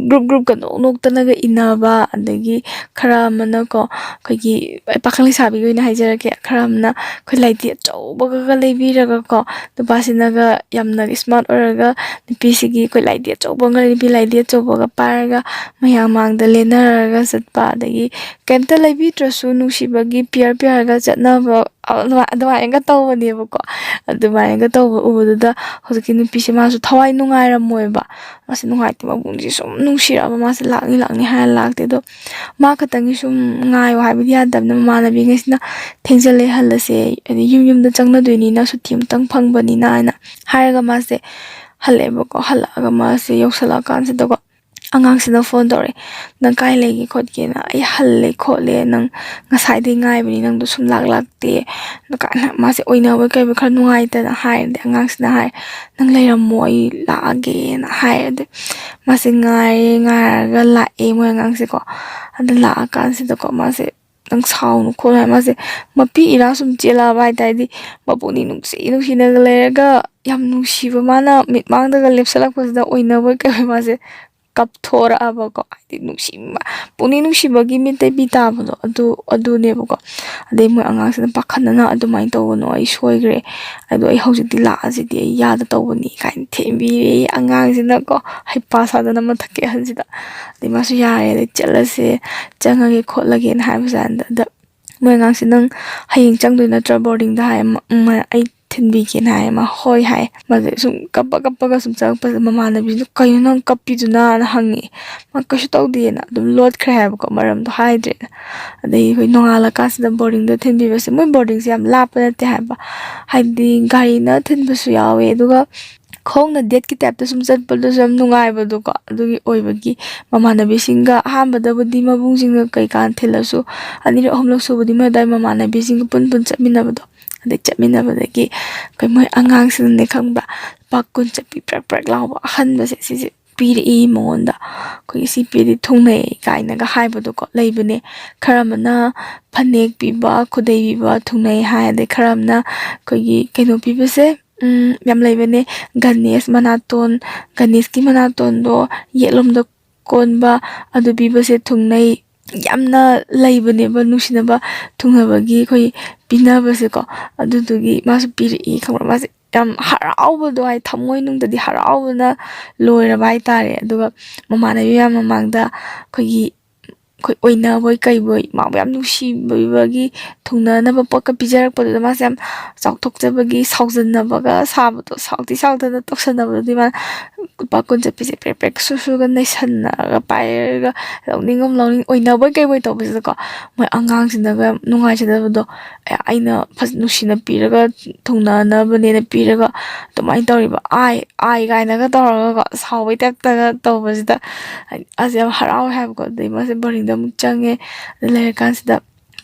ꯒ꯭ꯔꯨꯞ ꯒ꯭ꯔꯨꯞꯀ ꯅꯣꯛ ꯅꯣꯛꯇꯅꯒ ꯏꯟꯅꯕ, ꯑꯗꯒꯤ ꯈꯔ ꯑꯃꯅꯀꯣ, ꯑꯩꯈꯣꯏꯒꯤ ꯄꯥꯈꯪ ꯂꯩꯁꯥꯕꯤꯒꯤ ꯑꯣꯏꯅ ꯍꯥꯏꯖꯔꯛꯀꯦ, ꯈꯔ ꯑꯃꯅ ꯑꯩꯈꯣꯏ ꯂꯥꯏꯙꯤ ꯑꯆꯧꯕꯒ ꯂꯩꯕꯤꯔꯒꯀꯣ, ꯅꯨꯄꯥꯁꯤꯅꯒ ꯌꯥꯝꯅ ꯏꯁꯃꯥꯔꯠ ꯑꯣꯏꯔꯒ ꯅꯨꯄꯤꯁꯤꯒꯤ ꯑꯩꯈꯣꯏ ꯂꯥꯏꯙꯤ ꯑꯆꯧꯕ ꯑꯃꯒ, ꯅꯨꯄꯤ ꯂꯥꯏꯙꯤ ꯑꯆꯧꯕꯒ ꯄꯥꯏꯔꯒ ꯃꯌꯥꯝ ꯃꯥꯡꯗ ꯂꯦꯟꯅꯔꯒ ꯆꯠꯄ, ꯑꯗꯒꯤ ꯀꯩꯝꯇ ꯂꯩꯕꯤꯗ꯭ꯔꯁꯨ ꯅꯨꯡꯁꯤꯕꯒꯤ ꯄꯤꯌꯔ ꯄꯤꯌꯔꯒ ꯆꯠꯅꯕ, ꯑꯗꯨꯃꯥꯏ-, ꯑꯗꯨꯃꯥꯏꯅꯒ ꯇꯧꯕꯅꯦꯕꯀꯣ꯫ ꯑꯗꯨꯃꯥꯏꯅꯒ ꯇꯧꯕ ꯎꯕꯗꯨꯗ ꯍꯧꯖꯤꯛꯀꯤ ꯅꯨꯄꯤꯁꯦ ꯃꯥꯁꯨ ꯊꯋꯥꯏ ꯅꯨꯡꯉꯥꯏꯔꯝꯃꯣꯏꯕ꯫ ꯃꯥꯁꯦ ꯅꯨꯡꯉꯥꯏꯇꯦ, ꯃꯕꯨꯡꯁꯦ ꯁꯨꯝ ꯅꯨꯡꯁꯤꯔꯛꯑꯕ, ꯃꯥꯁꯦ ꯂꯥꯛꯅꯤ ꯂꯥꯛꯅꯤ ꯍꯥꯏꯔ ꯂꯥꯛꯇꯦ꯫ ꯑꯗꯣ ꯃꯥ ꯈꯛꯇꯪꯒꯤ ꯁꯨꯝ ꯉꯥꯏꯌꯣ ꯍꯥꯏꯕꯗꯤ ꯌꯥꯗꯕꯅꯤꯅ, ꯃꯃꯥꯟꯅꯕꯤꯉꯩꯁꯤꯅ "ꯊꯦꯡꯖꯤꯜꯂꯦ, ꯍꯜꯂꯁꯦ, ꯍꯥꯏꯗꯤ ꯌꯨꯝ ꯌꯨꯝꯗ ꯆꯪꯅꯗꯣꯏꯅꯤꯅ, ꯁꯨꯇꯤ ꯑꯃꯇꯪ ꯐꯪꯕꯅꯤꯅ" ꯍꯥꯏꯅ ꯍꯥꯏꯔꯒ ꯃꯥꯁꯦ ꯍꯜꯂꯛꯑꯦꯕꯀꯣ꯫ ꯍꯜꯂꯛꯑꯒ ꯃꯥꯁꯦ ꯌꯧꯁꯜꯂꯛꯑꯀꯥꯟꯁꯤꯗꯀꯣ, ꯑꯉꯥꯡꯁꯤꯅ ꯐꯣꯟ ꯇꯧꯔꯛꯑꯦ, "ꯅꯪ ꯀꯥꯏ ꯂꯩꯒꯦ ꯈꯣꯠꯀꯦꯅ?" "ꯑꯩ ꯍꯜꯂꯦ ꯈꯣꯠꯂꯦ, ꯅꯪ ꯉꯁꯥꯏꯗꯩ ꯉꯥꯏꯕꯅꯤ, ꯅꯪꯗꯣ ꯁꯨꯝ ꯂꯥꯛ ꯂꯥꯛꯇꯦ" ꯀꯥꯏꯅ꯫ ꯃꯥꯁꯦ ꯑꯣꯏꯅꯕꯣꯏ ꯀꯩꯕꯣꯏ ꯈꯔ ꯅꯨꯡꯉꯥꯏꯇꯅ ꯍꯥꯏꯔꯗꯤ, ꯑꯉꯥꯡꯁꯤꯅ ꯍꯥꯏ, "ꯅꯪ ꯂꯩꯔꯝꯃꯣ, ꯑꯩ ꯂꯥꯛꯑꯒꯦꯅ" ꯍꯥꯏꯔꯗꯤ, ꯃꯥꯁꯦ ꯉꯥꯏꯔꯦ, ꯉꯥꯏꯔꯒ ꯂꯥꯛꯑꯦ ꯃꯣꯏ ꯑꯉꯥꯡꯁꯦꯀꯣ꯫ ꯑꯗ ꯂꯥꯛꯑꯀꯥꯟꯁꯤꯗꯀꯣ, ꯃꯥꯁꯦ, "ꯅꯪ ꯁꯥꯎꯅꯨ ꯈꯣꯠꯂꯨ" ꯍꯥꯏ꯫ ꯃꯥꯁꯦ ꯃꯄꯤ ꯏꯔꯥ ꯁꯨꯝ ꯆꯦꯜꯂꯛꯑꯕ ꯍꯥꯏꯇꯥꯔꯗꯤ, ꯃꯄꯨꯛꯅꯤꯡ ꯅꯨꯡꯁꯤ ꯅꯨꯡꯁꯤꯅꯒ ꯂꯩꯔꯒ, ꯌꯥꯝ ꯅꯨꯡꯁꯤꯕ, ꯃꯥꯅ ꯃꯤꯠꯃꯥꯡꯗꯒ ꯂꯦꯞꯁꯜꯂꯛꯄꯁꯤꯗ ꯑꯣꯏꯅꯕꯣꯏ ꯀꯩꯕꯣꯏ ꯃꯥꯁꯦ ꯀꯞꯊꯣꯔꯛꯑꯕꯀꯣ꯫ ꯍꯥꯏꯗꯤ ꯅꯨꯡꯁꯤꯃ-, ꯄꯨꯛꯅꯤꯡ ꯅꯨꯡꯁꯤꯕꯒꯤ ꯃꯤꯠꯇꯩ ꯄꯤ ꯇꯥꯕꯗꯣ, ꯑꯗꯨ, ꯑꯗꯨꯅꯦꯕꯀꯣ꯫ ꯑꯗꯩ ꯃꯣꯏ ꯑꯉꯥꯡꯁꯤꯅ ꯄꯥꯈꯠꯅꯅ "ꯑꯗꯨꯃꯥꯏꯅ ꯇꯧꯒꯅꯨ, ꯑꯩ ꯁꯣꯏꯈ꯭ꯔꯦ, ꯑꯗꯣ ꯑꯩ ꯍꯧꯖꯤꯛꯇꯤ ꯂꯥꯛꯑꯁꯤꯗꯤ, ꯑꯩ ꯌꯥꯗ ꯇꯧꯕꯅꯤ" ꯀꯥꯏꯅ ꯊꯦꯝꯕꯤꯔꯦ ꯑꯉꯥꯡꯁꯤꯅꯀꯣ, ꯍꯩꯄꯥ ꯁꯥꯗꯅ ꯃꯊꯛꯀꯤ ꯑꯍꯟꯁꯤꯗ꯫ ꯑꯗꯩ ꯃꯥꯁꯨ "ꯌꯥꯔꯦ, ꯑꯗꯩ ꯆꯠꯂꯁꯦ, ꯆꯪꯉꯒꯦ ꯈꯣꯠꯂꯒꯦꯅ" ꯍꯥꯏꯕꯁꯦ꯫ ꯑꯗ ꯃꯣꯏ ꯑꯉꯥꯡꯁꯤ, "ꯅꯪ ꯍꯌꯦꯡ ꯆꯪꯗꯣꯏ ꯅꯠꯇ꯭ꯔꯣ ꯕꯣꯔꯗꯤꯡꯗ?" ꯍꯥꯏ꯫ "ꯃ-, ꯃ-, ꯑꯩ ꯊꯤꯟꯕꯤꯒꯦꯅ ꯍꯥꯏ꯫ ꯃꯥ ꯍꯣꯏ ꯍꯥꯏ꯫ ꯃꯥꯁꯦ ꯁꯨꯝ ꯀꯞꯄ ꯀꯞꯄꯒ ꯁꯨꯝ ꯆꯪꯉꯛꯄꯁꯤꯗ ꯃꯃꯥꯟꯅꯕꯤꯁꯤꯅ "ꯀꯩꯅꯣ ꯅꯪ ꯀꯞꯄꯤꯗꯨꯅ?" ꯍꯥꯏꯅ ꯍꯪꯉꯛꯑꯦ꯫ ꯃꯥ "ꯀꯩꯁꯨ ꯇꯧꯗꯦꯅ" ꯑꯗꯨꯝ ꯂꯣꯠꯈ꯭ꯔꯦ ꯍꯥꯏꯕꯀꯣ, ꯃꯔꯝꯗꯣ ꯍꯥꯏꯗ꯭ꯔꯦꯅ꯫ ꯑꯗꯩ ꯑꯩꯈꯣꯏ ꯅꯣꯡꯉꯥꯜꯂꯀꯥꯟꯁꯤꯗ ꯕꯣꯔꯗꯤꯡꯗ ꯊꯤꯟꯕꯤꯕꯁꯦ, ꯃꯣꯏ ꯕꯣꯔꯗꯤꯡꯁꯦ ꯌꯥꯝ ꯂꯥꯞꯄ ꯅꯠꯇꯦ ꯍꯥꯏꯕ, ꯍꯥꯏꯗꯤ ꯒꯥꯔꯤꯅ ꯊꯤꯟꯕꯁꯨ ꯌꯥꯎꯋꯦ, ꯑꯗꯨꯒ ꯈꯣꯡꯅ ꯗꯦꯠꯀꯤ ꯇꯥꯏꯞꯇ ꯁꯨꯝ ꯆꯠꯄꯗꯁꯨ ꯌꯥꯝ ꯅꯨꯡꯉꯥꯏꯕꯗꯣꯀꯣ꯫ ꯑꯗꯨꯒꯤ ꯑꯣꯏꯕꯒꯤ ꯃꯃꯥꯟꯅꯕꯤꯁꯤꯡꯒ ꯑꯍꯥꯟꯕꯗꯕꯨꯗꯤ ꯃꯕꯨꯡꯁꯤꯡꯒ ꯀꯩꯀꯥ ꯊꯤꯜꯂꯁꯨ, ꯑꯅꯤꯔꯛ ꯑꯍꯨꯝꯂꯛ ꯁꯨꯕꯗꯤ ꯃꯣꯏ ꯑꯗꯥꯏ ꯃꯃꯥꯟꯅꯕꯤꯁꯤꯡꯒ ꯄꯨꯟ ꯄꯨꯟ ꯆꯠꯃꯤꯟꯅꯕꯗꯣ꯫ ꯑꯗꯩ ꯆꯠꯃꯤꯟꯅꯕꯗꯒꯤ ꯑꯩꯈꯣꯏ ꯃꯣꯏ ꯑꯉꯥꯡꯁꯤꯡꯅꯅꯦ ꯈꯪꯕ꯭ꯔꯥ, ꯂꯨꯄꯥ ꯀꯨꯟ ꯆꯠꯄꯤ ꯄ꯭ꯔꯦꯛ ꯄ꯭ꯔꯦꯛ ꯂꯥꯎꯕ ꯑꯍꯟꯕꯁꯦ ꯁꯤꯁꯦ ꯄꯤꯔꯛꯏ ꯃꯉꯣꯟꯗ꯫ ꯑꯩꯈꯣꯏꯒꯤ "ꯁꯤ ꯄꯤꯔꯗꯤ ꯊꯨꯡꯅꯩ" ꯀꯥꯏꯅꯒ ꯍꯥꯏꯕꯗꯣꯀꯣ ꯂꯩꯕꯅꯦ꯫ ꯈꯔ ꯑꯃꯅ ꯐꯅꯦꯛ ꯄꯤꯕ, ꯈꯨꯗꯩ ꯄꯤꯕ ꯊꯨꯡꯅꯩ ꯍꯥꯏ꯫ ꯑꯗꯩ ꯈꯔ ꯑꯃꯅ ꯑꯩꯈꯣꯏꯒꯤ ꯀꯩꯅꯣ ꯄꯤꯕꯁꯦ, ꯎꯝ, ꯌꯥꯝ ꯂꯩꯕꯅꯦ꯫ ꯒꯅꯦꯁ ꯃꯅꯥꯇꯣꯟ, ꯒꯅꯦꯁꯀꯤ ꯃꯅꯥꯇꯣꯟꯗꯣ ꯌꯦꯠꯂꯣꯝꯗ ꯀꯣꯟꯕ, ꯑꯗꯨ ꯄꯤꯕꯁꯦ ꯊꯨꯡꯅꯩ꯫ ꯌꯥꯝꯅ ꯂꯩꯕꯅꯦꯕ ꯅꯨꯡꯁꯤꯅꯕ, ꯊꯨꯡꯅꯕꯒꯤ ꯑꯩꯈꯣꯏ ꯄꯤꯅꯕꯁꯦꯀꯣ꯫ ꯑꯗꯨꯗꯨꯒꯤ ꯃꯥꯁꯨ ꯄꯤꯔꯛꯏ, ꯈꯪꯕ꯭ꯔꯥ? ꯃꯥꯁꯦ ꯌꯥꯝ ꯍꯔꯥꯎꯕꯗꯣ ꯍꯥꯏ, ꯊꯃꯣꯏ ꯅꯨꯡꯗꯗꯤ ꯍꯔꯥꯎꯕꯅ ꯂꯣꯏꯔꯕ ꯍꯥꯏꯇꯥꯔꯦ꯫ ꯑꯗꯨꯒ ꯃꯃꯥꯟꯅꯕꯤ ꯃꯌꯥꯝ ꯃꯃꯥꯡꯗ ꯑꯩꯈꯣꯏꯒꯤ, ꯑꯩꯈꯣꯏ ꯑꯣꯏꯅꯕꯣꯏ ꯀꯩꯕꯣꯏ ꯃꯥꯕꯨ ꯌꯥꯝ ꯅꯨꯡꯁꯤꯕꯤꯕꯒꯤ ꯊꯨꯡꯅꯅꯕ ꯄꯣꯠꯀ ꯄꯤꯖꯔꯛꯄꯗꯨꯗ ꯃꯥꯁꯦ ꯌꯥꯝ ꯆꯥꯎꯊꯣꯛꯆꯕꯒꯤ ꯁꯥꯎꯖꯟꯅꯕꯒ ꯁꯥꯕꯗꯣ, ꯁꯥꯎꯗꯤ ꯁꯥꯎꯗꯅ ꯇꯧꯁꯟꯅꯕꯗꯨꯗꯤ ꯃꯥꯅ ꯂꯨꯄꯥ ꯀꯨꯟ ꯆꯠꯄꯤꯁꯦ ꯄ꯭ꯔꯦꯛ ꯄ꯭ꯔꯦꯛ ꯁꯨ ꯁꯨꯒ ꯅꯩꯁꯟꯅꯔꯒ ꯄꯥꯏꯔꯒ ꯂꯧꯅꯤꯡꯒꯨꯝ ꯂꯧꯅꯤꯡ ꯑꯣꯏꯅꯕꯣꯏ ꯀꯩꯕꯣꯏ ꯇꯧꯕꯁꯤꯗꯀꯣ, ꯃꯣꯏ ꯑꯉꯥꯡꯁꯤꯡꯗꯒ ꯌꯥꯝ ꯅꯨꯡꯉꯥꯏꯖꯗꯕꯗꯣ, "ꯑꯦ, ꯑꯩꯅ ꯐꯖ-, ꯅꯨꯡꯁꯤꯅ ꯄꯤꯔꯒ ꯊꯨꯡꯅꯅꯕꯅꯦꯅ ꯄꯤꯔꯒ ꯑꯗꯨꯃꯥꯏꯅ ꯇꯧꯔꯤꯕ ꯑꯥꯏ ꯑꯥꯏ" ꯀꯥꯏꯅꯒ ꯇꯧꯔꯒꯀꯣ, ꯁꯥꯎꯕꯩ ꯇꯥꯏꯞꯇꯒ ꯇꯧꯕꯁꯤꯗ ꯑꯁ ꯌꯥꯝ ꯍꯔꯥꯎꯋꯦ ꯍꯥꯏꯕꯀꯣ꯫ ꯑꯗꯩ ꯃꯥꯁꯦ ꯕꯣꯔꯗꯤꯡꯗ ꯑꯃꯨꯛ ꯆꯪꯉꯦ꯫ ꯑꯗꯨ ꯂꯩꯔꯀꯥꯟꯁꯤꯗ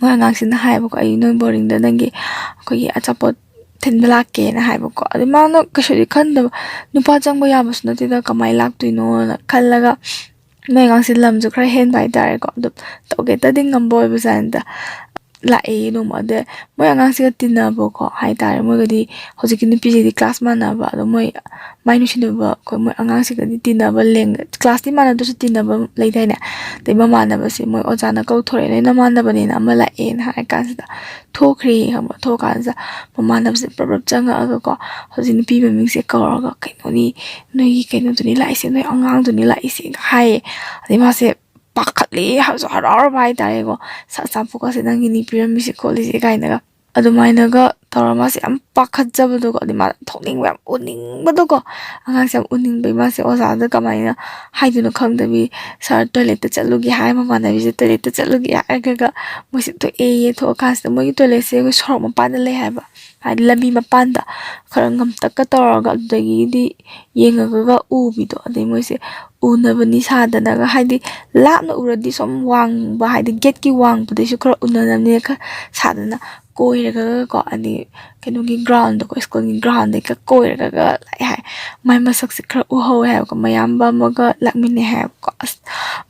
ꯃꯣꯏ ꯑꯉꯥꯡꯁꯤꯡꯅ ꯍꯥꯏꯌꯦꯕꯀꯣ, "ꯑꯩ ꯅꯣꯏ ꯕꯣꯔꯗꯤꯡꯗ ꯅꯪꯒꯤ ꯑꯩꯈꯣꯏꯒꯤ ꯑꯆꯥꯄꯣꯠ ꯊꯤꯟꯕ ꯂꯥꯛꯀꯦꯅ" ꯍꯥꯏꯕꯀꯣ꯫ ꯑꯗꯨ ꯃꯥꯅ ꯀꯩꯁꯨꯗꯤ ꯈꯟꯗꯕ, ꯅꯨꯄꯥ ꯆꯪꯕ ꯌꯥꯕꯁꯨ ꯅꯠꯇꯦꯗ, ꯀꯃꯥꯏꯅ ꯂꯥꯛꯇꯣꯏꯅꯣꯅ ꯈꯜꯂꯒ, ꯃꯣꯏ ꯑꯉꯥꯡꯁꯦ ꯂꯝꯁꯨ ꯈꯔ ꯍꯦꯟꯕ ꯍꯥꯏꯇꯥꯔꯦꯀꯣ꯫ ꯑꯗꯨꯝ ꯇꯧꯒꯦꯇꯗꯤ ꯉꯝꯕ ꯑꯣꯏꯕꯖꯥꯠꯅꯤꯗ꯫ ꯂꯥꯛꯑꯦ ꯅꯣꯡꯃ꯫ ꯑꯗ ꯃꯣꯏ ꯑꯉꯥꯡꯁꯤꯒ ꯇꯤꯟꯅꯕꯀꯣ ꯍꯥꯏꯇꯥꯔꯦ, ꯃꯣꯏꯒꯗꯤ ꯍꯧꯖꯤꯛꯀꯤ ꯅꯨꯄꯤꯁꯤꯒꯗꯤ ꯀ꯭ꯂꯥꯁ ꯃꯥꯟꯅꯕ, ꯑꯗꯣ ꯃꯣꯏ ꯃꯥꯏ ꯅꯨꯡꯁꯤꯅꯕ ꯑꯩꯈꯣꯏ ꯃꯣꯏ ꯑꯉꯥꯡꯁꯤꯒꯗꯤ ꯇꯤꯟꯅꯕ ꯂꯦꯡ-, ꯀ꯭ꯂꯥꯁꯇꯤ ꯃꯥꯟꯅꯗ꯭ꯔꯁꯨ ꯇꯤꯟꯅꯕ ꯂꯩꯗꯥꯏꯅꯦ? ꯑꯗꯩ ꯃꯃꯥꯟꯅꯕꯁꯦ ꯃꯣꯏ ꯑꯣꯖꯥꯅ ꯀꯧꯊꯣꯔꯛꯑꯦ, "ꯅꯣꯏ ꯅꯃꯥꯟꯅꯕꯅꯦꯅ ꯑꯃ ꯂꯥꯛꯑꯦꯅ" ꯍꯥꯏꯔ ꯀꯥꯟꯁꯤꯗ ꯊꯣꯛꯈ꯭ꯔꯦ, ꯈꯪꯕ꯭ꯔꯥ? ꯊꯣꯛꯑꯀꯥꯟꯁꯤꯗ ꯃꯃꯥꯟꯅꯕꯁꯦ ꯄ꯭ꯔꯞ ꯄ꯭ꯔꯞ ꯆꯪꯉꯛꯑꯒꯀꯣ, ꯍꯧꯖꯤꯛ ꯅꯨꯄꯤ ꯃꯃꯤꯡꯁꯦ ꯀꯧꯔꯒ, "ꯀꯩꯅꯣꯅꯤ, ꯅꯣꯏꯒꯤ ꯀꯩꯅꯣꯗꯨꯅꯤ ꯂꯥꯛꯏꯁꯦ, ꯅꯣꯏ ꯑꯉꯥꯡꯗꯨꯅꯤ ꯂꯥꯛꯏꯁꯦ" ꯍꯥꯏꯌꯦ꯫ ꯑꯗꯩ ꯃꯥꯁꯦ ꯄꯥꯈꯠꯂꯦ, ꯍꯔꯥꯎꯁꯨ ꯍꯔꯥꯎꯔꯕ ꯍꯥꯏꯇꯥꯔꯦꯀꯣ꯫ "ꯁꯠ ꯁꯠ ꯄꯨꯈꯠꯁꯦ, ꯅꯪꯒꯤꯅꯤ ꯄꯤꯔꯝꯃꯤꯁꯦ ꯈꯣꯠꯂꯤꯁꯦ" ꯀꯥꯏꯅꯒ꯫ ꯑꯗꯨꯃꯥꯏꯅꯒ ꯇꯧꯔ ꯃꯥꯁꯦ ꯌꯥꯝ ꯄꯥꯈꯠꯆꯕꯗꯣꯀꯣ, ꯑꯗꯩ ꯃꯥ ꯊꯣꯛꯅꯤꯡꯕ, ꯌꯥꯝ ꯎꯅꯤꯡꯕꯗꯣꯀꯣ꯫ ꯑꯉꯥꯡꯁꯦ ꯌꯥꯝ ꯎꯅꯤꯡꯕꯩ ꯃꯥꯁꯦ ꯑꯣꯖꯥꯗ ꯀꯃꯥꯏꯅ ꯍꯥꯏꯗꯣꯏꯅꯣ ꯈꯪꯗꯕꯤ, "ꯁꯥꯔ, ꯇꯣꯏꯂꯦꯠꯇ ꯆꯠꯂꯨꯒꯦ" ꯍꯥꯏ, ꯃꯃꯥꯟꯅꯕꯤꯁꯦ ꯇꯣꯏꯂꯦꯠꯇ ꯆꯠꯂꯨꯒꯦ ꯍꯥꯏꯔꯒ ꯃꯣꯏꯁꯦ ꯊꯣꯛꯑꯦꯌꯦ꯫ ꯊꯣꯛꯑꯀꯥꯟꯁꯤꯗ ꯃꯣꯏꯒꯤ ꯇꯣꯏꯂꯦꯠꯁꯦ ꯑꯩꯈꯣꯏ ꯁꯣꯔꯣꯛ ꯃꯄꯥꯟꯗ ꯂꯩ ꯍꯥꯏꯕ, ꯍꯥꯏꯗꯤ ꯂꯝꯕꯤ ꯃꯄꯥꯟꯗ ꯈꯔ ꯉꯝꯇꯛꯀ ꯇꯧꯔꯒ꯫ ꯑꯗꯨꯗꯒꯤꯗꯤ ꯌꯦꯡꯉꯒꯒ ꯎꯕꯤꯗꯣ, ꯑꯗꯩ ꯃꯣꯏꯁꯦ ꯎꯅꯕꯅꯤ ꯁꯥꯗꯅꯒ, ꯍꯥꯏꯗꯤ ꯂꯥꯞꯅ ꯎꯔꯗꯤ ꯁꯨꯝ ꯋꯥꯡꯕ, ꯍꯥꯏꯗꯤ ꯒꯦꯠꯀꯤ ꯋꯥꯡꯕꯗꯩꯁꯨ ꯈꯔ ꯎꯅꯅꯕꯅꯤꯅ ꯈꯔ ꯁꯥꯗꯅ ꯀꯣꯏꯔꯒꯀꯣ, ꯑꯗꯩ ꯀꯩꯅꯣꯒꯤ ꯒ꯭ꯔꯥꯎꯟꯗꯀꯣ, ꯁ꯭ꯀꯨꯜꯒꯤ ꯒ꯭ꯔꯥꯎꯟꯗꯒ ꯀꯣꯏꯔꯒ ꯂꯥꯛꯑꯦ ꯍꯥꯏ꯫ ꯃꯥꯏ ꯃꯁꯛꯁꯦ ꯈꯔ ꯎꯍꯧꯋꯦ ꯍꯥꯏꯕꯀꯣ, ꯃꯌꯥꯝꯕ ꯑꯃꯒ ꯂꯥꯛꯃꯤꯟꯅꯩ ꯍꯥꯏꯕꯀꯣ꯫ ꯑꯁ,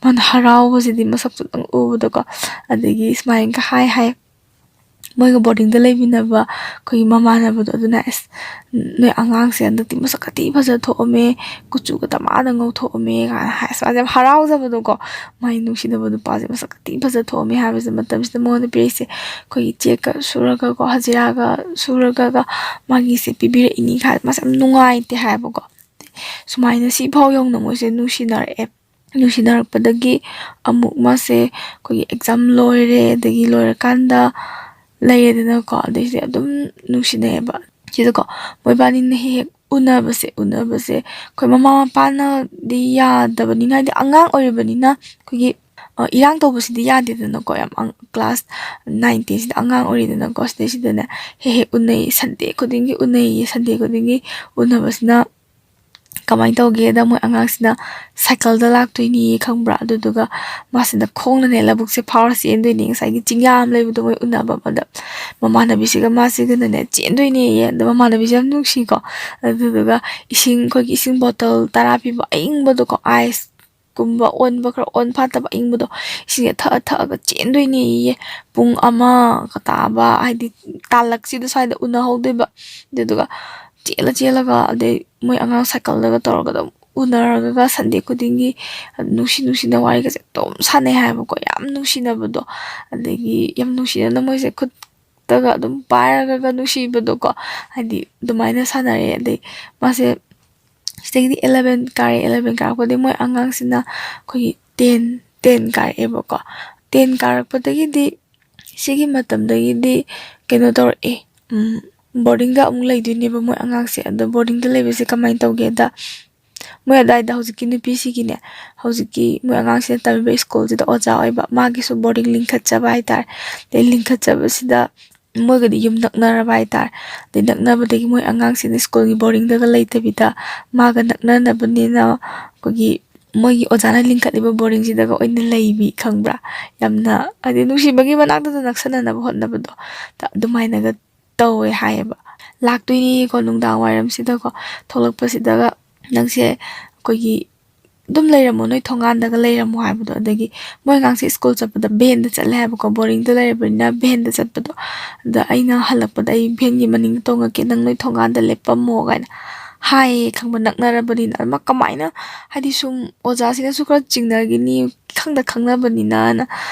ꯃꯥꯅ ꯍꯔꯥꯎꯕꯁꯤꯗꯤ ꯃꯁꯛꯇꯨꯗꯪ ꯎꯕꯗꯀꯣ꯫ ꯑꯗꯒꯤ ꯁꯨꯃꯥꯏꯅꯒ ꯍꯥꯏ ꯍꯥꯏ, ꯃꯣꯏꯒ ꯕꯣꯔꯗꯤꯡꯗ ꯂꯩꯃꯤꯟꯅꯕ ꯑꯩꯈꯣꯏꯒꯤ ꯃꯃꯥꯟꯅꯕꯗꯣ ꯑꯗꯨꯅ, "ꯑꯁ, ꯅꯣꯏ ꯑꯉꯥꯡꯁꯦ ꯍꯟꯗꯛꯇꯤ ꯃꯁꯛ ꯀꯇꯤ ꯐꯖ ꯊꯣꯛꯑꯝꯃꯦ, ꯀꯨꯆꯨꯒ ꯇꯃꯥꯗ ꯉꯧꯊꯣꯛꯑꯝꯃꯦ" ꯀꯥꯏꯅ ꯍꯥꯏ꯫ ꯑꯁ, ꯃꯥꯁꯦ ꯌꯥꯝ ꯍꯔꯥꯎꯖꯕꯗꯣꯀꯣ, ꯃꯥꯏ ꯅꯨꯡꯁꯤꯅꯕ ꯅꯨꯄꯥꯁꯦ ꯃꯁꯛ ꯀꯇꯤ ꯐꯖ ꯊꯣꯛꯑꯝꯃꯦ ꯍꯥꯏꯕꯁꯦ꯫ ꯃꯇꯝꯁꯤꯗ ꯃꯉꯣꯟꯗ ꯄꯤꯔꯛꯏꯁꯦ ꯑꯩꯈꯣꯏꯒꯤ ꯆꯦꯛꯀ ꯁꯨꯔꯒꯀꯣ, ꯍꯖꯤꯔꯥꯒ ꯁꯨꯔꯒꯒ ꯃꯥꯒꯤꯁꯦ ꯄꯤꯕꯤꯔꯛꯏꯅꯤ ꯍꯥꯏ꯫ ꯃꯥꯁꯦ ꯌꯥꯝ ꯅꯨꯡꯉꯥꯏꯇꯦ ꯍꯥꯏꯕꯀꯣ꯫ ꯁꯨꯃꯥꯏꯅ ꯁꯤꯐꯥꯎ ꯌꯧꯅ ꯃꯣꯏꯁꯦ ꯅꯨꯡꯁꯤꯅꯔꯛꯑꯦ꯫ ꯅꯨꯡꯁꯤꯅꯔꯛꯄꯗꯒꯤ ꯑꯃꯨꯛ ꯃꯥꯁꯦ ꯑꯩꯈꯣꯏꯒꯤ ꯑꯦꯛꯖꯥꯝ ꯂꯣꯏꯔꯦ, ꯑꯗꯒꯤ ꯂꯣꯏꯔꯀꯥꯟꯗ ꯂꯩꯔꯦꯗꯅꯀꯣ, ꯑꯗꯩꯁꯦ ꯑꯗꯨꯝ ꯅꯨꯡꯁꯤꯅꯩꯌꯦꯕ꯫ ꯁꯤꯗꯀꯣ ꯃꯣꯏꯕꯥꯅꯤꯅ ꯍꯦꯛ ꯍꯦꯛ ꯎꯅꯕꯁꯦ, ꯎꯅꯕꯁꯦ ꯑꯩꯈꯣꯏ ꯃꯃꯥ ꯃꯄꯥꯅꯗꯤ ꯌꯥꯗꯕꯅꯤꯅ, ꯍꯥꯏꯗꯤ ꯑꯉꯥꯡ ꯑꯣꯏꯔꯤꯕꯅꯤꯅ ꯑꯩꯈꯣꯏꯒꯤ, ꯑ, ꯏꯔꯥꯡ ꯇꯧꯕꯁꯤꯗꯤ ꯌꯥꯗꯦꯗꯅꯀꯣ, ꯌꯥꯝ ꯑꯉ-, ꯀ꯭ꯂꯥꯁ ꯅꯥꯏꯟ, ꯇꯦꯟꯁꯤꯗ ꯑꯉꯥꯡ ꯑꯣꯏꯔꯤꯗꯅꯀꯣ꯫ ꯁꯤꯗꯩꯁꯤꯗꯅꯦ ꯍꯦꯛ ꯍꯦꯛ ꯎꯅꯩ, ꯁꯟꯗꯦ ꯈꯨꯗꯤꯡꯒꯤ ꯎꯅꯩꯌꯦ꯫ ꯁꯟꯗꯦ ꯈꯨꯗꯤꯡꯒꯤ ꯎꯅꯕꯁꯤꯅ ꯀꯃꯥꯏꯅ ꯇꯧꯒꯦꯗ, ꯃꯣꯏ ꯑꯉꯥꯡꯁꯤꯅ ꯁꯥꯏꯀꯜꯗ ꯂꯥꯛꯇꯣꯏꯅꯤ ꯈꯪꯕ꯭ꯔꯥ? ꯑꯗꯨꯗꯨꯒ ꯃꯥꯁꯤꯅ ꯈꯣꯡꯅꯅꯦ ꯂꯧꯕꯨꯛꯁꯦ ꯐꯥꯎꯔ ꯆꯦꯟꯗꯣꯏꯅꯤ, ꯉꯁꯥꯏꯒꯤ ꯆꯤꯡꯌꯥ ꯑꯃ ꯂꯩꯕꯗꯣ ꯃꯣꯏ ꯎꯅꯕ ꯑꯃꯗ꯫ ꯃꯃꯥꯟꯅꯕꯤꯁꯤꯒ ꯃꯥꯁꯤꯒꯅꯅꯦ ꯆꯦꯟꯗꯣꯏꯅꯦꯌꯦ꯫ ꯑꯗꯣ ꯃꯃꯥꯟꯅꯕꯤꯁꯦ ꯌꯥꯝ ꯅꯨꯡꯁꯤꯀꯣ꯫ ꯑꯗꯨꯗꯨꯒ ꯏꯁꯤꯡ, ꯑꯩꯈꯣꯏꯒꯤ ꯏꯁꯤꯡ ꯕꯣꯇꯜ ꯇꯔꯥ ꯄꯤꯕ ꯑꯏꯪꯕꯗꯣꯀꯣ, ꯑꯥꯏꯁ ꯀꯨꯝꯕ ꯑꯣꯟꯕ, ꯈꯔ ꯑꯣꯟ ꯐꯥꯠꯇꯕ ꯑꯏꯪꯕꯗꯣ, ꯏꯁꯤꯡꯁꯦ ꯊꯛꯑ ꯊꯛꯑꯒ ꯆꯦꯟꯗꯣꯏꯅꯦꯌꯦ꯫ ꯄꯨꯡ ꯑꯃꯒ ꯇꯥꯕ, ꯍꯥꯏꯗꯤ ꯇꯥꯂꯛꯁꯤꯗ ꯁ꯭ꯋꯥꯏꯗ ꯎꯅꯍꯧꯗꯣꯏꯕ꯫ ꯑꯗꯨꯗꯨꯒ ꯆꯦꯜꯂ ꯆꯦꯜꯂꯒ, ꯑꯗꯩ ꯃꯣꯏ ꯑꯉꯥꯡ ꯁꯥꯏꯀꯜꯗꯒ ꯇꯧꯔꯒ ꯑꯗꯨꯝ ꯎꯅꯔꯒ ꯁꯟꯗꯦ ꯈꯨꯗꯤꯡꯒꯤ ꯅꯨꯡꯁꯤ ꯅꯨꯡꯁꯤꯅ ꯋꯥꯔꯤꯒꯁꯦ ꯑꯗꯨꯝ ꯁꯥꯟꯅꯩ ꯍꯥꯏꯕꯀꯣ꯫ ꯌꯥꯝ ꯅꯨꯡꯁꯤꯅꯕꯗꯣ, ꯑꯗꯒꯤ ꯌꯥꯝ ꯅꯨꯡꯁꯤꯅꯅ ꯃꯣꯏꯁꯦ ꯈꯨꯠꯇꯒ ꯑꯗꯨꯝ ꯄꯥꯏꯔꯒ ꯅꯨꯡꯁꯤꯕꯗꯣꯀꯣ, ꯍꯥꯏꯗꯤ ꯑꯗꯨꯃꯥꯏꯅ ꯁꯥꯟꯅꯔꯦ꯫ ꯑꯗꯩ ꯃꯥꯁꯦ ꯁꯤꯗꯒꯤꯗꯤ ꯑꯦꯂꯚꯦꯟ ꯀꯥꯔꯦ꯫ ꯑꯦꯂꯚꯦꯟ ꯀꯥꯔꯛꯄꯗꯒꯤ ꯃꯣꯏ ꯑꯉꯥꯡꯁꯤꯅ ꯑꯩꯈꯣꯏꯒꯤ ꯇꯦꯟ, ꯇꯦꯟ ꯀꯥꯔꯛꯑꯦꯕꯀꯣ꯫ ꯇꯦꯟ ꯀꯥꯔꯛꯄꯗꯒꯤꯗꯤ, ꯁꯤꯒꯤ ꯃꯇꯝꯗꯒꯤꯗꯤ ꯀꯩꯅꯣ ꯇꯧꯔꯛꯑꯦ꯫ ꯎꯝ, ꯕꯣꯔꯗꯤꯡꯗ ꯑꯃꯨꯛ ꯂꯩꯗꯣꯏꯅꯦꯕ ꯃꯣꯏ ꯑꯉꯥꯡꯁꯦ꯫ ꯑꯗꯣ ꯕꯣꯔꯗꯤꯡꯗ ꯂꯩꯕꯁꯦ ꯀꯃꯥꯏꯅ ꯇꯧꯒꯦꯗ, ꯃꯣꯏ ꯑꯗꯥꯏꯗ ꯍꯧꯖꯤꯛꯀꯤ ꯅꯨꯄꯤꯁꯤꯒꯤꯅꯦ, ꯍꯧꯖꯤꯛꯀꯤ ꯃꯣꯏ ꯑꯉꯥꯡꯁꯤꯅ ꯇꯝꯃꯤꯕ ꯁ꯭ꯀꯨꯜꯁꯤꯗ ꯑꯣꯖꯥ ꯑꯣꯏꯕ, ꯃꯥꯒꯤꯁꯨ ꯕꯣꯔꯗꯤꯡ ꯂꯤꯡꯈꯠꯆꯕ ꯍꯥꯏꯇꯥꯔꯦ꯫ ꯑꯗꯩ ꯂꯤꯡꯈꯠꯆꯕꯁꯤꯗ ꯃꯣꯏꯒꯗꯤ ꯌꯨꯝ ꯅꯛꯅꯔꯕ ꯍꯥꯏꯇꯥꯔꯦ꯫ ꯑꯗꯩ ꯅꯛꯅꯕꯗꯒꯤ ꯃꯣꯏ ꯑꯉꯥꯡꯁꯤꯅ ꯁ꯭ꯀꯨꯜꯒꯤ ꯕꯣꯔꯗꯤꯡꯗꯒ ꯂꯩꯇꯕꯤꯗ, ꯃꯥꯒ ꯅꯛꯅꯅꯕꯅꯤꯅ ꯑꯩꯈꯣꯏꯒꯤ ꯃꯣꯏꯒꯤ ꯑꯣꯖꯥꯅ ꯂꯤꯡꯈꯠꯂꯤꯕ ꯕꯣꯔꯗꯤꯡꯁꯤꯗꯒ ꯑꯣꯏꯅ ꯂꯩꯕꯤ, ꯈꯪꯕ꯭ꯔꯥ? ꯌꯥꯝꯅ, ꯍꯥꯏꯗꯤ, ꯅꯨꯡꯁꯤꯕꯒꯤ ꯃꯅꯥꯛꯇꯗ ꯅꯛꯁꯟꯅꯅꯕ ꯍꯣꯠꯅꯕꯗꯣ, ꯇ-, ꯑꯗꯨꯃꯥꯏꯅꯒ ꯇꯧꯋꯦ ꯍꯥꯏꯌꯦꯕ꯫ ꯂꯥꯛꯇꯣꯏꯅꯤꯀꯣ, ꯅꯨꯡꯗꯥꯡ ꯋꯥꯏꯔꯝꯁꯤꯗꯀꯣ, ꯊꯣꯛꯂꯛꯄꯁꯤꯗꯒ, "ꯅꯪꯁꯦ ꯑꯩꯈꯣꯏꯒꯤ ꯑꯗꯨꯝ ꯂꯩꯔꯝꯃꯣ, ꯅꯣꯏ ꯊꯣꯡꯒꯥꯟꯗꯒ ꯂꯩꯔꯝꯃꯣ" ꯍꯥꯏꯕꯗꯣ꯫ ꯑꯗꯒꯤ ꯃꯣꯏ ꯑꯉꯥꯡꯁꯦ ꯁ꯭ꯀꯨꯜ ꯆꯠꯄꯗ ꯚꯦꯟꯗ ꯆꯠꯂꯦ ꯍꯥꯏꯕꯀꯣ, ꯕꯣꯔꯗꯤꯡꯗ ꯂꯩꯔꯕꯅꯤꯅ ꯚꯦꯟꯗ ꯆꯠꯄꯗꯣ꯫ ꯑꯗ ꯑꯩꯅ ꯍꯜꯂꯛꯄꯗ ꯑꯩ ꯚꯦꯟꯒꯤ ꯃꯅꯤꯡꯗ ꯇꯣꯡꯉꯛꯀꯦ, ꯅꯪ ꯅꯣꯏ ꯊꯣꯡꯒꯥꯟꯗ ꯂꯦꯞꯄꯝꯃꯣ ꯀꯥꯏꯅ ꯍꯥꯏꯌꯦ, ꯈꯪꯕ, ꯅꯛꯅꯔꯕꯅꯤꯅ꯫ ꯑꯗꯨꯃ ꯀꯃꯥꯏꯅ, ꯍꯥꯏꯗꯤ, ꯁꯨꯝ ꯑꯣꯖꯥꯁꯤꯅꯁꯨ ꯈꯔ ꯆꯤꯡꯅꯈꯤꯅꯤ, ꯈꯪꯗ ꯈꯪꯅꯕꯅꯤꯅꯅ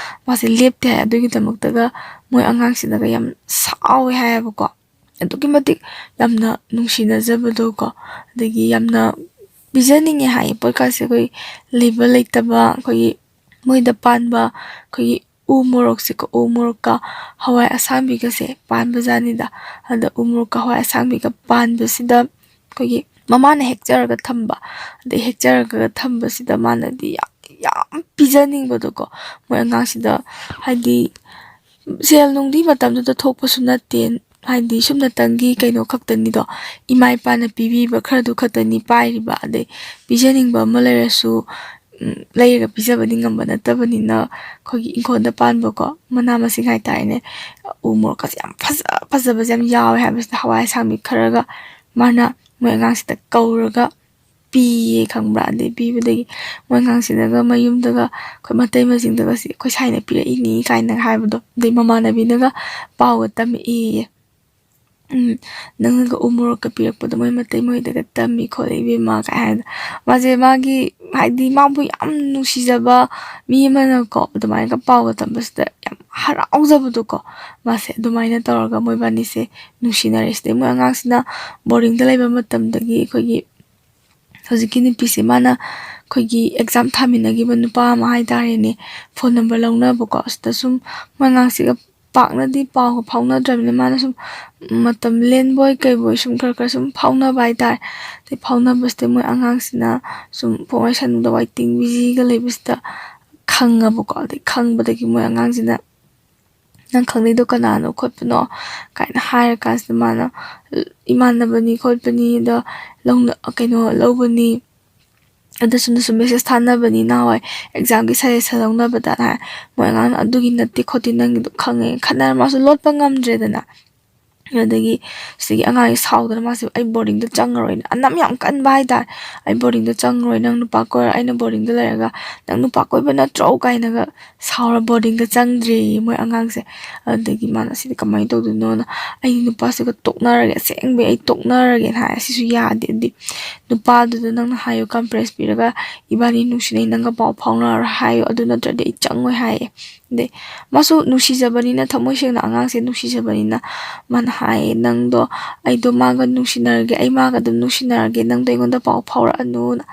ꯃꯥꯁꯦ ꯂꯦꯞꯇꯦ ꯍꯥꯏ꯫ ꯑꯗꯨꯒꯤꯗꯃꯛꯇꯒ ꯃꯣꯏ ꯑꯉꯥꯡꯁꯤꯅꯒ ꯌꯥꯝ ꯁꯥꯎꯋꯦ ꯍꯥꯏꯌꯦꯕꯀꯣ꯫ ꯑꯗꯨꯛꯀꯤ ꯃꯇꯤꯛ ꯌꯥꯝꯅ ꯅꯨꯡꯁꯤꯅꯖꯕꯗꯣꯀꯣ, ꯑꯗꯒꯤ ꯌꯥꯝꯅ ꯄꯤꯖꯅꯤꯡꯉꯦ ꯍꯥꯏꯌꯦ ꯄꯣꯠꯀꯥꯁꯦ꯫ ꯑꯩꯈꯣꯏ ꯂꯩꯕ ꯂꯩꯇꯕ, ꯑꯩꯈꯣꯏꯒꯤ ꯃꯣꯏꯗ ꯄꯥꯟꯕ ꯑꯩꯈꯣꯏꯒꯤ ꯎ ꯃꯣꯔꯣꯛꯁꯦꯀꯣ, ꯎ ꯃꯣꯔꯣꯛꯀ ꯍꯋꯥꯏ ꯑꯁꯥꯡꯕꯤꯒꯁꯦ ꯄꯥꯟꯕꯖꯥꯠꯅꯤꯗ꯫ ꯑꯗ ꯎ ꯃꯣꯔꯣꯛꯀ ꯍꯋꯥꯏ ꯑꯁꯥꯡꯕꯤꯒ ꯄꯥꯟꯕꯁꯤꯗ ꯑꯩꯈꯣꯏꯒꯤ ꯃꯃꯥꯅ ꯍꯦꯛꯆꯔꯒ ꯊꯝꯕ, ꯑꯗꯩ ꯍꯦꯛꯆꯔꯒ ꯊꯝꯕꯁꯤꯗ ꯃꯥꯅꯗꯤ ꯌꯥꯝ, ꯌꯥꯝ ꯄꯤꯖꯅꯤꯡꯕꯗꯣꯀꯣ, ꯃꯣꯏ ꯑꯉꯥꯡꯁꯤꯗ, ꯍꯥꯏꯗꯤ, ꯁꯦꯜ ꯅꯨꯡꯗꯤ ꯃꯇꯝꯗꯨꯗ ꯊꯣꯛꯄꯁꯨ ꯅꯠꯇꯦ, ꯍꯥꯏꯗꯤ, ꯁꯨꯞꯅꯇꯪꯒꯤ ꯀꯩꯅꯣ ꯈꯛꯇꯅꯤꯗꯣ, ꯏꯃꯥ ꯏꯄꯥꯅ ꯄꯤꯕꯤꯕ ꯈꯔꯗꯨ ꯈꯛꯇꯅꯤ ꯄꯥꯏꯔꯤꯕ꯫ ꯑꯗꯩ ꯄꯤꯖꯅꯤꯡꯕ ꯑꯃ ꯂꯩꯔꯁꯨ, ꯎꯝ, ꯂꯩꯔꯒ ꯄꯤꯖꯕꯗꯤ ꯉꯝꯕ ꯅꯠꯇꯕꯅꯤꯅ, ꯑꯩꯈꯣꯏꯒꯤ ꯏꯪꯈꯣꯜꯗ ꯄꯥꯟꯕꯀꯣ, ꯃꯅꯥ ꯃꯁꯤꯡ ꯍꯥꯏꯇꯥꯔꯦꯅꯦ, ꯎ ꯃꯣꯔꯣꯛꯀꯁꯦ ꯌꯥꯝ ꯐꯖ ꯐꯖꯕꯁꯦ ꯌꯥꯝ ꯌꯥꯎꯋꯦ ꯍꯥꯏꯕꯁꯤꯗ, ꯍꯋꯥꯏ ꯑꯁꯥꯡꯕꯤ ꯈꯔꯒ ꯃꯥꯅ ꯃꯣꯏ ꯑꯉꯥꯡꯁꯤꯗ ꯀꯧꯔꯒ ꯄꯤꯌꯦ, ꯈꯪꯕ꯭ꯔꯥ? ꯑꯗꯩ ꯄꯤꯕꯗꯒꯤ ꯃꯣꯏ ꯑꯉꯥꯡꯁꯤꯅꯒ ꯃꯌꯨꯝꯗꯒ ꯑꯩꯈꯣꯏ ꯃꯇꯩ ꯃꯆꯤꯟꯗꯒꯁꯦ, "ꯑꯩꯈꯣꯏ ꯁꯥꯏꯅ ꯄꯤꯔꯛꯏꯅꯤ" ꯀꯥꯏꯅ ꯍꯥꯏꯕꯗꯣ, ꯑꯗꯩ ꯃꯃꯥꯟꯅꯕꯤꯅꯒ ꯄꯥꯎꯒ ꯇꯝꯃꯛꯑꯦꯌꯦ꯫ "ꯎꯝ, ꯅꯪꯅꯒ ꯎ ꯃꯣꯔꯣꯛꯀ ꯄꯤꯔꯛꯄꯗꯣ ꯃꯣꯏ ꯃꯇꯩ ꯃꯣꯏꯗꯒ ꯇꯝꯃꯤ ꯈꯣꯠꯂꯤ ꯏꯕꯦꯝꯃ" ꯀꯥꯏ ꯍꯥꯏꯗꯅ꯫ ꯃꯥꯁꯦ ꯃꯥꯒꯤ, ꯍꯥꯏꯗꯤ, ꯃꯥꯕꯨ ꯌꯥꯝ ꯅꯨꯡꯁꯤꯖꯕ ꯃꯤ ꯑꯃꯅꯀꯣ, ꯑꯗꯨꯃꯥꯏꯅꯒ ꯄꯥꯎꯒ ꯇꯝꯕꯁꯤꯗ ꯌꯥꯝ ꯍꯔꯥꯎꯖꯕꯗꯣꯀꯣ꯫ ꯃꯥꯁꯦ ꯑꯗꯨꯃꯥꯏꯅ ꯇꯧꯔꯒ ꯃꯣꯏꯕꯥꯅꯤꯁꯦ ꯅꯨꯡꯁꯤꯅꯔꯦ꯫ ꯁꯤꯗꯩ ꯃꯣꯏ ꯑꯉꯥꯡꯁꯤꯅ ꯕꯣꯔꯗꯤꯡꯗ ꯂꯩꯕ ꯃꯇꯝꯗꯒꯤ ꯑꯩꯈꯣꯏꯒꯤ ꯍꯧꯖꯤꯛꯀꯤ ꯅꯨꯄꯤꯁꯦ, ꯃꯥꯅ ꯑꯩꯈꯣꯏꯒꯤ ꯑꯦꯛꯖꯥꯝ ꯊꯥꯃꯤꯟꯅꯈꯤꯕ ꯅꯨꯄꯥ ꯑꯃ ꯍꯥꯏ ꯇꯥꯔꯦꯅꯦ, ꯐꯣꯟ ꯅꯝꯕꯔ ꯂꯧꯅꯕꯀꯣ꯫ ꯑꯁꯤꯗ ꯁꯨꯝ ꯃꯣꯏ ꯑꯉꯥꯡꯁꯤꯒ ꯄꯥꯛꯅꯗꯤ ꯄꯥꯎꯒ ꯐꯥꯎꯅꯗ꯭ꯔꯕꯅꯤꯅ ꯃꯥꯅ ꯁꯨꯝ ꯃꯇꯝ ꯂꯦꯟꯕꯣꯏ ꯀꯩꯕꯣꯏ ꯁꯨꯝ ꯈꯔ ꯈꯔ ꯁꯨꯝ ꯐꯥꯎꯅꯕ ꯍꯥꯏꯇꯥꯔꯦ꯫ ꯑꯗꯩ ꯐꯥꯎꯅꯕꯁꯤꯗ ꯃꯣꯏ ꯑꯉꯥꯡꯁꯤꯅ ꯁꯨꯝ ꯐꯣꯟ ꯋꯥꯔꯤ ꯁꯥꯟꯅꯕꯗ ꯋꯥꯏꯇꯤꯡ ꯕꯤꯖꯤꯒ ꯂꯩꯕꯁꯤꯗ ꯈꯪꯉꯕꯀꯣ꯫ ꯑꯗꯩ ꯈꯪꯕꯗꯒꯤ ꯃꯣꯏ ꯑꯉꯥꯡꯁꯤꯅ "ꯅꯪ ꯈꯪꯅꯩꯗꯣ ꯀꯅꯥꯅꯣ ꯈꯣꯠꯄꯅꯣ?" ꯀꯥꯏꯅ ꯍꯥꯏꯔꯀꯥꯟꯁꯤꯗ ꯃꯥꯅ "ꯏꯃꯥꯟꯅꯕꯅꯤ ꯈꯣꯠꯄꯅꯤ, ꯑꯗꯣ ꯂꯧꯅ ꯀꯩꯅꯣ ꯂꯧꯕꯅꯤ, ꯑꯗꯨꯁꯨ ꯅꯁꯨ ꯃꯦꯁꯦꯁ ꯊꯥꯅꯕꯅꯤ ꯅꯍꯥꯟꯋꯥꯏ ꯑꯦꯛꯖꯥꯝꯒꯤ ꯁꯖꯦꯁꯟ ꯂꯧꯅꯕꯗ" ꯍꯥꯏ꯫ ꯃꯣꯏ ꯑꯉꯥꯡꯅ "ꯑꯗꯨꯒꯤ ꯅꯠꯇꯦ ꯈꯣꯠꯇꯦ, ꯅꯪꯒꯤꯗꯣ ꯈꯪꯉꯦ" ꯈꯠꯅꯔ ꯃꯥꯁꯨ ꯂꯣꯠꯄ ꯉꯝꯗ꯭ꯔꯦꯗꯅ꯫ ꯑꯗꯒꯤ ꯁꯤꯒꯤ ꯑꯉꯥꯡꯁꯤ ꯁꯥꯎꯗꯅ ꯃꯥꯁꯦ "ꯑꯩ ꯕꯣꯔꯗꯤꯡꯗ ꯆꯪꯉꯔꯣꯏꯅ", ꯑꯅꯝ ꯌꯥꯝ ꯀꯟꯕ ꯍꯥꯏꯇꯥꯔꯦ꯫ "ꯑꯩ ꯕꯣꯔꯗꯤꯡꯗ ꯆꯪꯉꯔꯣꯏ, ꯅꯪ ꯅꯨꯄꯥ ꯀꯣꯏꯔ ꯑꯩꯅ ꯕꯣꯔꯗꯤꯡꯗ ꯂꯩꯔꯒ ꯅꯪ ꯅꯨꯄꯥ ꯀꯣꯏꯕ ꯅꯠꯇ꯭ꯔꯣ?" ꯀꯥꯏꯅꯒ ꯁꯥꯎꯔ ꯕꯣꯔꯗꯤꯡꯗ ꯆꯪꯗ꯭ꯔꯦꯌꯦ ꯃꯣꯏ ꯑꯉꯥꯡꯁꯦ꯫ ꯑꯗꯒꯤ ꯃꯥꯅ "ꯁꯤꯗꯤ ꯀꯃꯥꯏꯅ ꯇꯧꯗꯣꯏꯅꯣꯅ, ꯑꯩ ꯅꯨꯄꯥꯁꯤꯒ ꯇꯣꯛꯅꯔꯒꯦ, ꯑꯁꯦꯡꯕꯩ ꯑꯩ ꯇꯣꯛꯅꯔꯒꯦꯅ" ꯍꯥꯏ꯫ ꯑꯁꯤꯁꯨ ꯌꯥꯗꯦ꯫ ꯑꯗꯤ "ꯅꯨꯄꯥꯗꯨꯗ ꯅꯪꯅ ꯍꯥꯏꯌꯨ, ꯀꯟꯐ꯭ꯔꯦꯟꯁ ꯄꯤꯔꯒ ꯏꯕꯥꯅꯤ ꯅꯨꯡꯁꯤꯅꯩ, ꯅꯪꯒ ꯄꯥꯎ ꯐꯥꯎꯅꯔꯣꯏ ꯍꯥꯏꯌꯨ, ꯑꯗꯨ ꯅꯠꯇ꯭ꯔꯗꯤ ꯑꯩ ꯆꯪꯉꯣꯏ" ꯍꯥꯏꯌꯦ꯫ ꯑꯗꯩ ꯃꯥꯁꯨ ꯅꯨꯡꯁꯤꯖꯕꯅꯤꯅ, ꯊꯃꯣꯏ ꯁꯦꯡꯅ ꯑꯉꯥꯡꯁꯦ ꯅꯨꯡꯁꯤꯖꯕꯅꯤꯅ ꯃꯥꯅ ꯍꯥꯏꯌꯦ, "ꯅꯪꯗꯣ, ꯑꯩꯗꯣ ꯃꯥꯒ ꯅꯨꯡꯁꯤꯅꯔꯒꯦ, ꯑꯩ ꯃꯥꯒ ꯑꯗꯨꯝ ꯅꯨꯡꯁꯤꯅꯔꯒꯦ, ꯅꯪꯗꯣ ꯑꯩꯉꯣꯟꯗ ꯄꯥꯎ ꯐꯥꯎꯔꯛꯑꯅꯨꯅ"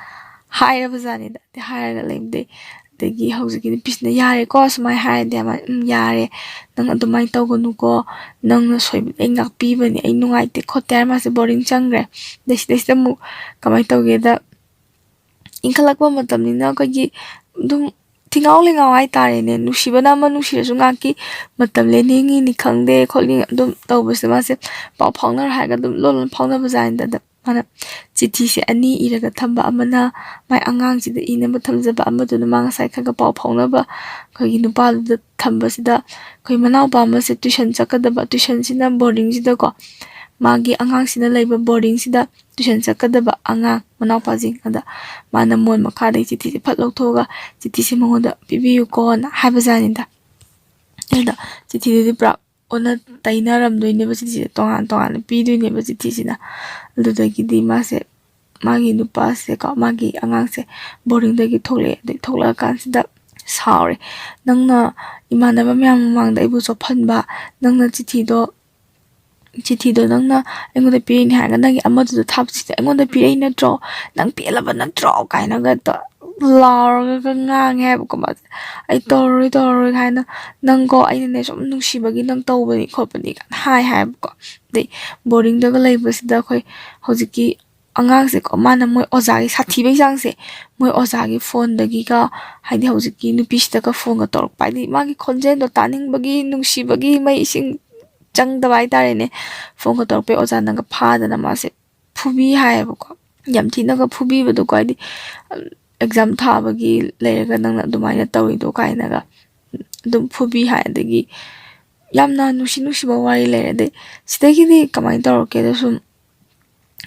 ꯍꯥꯏꯔꯕꯖꯥꯠꯅꯤꯗ꯫ ꯑꯗꯩ ꯍꯥꯏꯔꯒ ꯂꯩꯕꯗꯩ ꯑꯗꯒꯤ ꯍꯧꯖꯤꯛꯀꯤ ꯅꯨꯄꯤꯁꯤꯅ "ꯌꯥꯔꯦꯀꯣ, ꯁꯨꯃꯥꯏꯅ ꯍꯥꯏꯔꯗꯤ ꯃꯥ, 'ꯎꯝ, ꯌꯥꯔꯦ, ꯅꯪ ꯑꯗꯨꯃꯥꯏꯅ ꯇꯧꯒꯅꯨꯀꯣ, ꯅꯪꯅ ꯁꯣꯏꯕꯅꯤ, ꯑꯩ ꯉꯥꯛꯄꯤꯕꯅꯤ, ꯑꯩ ꯅꯨꯡꯉꯥꯏꯇꯦ ꯈꯣꯠꯇꯦ" ꯍꯥꯏꯔ ꯃꯥꯁꯦ ꯕꯣꯔꯗꯤꯡ ꯆꯪꯈ꯭ꯔꯦ꯫ ꯑꯗꯩ ꯁꯤꯗꯩꯁꯤꯗ ꯑꯃꯨꯛ ꯀꯃꯥꯏꯅ ꯇꯧꯒꯦꯗ, ꯏꯟꯈꯠꯂꯛꯄ ꯃꯇꯝꯅꯤꯅ ꯑꯩꯈꯣꯏꯒꯤ ꯑꯗꯨꯝ ꯊꯤꯉꯥꯎ ꯂꯩꯉꯥꯎ ꯍꯥꯏꯇꯥꯔꯦꯅꯦ꯫ ꯅꯨꯡꯁꯤꯕꯅ ꯑꯃ ꯅꯨꯡꯁꯤꯔꯁꯨ ꯉꯥꯏꯍꯥꯛꯀꯤ ꯃꯇꯝ ꯂꯦꯟꯅꯤꯡꯉꯤꯅꯤ ꯈꯪꯗꯦ ꯈꯣꯠꯅꯤꯡ ꯑꯗꯨꯝ ꯇꯧꯕꯁꯤꯗ ꯃꯥꯁꯦ ꯄꯥꯎ ꯐꯥꯎꯅꯔꯣ ꯍꯥꯏꯔꯒ ꯑꯗꯨꯝ ꯂꯣꯟ ꯂꯣꯟ ꯐꯥꯎꯅꯕꯖꯥꯠꯅꯤꯗ꯫ ꯑꯗ ꯃꯥꯅ ꯆꯤꯊꯤꯁꯦ ꯑꯅꯤ ꯏꯔꯒ ꯊꯝꯕ, ꯑꯃꯅ ꯃꯥꯏ ꯑꯉꯥꯡꯁꯤꯗ ꯏꯅꯕ ꯊꯝꯖꯕ, ꯑꯃꯗꯨꯅ ꯃꯥ ꯉꯁꯥꯏ ꯈꯔ ꯈꯔ ꯄꯥꯎ ꯐꯥꯎꯅꯕ ꯑꯩꯈꯣꯏꯒꯤ ꯅꯨꯄꯥꯗꯨꯗ ꯊꯝꯕꯁꯤꯗ, ꯑꯩꯈꯣꯏ ꯃꯅꯥꯎꯄꯥ ꯑꯃꯁꯦ ꯇ꯭ꯋꯤꯁꯟ ꯆꯠꯀꯗꯕ, ꯇ꯭ꯋꯤꯁꯟꯁꯤꯅ ꯕꯣꯔꯗꯤꯡꯁꯤꯗꯀꯣ, ꯃꯥꯒꯤ ꯑꯉꯥꯡꯁꯤꯅ ꯂꯩꯕ ꯕꯣꯔꯗꯤꯡꯁꯤꯗ ꯇ꯭ꯋꯤꯁꯟ ꯆꯠꯀꯗꯕ ꯑꯉꯥꯡ ꯃꯅꯥꯎꯄꯥꯁꯤꯡ꯫ ꯑꯗ ꯃꯥꯅ ꯃꯣꯟ ꯃꯈꯥꯗꯒꯤ ꯆꯤꯊꯤꯁꯦ ꯐꯠ ꯂꯧꯊꯣꯛꯑꯒ "ꯆꯤꯊꯤꯁꯦ ꯃꯉꯣꯟꯗ ꯄꯤꯕꯤꯌꯨꯀꯣꯅ" ꯍꯥꯏꯕꯖꯥꯠꯅꯤꯗ꯫ ꯑꯗ ꯆꯤꯊꯤꯗꯨꯗꯤ ꯄꯨꯔꯥ ꯑꯣꯟꯅ ꯇꯩꯅꯔꯝꯗꯣꯏꯅꯦꯕ, ꯆꯤꯊꯤꯁꯦ ꯇꯣꯉꯥꯟ ꯇꯣꯉꯥꯟꯅ ꯄꯤꯗꯣꯏꯅꯦꯕ ꯆꯤꯊꯤꯁꯤꯅ꯫ ꯑꯗꯨꯗꯒꯤꯗꯤ ꯃꯥꯁꯦ, ꯃꯥꯒꯤ ꯅꯨꯄꯥꯁꯦꯀꯣ, ꯃꯥꯒꯤ ꯑꯉꯥꯡꯁꯦ ꯕꯣꯔꯗꯤꯡꯗꯒꯤ ꯊꯣꯛꯂꯛꯑꯦ꯫ ꯑꯗꯩ ꯊꯣꯛꯂꯛꯑꯀꯥꯟꯁꯤꯗ ꯁꯥꯎꯔꯦ꯫ "ꯅꯪꯅ ꯏꯃꯥꯟꯅꯕ ꯃꯌꯥꯝ ꯃꯃꯥꯡꯗ ꯑꯩꯕꯨ ꯆꯣꯞꯍꯟꯕ, ꯅꯪꯅ ꯆꯤꯊꯤꯗꯣ, ꯆꯤꯊꯤꯗꯣ ꯅꯪꯅ ꯑꯩꯉꯣꯟꯗ ꯄꯤꯔꯤꯅꯤ ꯍꯥꯏꯔꯒ ꯅꯪꯒꯤ ꯑꯃꯗꯨꯗ ꯊꯥꯕꯁꯤꯗꯤ ꯑꯩꯉꯣꯟꯗ ꯄꯤꯔꯛꯏ ꯅꯠꯇ꯭ꯔꯣ? ꯅꯪ ꯄꯦꯜꯂꯕ ꯅꯠꯇ꯭ꯔꯣ?" ꯀꯥꯏꯅꯒ ꯇꯧ-, ꯂꯥꯎꯔꯒ ꯉꯥꯡꯉꯦ ꯍꯥꯏꯕꯀꯣ ꯃꯥꯁꯦ꯫ "ꯑꯩ ꯇꯧꯔꯔꯣꯏ, ꯇꯧꯔꯔꯣꯏ" ꯍꯥꯏꯅ, "ꯅꯪꯀꯣ ꯑꯩꯅꯅꯦ ꯁꯨꯝ ꯅꯨꯡꯁꯤꯕꯒꯤ ꯅꯪ ꯇꯧꯕꯅꯤ ꯈꯣꯠꯄꯅꯤ" ꯀꯥꯏꯅ ꯍꯥꯏ ꯍꯥꯏꯕꯀꯣ꯫ ꯑꯗꯩ ꯕꯣꯔꯗꯤꯡꯗꯒ ꯂꯩꯕꯁꯤꯗ ꯑꯩꯈꯣꯏ ꯍꯧꯖꯤꯛꯀꯤ ꯑꯉꯥꯡꯁꯦꯀꯣ, ꯃꯥꯅ ꯃꯣꯏ ꯑꯣꯖꯥꯒꯤ ꯁꯥꯊꯤꯕꯩ ꯆꯥꯡꯁꯦ, ꯃꯣꯏ ꯑꯣꯖꯥꯒꯤ ꯐꯣꯟꯗꯒꯤꯒ, ꯍꯥꯏꯗꯤ ꯍꯧꯖꯤꯛꯀꯤ ꯅꯨꯄꯤꯁꯤꯗꯒ ꯐꯣꯟꯒ ꯇꯧꯔꯛꯄ, ꯍꯥꯏꯗꯤ ꯃꯥꯒꯤ ꯈꯣꯟꯖꯦꯜꯗꯣ ꯇꯥꯅꯤꯡꯕꯒꯤ, ꯅꯨꯡꯁꯤꯕꯒꯤ ꯃꯩ ꯏꯁꯤꯡ ꯆꯪꯗꯕ ꯍꯥꯏꯇꯥꯔꯦꯅꯦ꯫ ꯐꯣꯟꯒ ꯇꯧꯔꯛꯄꯩ ꯑꯣꯖꯥꯅꯒ ꯐꯥꯗꯅ ꯃꯥꯁꯦ ꯐꯨꯕꯤ ꯍꯥꯏꯌꯦꯕꯀꯣ꯫ ꯌꯥꯝ ꯊꯤꯅꯒ ꯐꯨꯕꯤꯕꯗꯣꯀꯣ, ꯍꯥꯏꯗꯤ ꯑꯦꯛꯖꯥꯝ ꯊꯥꯕꯒꯤ ꯂꯩꯔꯒ ꯅꯪꯅ ꯑꯗꯨꯃꯥꯏꯅ ꯇꯧꯔꯤꯗꯣ ꯀꯥꯏꯅꯒ ꯑꯗꯨꯝ ꯐꯨꯕꯤ ꯍꯥꯏ꯫ ꯑꯗꯒꯤ ꯌꯥꯝꯅ ꯅꯨꯡꯁꯤ ꯅꯨꯡꯁꯤꯕ ꯋꯥꯔꯤ ꯂꯩꯔꯦ꯫ ꯑꯗꯩ ꯁꯤꯗꯒꯤꯗꯤ ꯀꯃꯥꯏꯅ ꯇꯧꯔꯛꯀꯦꯗ, ꯁꯨꯝ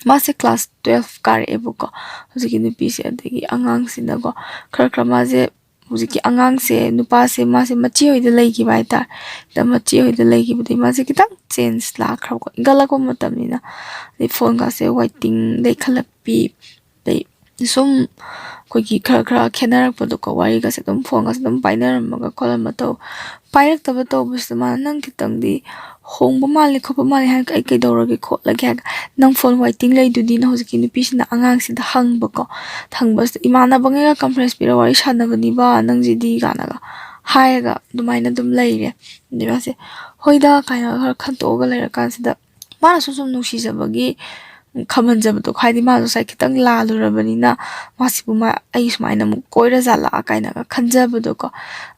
ꯃꯥꯁꯦ ꯀ꯭ꯂꯥꯁ ꯇꯨꯌꯦꯜꯐ ꯀꯥꯔꯛꯑꯦꯕꯀꯣ, ꯍꯧꯖꯤꯛꯀꯤ ꯅꯨꯄꯤꯁꯦ꯫ ꯑꯗꯒꯤ ꯑꯉꯥꯡꯁꯤꯅꯀꯣ, ꯈꯔ ꯈꯔ ꯃꯥꯁꯦ, ꯍꯧꯖꯤꯛꯀꯤ ꯑꯉꯥꯡꯁꯦ, ꯅꯨꯄꯥꯁꯦ, ꯃꯥꯁꯦ ꯃꯆꯦ ꯍꯣꯏꯗ ꯂꯩꯈꯤꯕ ꯍꯥꯏꯇꯥꯔꯦ꯫ ꯑꯗ ꯃꯆꯦ ꯍꯣꯏꯗ ꯂꯩꯈꯤꯕꯗꯒꯤ ꯃꯥꯁꯦ ꯈꯤꯇꯪ ꯆꯦꯟꯖ ꯂꯥꯛꯈ꯭ꯔꯕꯀꯣ, ꯏꯟꯈꯠꯂꯛꯄ ꯃꯇꯝꯅꯤꯅ꯫ ꯑꯗꯩ ꯐꯣꯟꯒꯁꯦ ꯋꯥꯏꯇꯤꯡ ꯂꯩꯈꯠꯂꯛꯄꯤ, ꯑꯗꯩ ꯁꯨꯝ ꯑꯩꯈꯣꯏꯒꯤ ꯈꯔ ꯈꯔ ꯈꯦꯠꯅꯔꯛꯄꯗꯣꯀꯣ, ꯋꯥꯔꯤꯒꯁꯦ ꯑꯗꯨꯝ, ꯐꯣꯟꯒꯁꯦ ꯑꯗꯨꯝ ꯄꯥꯏꯅꯔꯝꯃꯒ ꯈꯣꯠꯂꯝꯃ ꯇꯧ-, ꯄꯥꯏꯔꯛꯇꯕ ꯇꯧꯕꯁꯤꯗ ꯃꯥꯅ, "ꯅꯪ ꯈꯤꯇꯪꯗꯤ ꯍꯣꯡꯕ ꯃꯥꯜꯂꯦ ꯈꯣꯠꯄ ꯃꯥꯜꯂꯦ" ꯍꯥꯏꯔꯒ, "ꯑꯩ ꯀꯩꯗꯧꯔꯒꯦ ꯈꯣꯠꯂꯒꯦ?" ꯍꯥꯏꯔꯒ, "ꯅꯪ ꯐꯣꯟ ꯋꯥꯏꯇꯤꯡ ꯂꯩꯗꯨꯗꯤ?" ꯅ ꯍꯧꯖꯤꯛꯀꯤ ꯅꯨꯄꯤꯁꯤꯅ ꯑꯉꯥꯡꯁꯤꯗ ꯍꯪꯕꯀꯣ꯫ ꯍꯪꯕꯁꯤꯗ, "ꯏꯃꯥꯟꯅꯕꯉꯩꯒ ꯀꯟꯐ꯭ꯔꯦꯟꯁ ꯄꯤꯔ ꯋꯥꯔꯤ ꯁꯥꯟꯅꯕꯅꯤꯕ ꯅꯪꯁꯤꯗꯤ" ꯀꯥꯏꯅꯒ ꯍꯥꯏꯔꯒ ꯑꯗꯨꯃꯥꯏꯅ ꯑꯗꯨꯝ ꯂꯩꯔꯦ꯫ ꯑꯗꯩ ꯃꯥꯁꯦ, "ꯍꯣꯏꯗ" ꯀꯥꯏꯅ ꯈꯔ ꯈꯟꯇꯣꯛꯑꯒ ꯂꯩꯔꯀꯥꯟꯁꯤꯗ, ꯃꯥꯅ ꯁꯨꯝ ꯁꯨꯝ ꯅꯨꯡꯁꯤꯖꯕꯒꯤ ꯈꯝꯍꯟꯖꯕꯗꯣ, ꯍꯥꯏꯗꯤ ꯃꯥꯁꯨ ꯉꯁꯥꯏ ꯈꯤꯇꯪ ꯂꯥꯜꯂꯨꯔꯕꯅꯤꯅ, ꯃꯥꯁꯤꯕꯨ ꯃꯥ, "ꯑꯩ ꯁꯨꯃꯥꯏꯅ ꯑꯃꯨꯛ ꯀꯣꯏꯔ ꯖꯥꯠꯂꯥ?" ꯀꯥꯏꯅꯒ ꯈꯟꯖꯕꯗꯣꯀꯣ꯫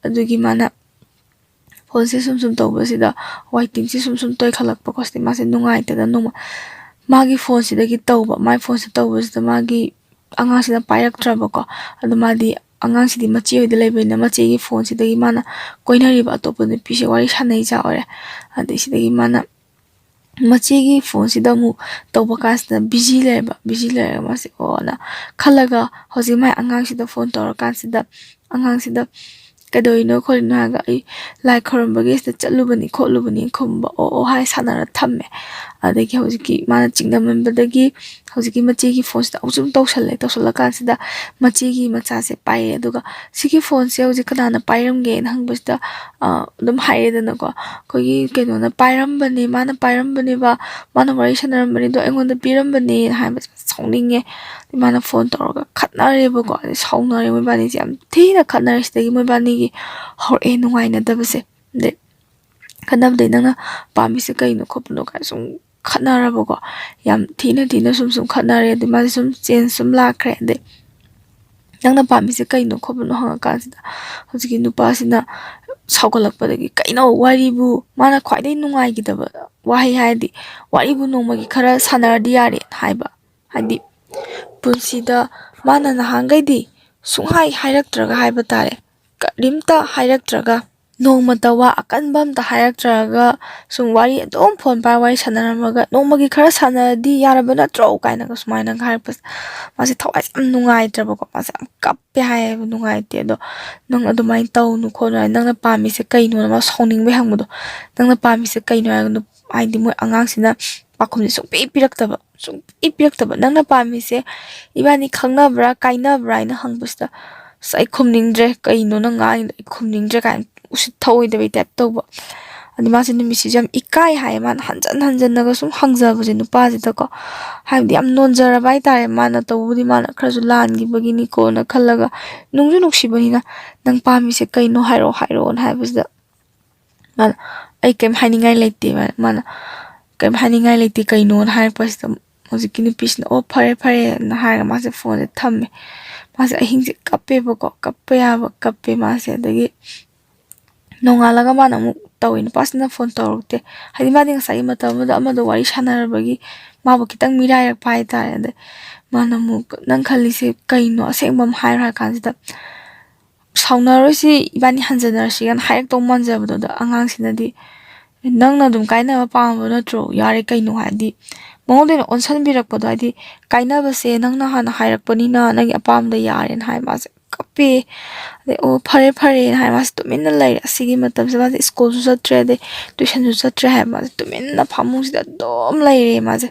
ꯑꯗꯨꯒꯤ ꯃꯥꯅ ꯐꯣꯟꯁꯦ ꯁꯨꯝ ꯁꯨꯝ ꯇꯧꯕꯁꯤꯗ, ꯋꯥꯏꯇꯤꯡꯁꯦ ꯁꯨꯝ ꯁꯨꯝ ꯇꯣꯏꯈꯠꯂꯛꯄꯀꯣ꯫ ꯁꯤꯗꯤ ꯃꯥꯁꯦ ꯅꯨꯡꯉꯥꯏꯇꯗꯅ ꯅꯣꯡꯃ ꯃꯥꯒꯤ ꯐꯣꯟꯁꯤꯗꯒꯤ ꯇꯧꯕ, ꯃꯥꯏ ꯐꯣꯟꯁꯦ ꯇꯧꯕꯁꯤꯗ ꯃꯥꯒꯤ ꯑꯉꯥꯡꯁꯤꯅ ꯄꯥꯏꯔꯛꯇ꯭ꯔꯕꯀꯣ꯫ ꯑꯗꯣ ꯃꯥꯗꯤ ꯑꯉꯥꯡꯁꯤꯗꯤ ꯃꯆꯦ ꯍꯣꯏꯗ ꯂꯩꯕꯅꯤꯅ, ꯃꯆꯦꯒꯤ ꯐꯣꯟꯁꯤꯗꯒꯤ ꯃꯥꯅ ꯀꯣꯏꯅꯔꯤꯕ ꯑꯇꯣꯞꯄ ꯅꯨꯄꯤꯁꯦ ꯋꯥꯔꯤ ꯁꯥꯟꯅꯩ ꯖꯥꯠ ꯑꯣꯏꯔꯦ꯫ ꯑꯗꯩ ꯁꯤꯗꯒꯤ ꯃꯥꯅ ꯃꯆꯦꯒꯤ ꯐꯣꯟꯁꯤꯗ ꯑꯃꯨꯛ ꯇꯧꯕ ꯀꯥꯟꯁꯤꯗ ꯕꯤꯖꯤ ꯂꯩꯔꯕ, ꯕꯤꯖꯤ ꯂꯩꯔꯒ ꯃꯥꯁꯦ ꯑꯣꯅ ꯈꯜꯂꯒ, ꯍꯧꯖꯤꯛ ꯃꯥꯏ ꯑꯉꯥꯡꯁꯤꯗ ꯐꯣꯟ ꯇꯧꯔꯀꯥꯟꯁꯤꯗ, ꯑꯉꯥꯡꯁꯤꯗ "ꯀꯩꯗꯧꯔꯤꯅꯣ ꯈꯣꯠꯂꯤꯅꯣ?" ꯍꯥꯏꯔꯒ, "ꯑꯩ ꯂꯥꯏ ꯈꯣꯏꯔꯝꯕꯒꯤ ꯁꯤꯗ ꯆꯠꯂꯨꯕꯅꯤ ꯈꯣꯠꯂꯨꯕꯅꯤ" ꯈꯨꯝꯕ, "ꯑꯣ ꯑꯣ" ꯍꯥꯏ ꯁꯥꯟꯅꯔ ꯊꯝꯃꯦ꯫ ꯑꯗꯒꯤ ꯍꯧꯖꯤꯛꯀꯤ ꯃꯥꯅ ꯆꯤꯡꯅꯃꯟꯕꯗꯒꯤ ꯍꯧꯖꯤꯛꯀꯤ ꯃꯆꯦꯒꯤ ꯐꯣꯟꯁꯤꯗ ꯑꯃꯨꯛꯁꯨ ꯑꯃꯨꯛ ꯇꯧꯁꯜꯂꯦ꯫ ꯇꯧꯁꯜꯂꯀꯥꯟꯁꯤꯗ ꯃꯆꯦꯒꯤ ꯃꯆꯥꯁꯦ ꯄꯥꯏꯔꯛꯑꯦ꯫ ꯑꯗꯨꯒ "ꯁꯤꯒꯤ ꯐꯣꯟꯁꯦ ꯍꯧꯖꯤꯛ ꯀꯅꯥꯅ ꯄꯥꯏꯔꯝꯒꯦꯅ?" ꯍꯪꯕꯁꯤꯗ ꯑ, ꯑꯗꯨꯝ ꯍꯥꯏꯔꯦꯗꯅꯀꯣ, ꯑꯩꯈꯣꯏꯒꯤ ꯀꯩꯅꯣꯅ ꯄꯥꯏꯔꯝꯕꯅꯦ, ꯃꯥꯅ ꯄꯥꯏꯔꯝꯕꯅꯦꯕ, ꯃꯥꯅ ꯋꯥꯔꯤ ꯁꯥꯟꯅꯔꯝꯕꯅꯦ, ꯑꯗꯣ ꯑꯩꯉꯣꯟꯗ ꯄꯤꯔꯝꯕꯅꯦꯅ ꯍꯥꯏꯕꯁꯦ ꯁꯥꯎꯅꯤꯡꯉꯦ꯫ ꯃꯥꯅ ꯐꯣꯟ ꯇꯧꯔꯒ ꯈꯠꯅꯔꯦꯕꯀꯣ, ꯑꯗꯩ ꯁꯥꯎꯅꯔꯦ ꯃꯣꯏꯕꯥꯅꯤꯁꯦ, ꯌꯥꯝ ꯊꯤꯅ ꯈꯠꯅꯔꯦ꯫ ꯁꯤꯗꯒꯤ ꯃꯣꯏꯕꯥꯅꯤꯒꯤ ꯍꯧꯔꯛꯑꯦ ꯅꯨꯡꯉꯥꯏꯅꯗꯕꯁꯦ꯫ ꯑꯗꯩ ꯈꯠꯅꯕꯗꯩ "ꯅꯪꯅ ꯄꯥꯝꯃꯤꯁꯦ ꯀꯩꯅꯣ ꯈꯣꯠꯄꯅꯣ?" ꯀꯥꯏꯅ ꯁꯨꯝ ꯈꯠꯅꯔꯕꯀꯣ꯫ ꯌꯥꯝ ꯊꯤꯅ ꯊꯤꯅ ꯁꯨꯝ ꯁꯨꯝ ꯈꯠꯅꯔꯦ꯫ ꯑꯗꯩ ꯃꯥꯁꯦ ꯁꯨꯝ ꯆꯦꯟꯖ ꯁꯨꯝ ꯂꯥꯛꯈ꯭ꯔꯦ꯫ ꯑꯗꯩ "ꯅꯪꯅ ꯄꯥꯝꯃꯤꯁꯦ ꯀꯩꯅꯣ ꯈꯣꯠꯄꯅꯣ?" ꯍꯪꯉꯀꯥꯟꯁꯤꯗ ꯍꯧꯖꯤꯛꯀꯤ ꯅꯨꯄꯥꯁꯤꯅ ꯁꯥꯎꯒꯠꯂꯛꯄꯗꯒꯤ, "ꯀꯩꯅꯣ ꯋꯥꯔꯤꯕꯨ?" ꯃꯥꯅ ꯈ꯭ꯋꯥꯏꯗꯒꯤ ꯅꯨꯡꯉꯥꯏꯈꯤꯗꯕ ꯋꯥꯍꯩ ꯍꯥꯏꯔꯗꯤ, "ꯋꯥꯔꯤꯕꯨ ꯅꯣꯡꯃꯒꯤ ꯈꯔ ꯁꯥꯟꯅꯔꯗꯤ ꯌꯥꯔꯦ" ꯍꯥꯏꯕ꯫ ꯍꯥꯏꯗꯤ ꯄꯨꯟꯁꯤꯗ ꯃꯥꯅ ꯅꯍꯥꯟꯈꯩꯗꯤ ꯁꯨꯡꯍꯥꯏ ꯍꯥꯏꯔꯛꯇ꯭ꯔꯒ ꯍꯥꯏꯕ ꯇꯥꯔꯦ, ꯀꯔꯤꯝꯇ ꯍꯥꯏꯔꯛꯇ꯭ꯔꯒ, ꯅꯣꯡꯃꯇ ꯋꯥ ꯑꯀꯟꯕ ꯑꯝꯇ ꯍꯥꯏꯔꯛꯇ꯭ꯔꯒ, ꯁꯨꯝ ꯋꯥꯔꯤ ꯑꯗꯨꯝ ꯐꯣꯟ ꯄꯥꯏ ꯋꯥꯔꯤ ꯁꯥꯟꯅꯔꯝꯃꯒ, "ꯅꯣꯡꯃꯒꯤ ꯈꯔ ꯁꯥꯟꯅꯔꯗꯤ ꯌꯥꯔꯕ ꯅꯠꯇ꯭ꯔꯣ?" ꯀꯥꯏꯅꯒ ꯁꯨꯃꯥꯏꯅꯒ ꯍꯥꯏꯔꯛꯄꯁꯦ, ꯃꯥꯁꯦ ꯊꯋꯥꯏꯁꯦ ꯌꯥꯝ ꯅꯨꯡꯉꯥꯏꯇ꯭ꯔꯕꯀꯣ, ꯃꯥꯁꯦ ꯌꯥꯝ ꯀꯞꯄꯦ ꯍꯥꯏꯌꯦꯕ, ꯅꯨꯡꯉꯥꯏꯇꯦ꯫ "ꯑꯗꯣ ꯅꯪ ꯑꯗꯨꯃꯥꯏꯅ ꯇꯧꯅꯨ ꯈꯣꯠꯅꯨ ꯍꯥꯏ, ꯅꯪꯅ ꯄꯥꯝꯃꯤꯁꯦ ꯀꯩꯅꯣꯅ?" ꯃꯥ ꯁꯥꯎꯅꯤꯡꯕꯩ ꯍꯪꯕꯗꯣ, "ꯅꯪꯅ ꯄꯥꯝꯃꯤꯁꯦ ꯀꯩꯅꯣ?" ꯍꯥꯏꯔꯒ ꯅꯨꯞ-, ꯍꯥꯏꯗꯤ ꯃꯣꯏ ꯑꯉꯥꯡꯁꯤꯅ ꯄꯥꯎꯈꯨꯝꯁꯦ ꯁꯨꯡꯄꯤ ꯄꯤꯔꯛꯇꯕ, ꯁꯨꯡꯄꯤ ꯄꯤꯔꯛꯇꯕ꯫ "ꯅꯪꯅ ꯄꯥꯝꯃꯤꯁꯦ ꯏꯕꯥꯅꯤ ꯈꯪꯅꯕ꯭ꯔꯥ ꯀꯥꯏꯅꯕ꯭ꯔꯥ?" ꯍꯥꯏꯅ ꯍꯪꯕꯁꯤꯗ, "ꯑꯁ, ꯑꯩ ꯈꯨꯝꯅꯤꯡꯗ꯭ꯔꯦ, ꯀꯩꯅꯣ ꯅꯪ ꯉꯥꯡꯉꯤꯗꯣ, ꯑꯩ ꯈꯨꯝꯅꯤꯡꯗ꯭ꯔꯦ" ꯀꯥꯏꯅ ꯎꯁꯤꯠ ꯊꯑꯣꯏꯗꯕꯩ ꯇꯥꯏꯞ ꯇꯧꯕ꯫ ꯑꯗꯩ ꯃꯥꯁꯦ ꯅꯨꯃꯤꯠꯁꯤꯁꯨ ꯌꯥꯝ ꯏꯀꯥꯏ ꯍꯥꯏꯌꯦ, ꯃꯥꯅ ꯍꯟꯖꯟ ꯍꯟꯖꯟꯅꯒ ꯁꯨꯝ ꯍꯪꯖꯕꯁꯦ ꯅꯨꯄꯥꯁꯤꯗꯀꯣ, ꯍꯥꯏꯕꯗꯤ ꯌꯥꯝ ꯅꯣꯟꯖꯔꯕ ꯍꯥꯏꯇꯥꯔꯦ꯫ ꯃꯥꯅ ꯇꯧꯕꯨꯗꯤ ꯃꯥꯅ ꯈꯔꯁꯨ ꯂꯥꯟꯈꯤꯕꯒꯤꯅꯤꯀꯣꯅ ꯈꯜꯂꯒ, ꯅꯨꯡꯁꯨ ꯅꯨꯡꯁꯤꯕꯅꯤꯅ, "ꯅꯪ ꯄꯥꯝꯃꯤꯁꯦ ꯀꯩꯅꯣ ꯍꯥꯏꯔꯛꯑꯣ, ꯍꯥꯏꯔꯛꯑꯣꯅ" ꯍꯥꯏꯕꯁꯤꯗ, ꯃꯥꯅ, "ꯑꯩ ꯀꯩꯝ ꯍꯥꯏꯅꯤꯡꯉꯥꯏ ꯂꯩꯇꯦ"꯫ ꯃꯥꯅ, "ꯃꯥꯅ ꯀꯩꯝ ꯍꯥꯏꯅꯤꯡꯉꯥꯏ ꯂꯩꯇꯦ ꯀꯩꯅꯣꯅ" ꯍꯥꯏꯔꯛꯄꯁꯤꯗ, ꯍꯧꯖꯤꯛꯀꯤ ꯅꯨꯄꯤꯁꯤꯅ, "ꯑꯣ, ꯐꯔꯦ ꯐꯔꯦꯅ" ꯍꯥꯏꯔꯒ ꯃꯥꯁꯦ ꯐꯣꯟꯁꯦ ꯊꯝꯃꯦ꯫ ꯃꯥꯁꯦ ꯑꯍꯤꯡꯁꯦ ꯀꯞꯄꯦꯕꯀꯣ, ꯀꯞꯄ ꯌꯥꯕ ꯀꯞꯄꯦ ꯃꯥꯁꯦ꯫ ꯑꯗꯒꯤ ꯅꯣꯡꯉꯥꯜꯂꯒ ꯃꯥꯅ ꯑꯃꯨꯛ ꯇꯧꯋꯦ, ꯅꯨꯄꯥꯁꯤꯅ ꯐꯣꯟ ꯇꯧꯔꯛꯇꯦ꯫ ꯍꯥꯏꯗꯤ ꯃꯥꯗꯤ ꯉꯁꯥꯏꯒꯤ ꯃꯇꯝ ꯑꯃꯗ ꯑꯃꯗꯣ ꯋꯥꯔꯤ ꯁꯥꯟꯅꯔꯕꯒꯤ ꯃꯥꯕꯨ ꯈꯤꯇꯪ ꯃꯤꯔꯥꯏꯔꯛꯄ ꯍꯥꯏꯇꯥꯔꯦ꯫ ꯑꯗꯩ ꯃꯥꯅ ꯑꯃꯨꯛ, "ꯅꯪ ꯈꯜꯂꯤꯁꯦ ꯀꯩꯅꯣ? ꯑꯁꯦꯡꯕ ꯑꯃ ꯍꯥꯏꯔꯣ" ꯍꯥꯏ ꯀꯥꯟꯁꯤꯗ, "ꯁꯥꯎꯅꯔꯣꯏꯁꯤ, ꯏꯕꯥꯅꯤ ꯍꯟꯖꯅꯔꯁꯤ" ꯀꯥꯏꯅ ꯍꯥꯏꯔꯛꯇꯧ ꯃꯥꯟꯖꯕꯗꯣ꯫ ꯑꯗꯣ ꯑꯉꯥꯡꯁꯤꯅꯗꯤ, "ꯅꯪꯅ ꯑꯗꯨꯝ ꯀꯥꯏꯅꯕ ꯄꯥꯝꯕ ꯅꯠꯇ꯭ꯔꯣ? ꯌꯥꯔꯦ ꯀꯩꯅꯣ" ꯍꯥꯏꯗꯤ ꯃꯉꯣꯟꯗ ꯑꯣꯏꯅ ꯑꯣꯟꯁꯤꯟꯕꯤꯔꯛꯄꯗꯣ꯫ ꯍꯥꯏꯗꯤ ꯀꯥꯏꯅꯕꯁꯦ ꯅꯪꯅ ꯍꯥꯟꯅ ꯍꯥꯏꯔꯛꯄꯅꯤꯅ ꯅꯪꯒꯤ ꯑꯄꯥꯝꯕꯗ ꯌꯥꯔꯦꯅ ꯍꯥꯏ꯫ ꯃꯥꯁꯦ ꯀꯞꯄꯤ꯫ ꯑꯗꯩ "ꯑꯣ, ꯐꯔꯦ ꯐꯔꯦꯅ" ꯍꯥꯏ ꯃꯥꯁꯦ ꯇꯨꯃꯤꯟꯅ ꯂꯩꯔꯦ꯫ ꯑꯁꯤꯒꯤ ꯃꯇꯝꯁꯤꯗ ꯃꯥꯁꯦ ꯁ꯭ꯀꯨꯜꯁꯨ ꯆꯠꯇ꯭ꯔꯦ, ꯑꯗꯩ ꯇꯨꯏꯁꯟꯁꯨ ꯆꯠꯇ꯭ꯔꯦ ꯍꯥꯏꯕ꯫ ꯃꯥꯁꯦ ꯇꯨꯃꯤꯟꯅ ꯐꯃꯨꯡꯁꯤꯗ ꯑꯗꯨꯝ ꯂꯩꯔꯦ꯫ ꯃꯥꯁꯦ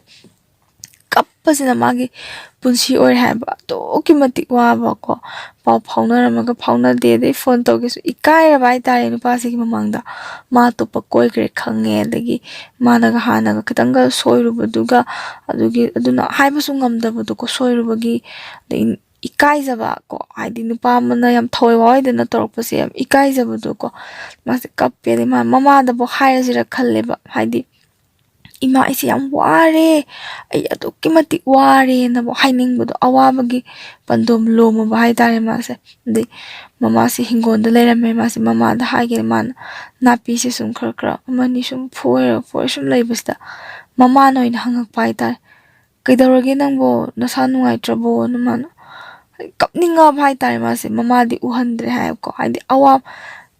ꯀꯞꯄꯁꯤꯅ ꯃꯥꯒꯤ ꯄꯨꯟꯁꯤ ꯑꯣꯏꯔꯦ ꯍꯥꯏꯕ꯫ ꯑꯗꯨꯛꯀꯤ ꯃꯇꯤꯛ ꯋꯥꯕꯀꯣ꯫ ꯄꯥꯎ ꯐꯥꯎꯅꯔꯝꯃꯒ ꯐꯥꯎꯅꯗꯦ, ꯑꯗꯩ ꯐꯣꯟ ꯇꯧꯒꯦꯁꯨ ꯏꯀꯥꯏꯔꯕ ꯍꯥꯏꯇꯥꯔꯦ ꯅꯨꯄꯥꯁꯤꯒꯤ ꯃꯃꯥꯡꯗ꯫ ꯃꯥ ꯑꯇꯣꯞꯄ ꯀꯣꯏꯈ꯭ꯔꯦ ꯈꯪꯉꯦ, ꯑꯗꯒꯤ ꯃꯥꯅꯒ ꯍꯥꯟꯅꯒ ꯈꯤꯇꯪꯒ ꯁꯣꯏꯔꯨꯕꯗꯨꯒ, ꯑꯗꯨꯒꯤ, ꯑꯗꯨꯅ ꯍꯥꯏꯕꯁꯨ ꯉꯝꯗꯕꯗꯣꯀꯣ, ꯁꯣꯏꯔꯨꯕꯒꯤ꯫ ꯑꯗꯩ ꯏꯀꯥꯏꯖꯕ ꯀꯣ, ꯍꯥꯏꯗꯤ ꯅꯨꯄꯥ ꯑꯃꯅ ꯌꯥꯝ ꯊꯋꯥꯏ ꯋꯥꯏꯗꯅ ꯇꯧꯔꯛꯄꯁꯦ ꯌꯥꯝ ꯏꯀꯥꯏꯖꯕꯗꯣꯀꯣ꯫ ꯃꯥꯁꯦ ꯀꯞꯄꯦ, ꯑꯗꯩ ꯃꯥ ꯃꯃꯥꯗꯕꯨ ꯍꯥꯏꯔꯁꯤꯔ ꯈꯜꯂꯦꯕ, ꯍꯥꯏꯗꯤ "ꯏꯃꯥ, ꯑꯩꯁꯦ ꯌꯥꯝ ꯋꯥꯔꯦ, ꯑꯩ ꯑꯗꯨꯛꯀꯤ ꯃꯇꯤꯛ ꯋꯥꯔꯦꯅꯕꯨ" ꯍꯥꯏꯅꯤꯡꯕꯗꯣ, ꯑꯋꯥꯕꯒꯤ ꯄꯟꯗꯣꯝ ꯂꯣꯝꯃꯕ ꯍꯥꯏꯇꯥꯔꯦ ꯃꯥꯁꯦ꯫ ꯑꯗꯩ ꯃꯃꯥꯁꯦ ꯍꯤꯡꯒꯣꯜꯗ ꯂꯩꯔꯝꯃꯦ꯫ ꯃꯥꯁꯦ ꯃꯃꯥꯗ ꯍꯥꯏꯒꯦ, ꯃꯥꯅ ꯅꯥꯄꯤꯁꯦ ꯁꯨꯝ ꯈꯔ ꯈꯔ ꯑꯃꯅꯤ ꯁꯨꯝ ꯐꯣꯏꯔ ꯐꯣꯏꯔ ꯁꯨꯝ ꯂꯩꯕꯁꯤꯗ ꯃꯃꯥꯅ ꯑꯣꯏꯅ ꯍꯪꯉꯛꯄ ꯍꯥꯏꯇꯥꯔꯦ, "ꯀꯩꯗꯧꯔꯒꯦ ꯅꯪꯕꯣ? ꯅꯁꯥ ꯅꯨꯡꯉꯥꯏꯇ꯭ꯔꯕꯣꯅ?" ꯃꯥꯅ ꯀꯞꯅꯤꯡꯉꯕ ꯍꯥꯏꯇꯥꯔꯦ ꯃꯥꯁꯦ꯫ ꯃꯃꯥꯗꯤ ꯎꯍꯟꯗ꯭ꯔꯦ ꯍꯥꯏꯕꯀꯣ, ꯍꯥꯏꯗꯤ ꯑꯋꯥ,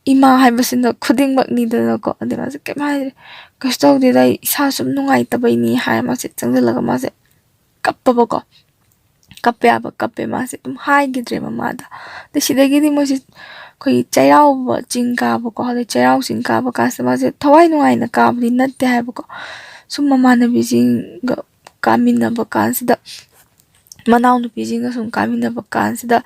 ꯏꯃꯥ ꯍꯥꯏꯕꯁꯤꯅ ꯈꯨꯗꯤꯡꯃꯛꯅꯤꯗꯅꯀꯣ꯫ ꯑꯗꯩ ꯃꯥꯁꯦ ꯀꯩꯝ ꯍꯥꯏꯗ꯭ꯔꯦ, "ꯀꯩꯁꯨ ꯇꯧꯗꯦꯗ, ꯑꯩ ꯏꯁꯥ ꯁꯨꯝ ꯅꯨꯡꯉꯥꯏꯇꯕꯩꯅꯤ" ꯍꯥꯏꯔ ꯃꯥꯁꯦ ꯆꯪꯁꯤꯜꯂꯒ ꯃꯥꯁꯦ ꯀꯞꯄꯕꯀꯣ꯫ ꯀꯞꯄ ꯌꯥꯕ ꯀꯞꯄꯦ ꯃꯥꯁꯦ, ꯑꯗꯨꯝ ꯍꯥꯏꯈꯤꯗ꯭ꯔꯦ ꯃꯃꯥꯗ꯫ ꯑꯗꯩ ꯁꯤꯗꯒꯤꯗꯤ ꯃꯣꯏꯁꯦ ꯑꯩꯈꯣꯏꯒꯤ ꯆꯩꯔꯥꯎꯕ ꯆꯤꯡ ꯀꯥꯕꯀꯣ, ꯑꯗꯩ ꯆꯩꯔꯥꯎ ꯆꯤꯡ ꯀꯥꯕ ꯀꯥꯟꯁꯤꯗ ꯃꯥꯁꯦ ꯊꯋꯥꯏ ꯅꯨꯡꯉꯥꯏꯅ ꯀꯥꯕꯗꯤ ꯅꯠꯇꯦ ꯍꯥꯏꯕꯀꯣ꯫ ꯁꯨꯝ ꯃꯃꯥꯟꯅꯕꯤꯁꯤꯡꯒ ꯀꯥꯃꯤꯟꯅꯕ ꯀꯥꯟꯁꯤꯗ, ꯃꯅꯥꯎꯅꯨꯄꯤꯁꯤꯡꯒ ꯁꯨꯝ ꯀꯥꯃꯤꯟꯅꯕ ꯀꯥꯟꯁꯤꯗ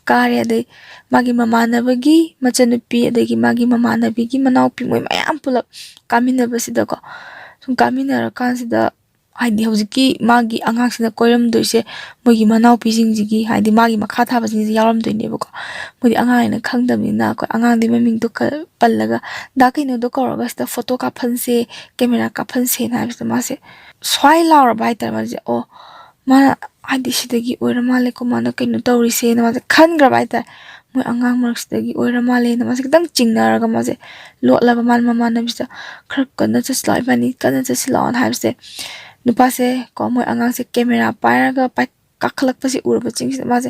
ꯀꯥꯔꯦ꯫ ꯑꯗꯩ ꯃꯥꯒꯤ ꯃꯃꯥꯟꯅꯕꯒꯤ ꯃꯆꯟꯅꯨꯄꯤ, ꯑꯗꯒꯤ ꯃꯥꯒꯤ ꯃꯃꯥꯟꯅꯕꯤꯒꯤ ꯃꯅꯥꯎꯄꯤ, ꯃꯣꯏ ꯃꯌꯥꯝ ꯄꯨꯂꯞ ꯀꯥꯃꯤꯟꯅꯕꯁꯤꯗꯀꯣ, ꯁꯨꯝ ꯀꯥꯃꯤꯟꯅꯔꯀꯥꯟꯁꯤꯗ, ꯍꯥꯏꯗꯤ ꯍꯧꯖꯤꯛꯀꯤ ꯃꯥꯒꯤ ꯑꯉꯥꯡꯁꯤꯅ ꯀꯣꯏꯔꯝꯗꯣꯏꯁꯦ ꯃꯣꯏꯒꯤ ꯃꯅꯥꯎꯄꯤꯁꯤꯡꯁꯤꯒꯤ, ꯍꯥꯏꯗꯤ ꯃꯥꯒꯤ ꯃꯈꯥ ꯊꯥꯕꯁꯤꯡꯁꯤ ꯌꯥꯎꯔꯝꯗꯣꯏꯅꯦꯕꯀꯣ꯫ ꯃꯣꯏꯗꯤ ꯑꯉꯥꯡ ꯍꯥꯏꯅ ꯈꯪꯗꯕꯅꯤꯅ ꯑꯩꯈꯣꯏ ꯑꯉꯥꯡꯗꯤ ꯃꯃꯤꯡꯗꯣ ꯀ-, ꯄꯜꯂꯒ "ꯗꯥ ꯀꯩꯅꯣꯗꯣ ꯀꯧꯔꯒ ꯁꯤꯗ ꯐꯣꯇꯣ ꯀꯥꯞꯍꯟꯁꯦ, ꯀꯦꯃꯦꯔꯥ ꯀꯥꯞꯍꯟꯁꯦꯅ" ꯍꯥꯏꯕꯁꯤꯗ ꯃꯥꯁꯦ ꯁ꯭ꯋꯥꯏ ꯂꯥꯎꯔꯕ ꯍꯥꯏꯇꯥꯔꯦ ꯃꯥꯁꯦ꯫ "ꯑꯣ, ꯃꯥꯅ ꯍꯥꯏꯗꯤ ꯁꯤꯗꯒꯤ ꯑꯣꯏꯔ ꯃꯥꯜꯂꯦꯀꯣ, ꯃꯥꯅ ꯀꯩꯅꯣ ꯇꯧꯔꯤꯁꯦꯅ" ꯃꯥꯁꯦ ꯈꯟꯈ꯭ꯔꯕ ꯍꯥꯏꯇꯥꯔꯦ꯫ "ꯃꯣꯏ ꯑꯉꯥꯡ ꯃꯔꯛꯁꯤꯗꯒꯤ ꯑꯣꯏꯔ ꯃꯥꯜꯂꯦꯅ" ꯃꯥꯁꯦ ꯈꯤꯇꯪ ꯆꯤꯡꯅꯔꯒ ꯃꯥꯁꯦ ꯂꯣꯠꯂꯕ ꯃꯥꯅ ꯃꯃꯥꯟꯅꯕꯤꯁꯤꯗ, "ꯈꯔ ꯀꯟꯅ ꯆꯠꯁꯤ ꯂꯥꯛꯑꯣ, ꯏꯕꯥꯅꯤ ꯀꯟꯅ ꯆꯠꯁꯤ ꯂꯥꯛꯑꯣꯅ" ꯍꯥꯏꯕꯁꯦ꯫ ꯅꯨꯄꯥꯁꯦ ꯀꯣ, ꯃꯣꯏ ꯑꯉꯥꯡꯁꯦ ꯀꯦꯃꯦꯔꯥ ꯄꯥꯏꯔꯒ ꯄꯥꯏ-, ꯀꯥꯈꯠꯂꯛꯄꯁꯦ ꯎꯔꯕ ꯆꯤꯡꯁꯤꯗ ꯃꯥꯁꯦ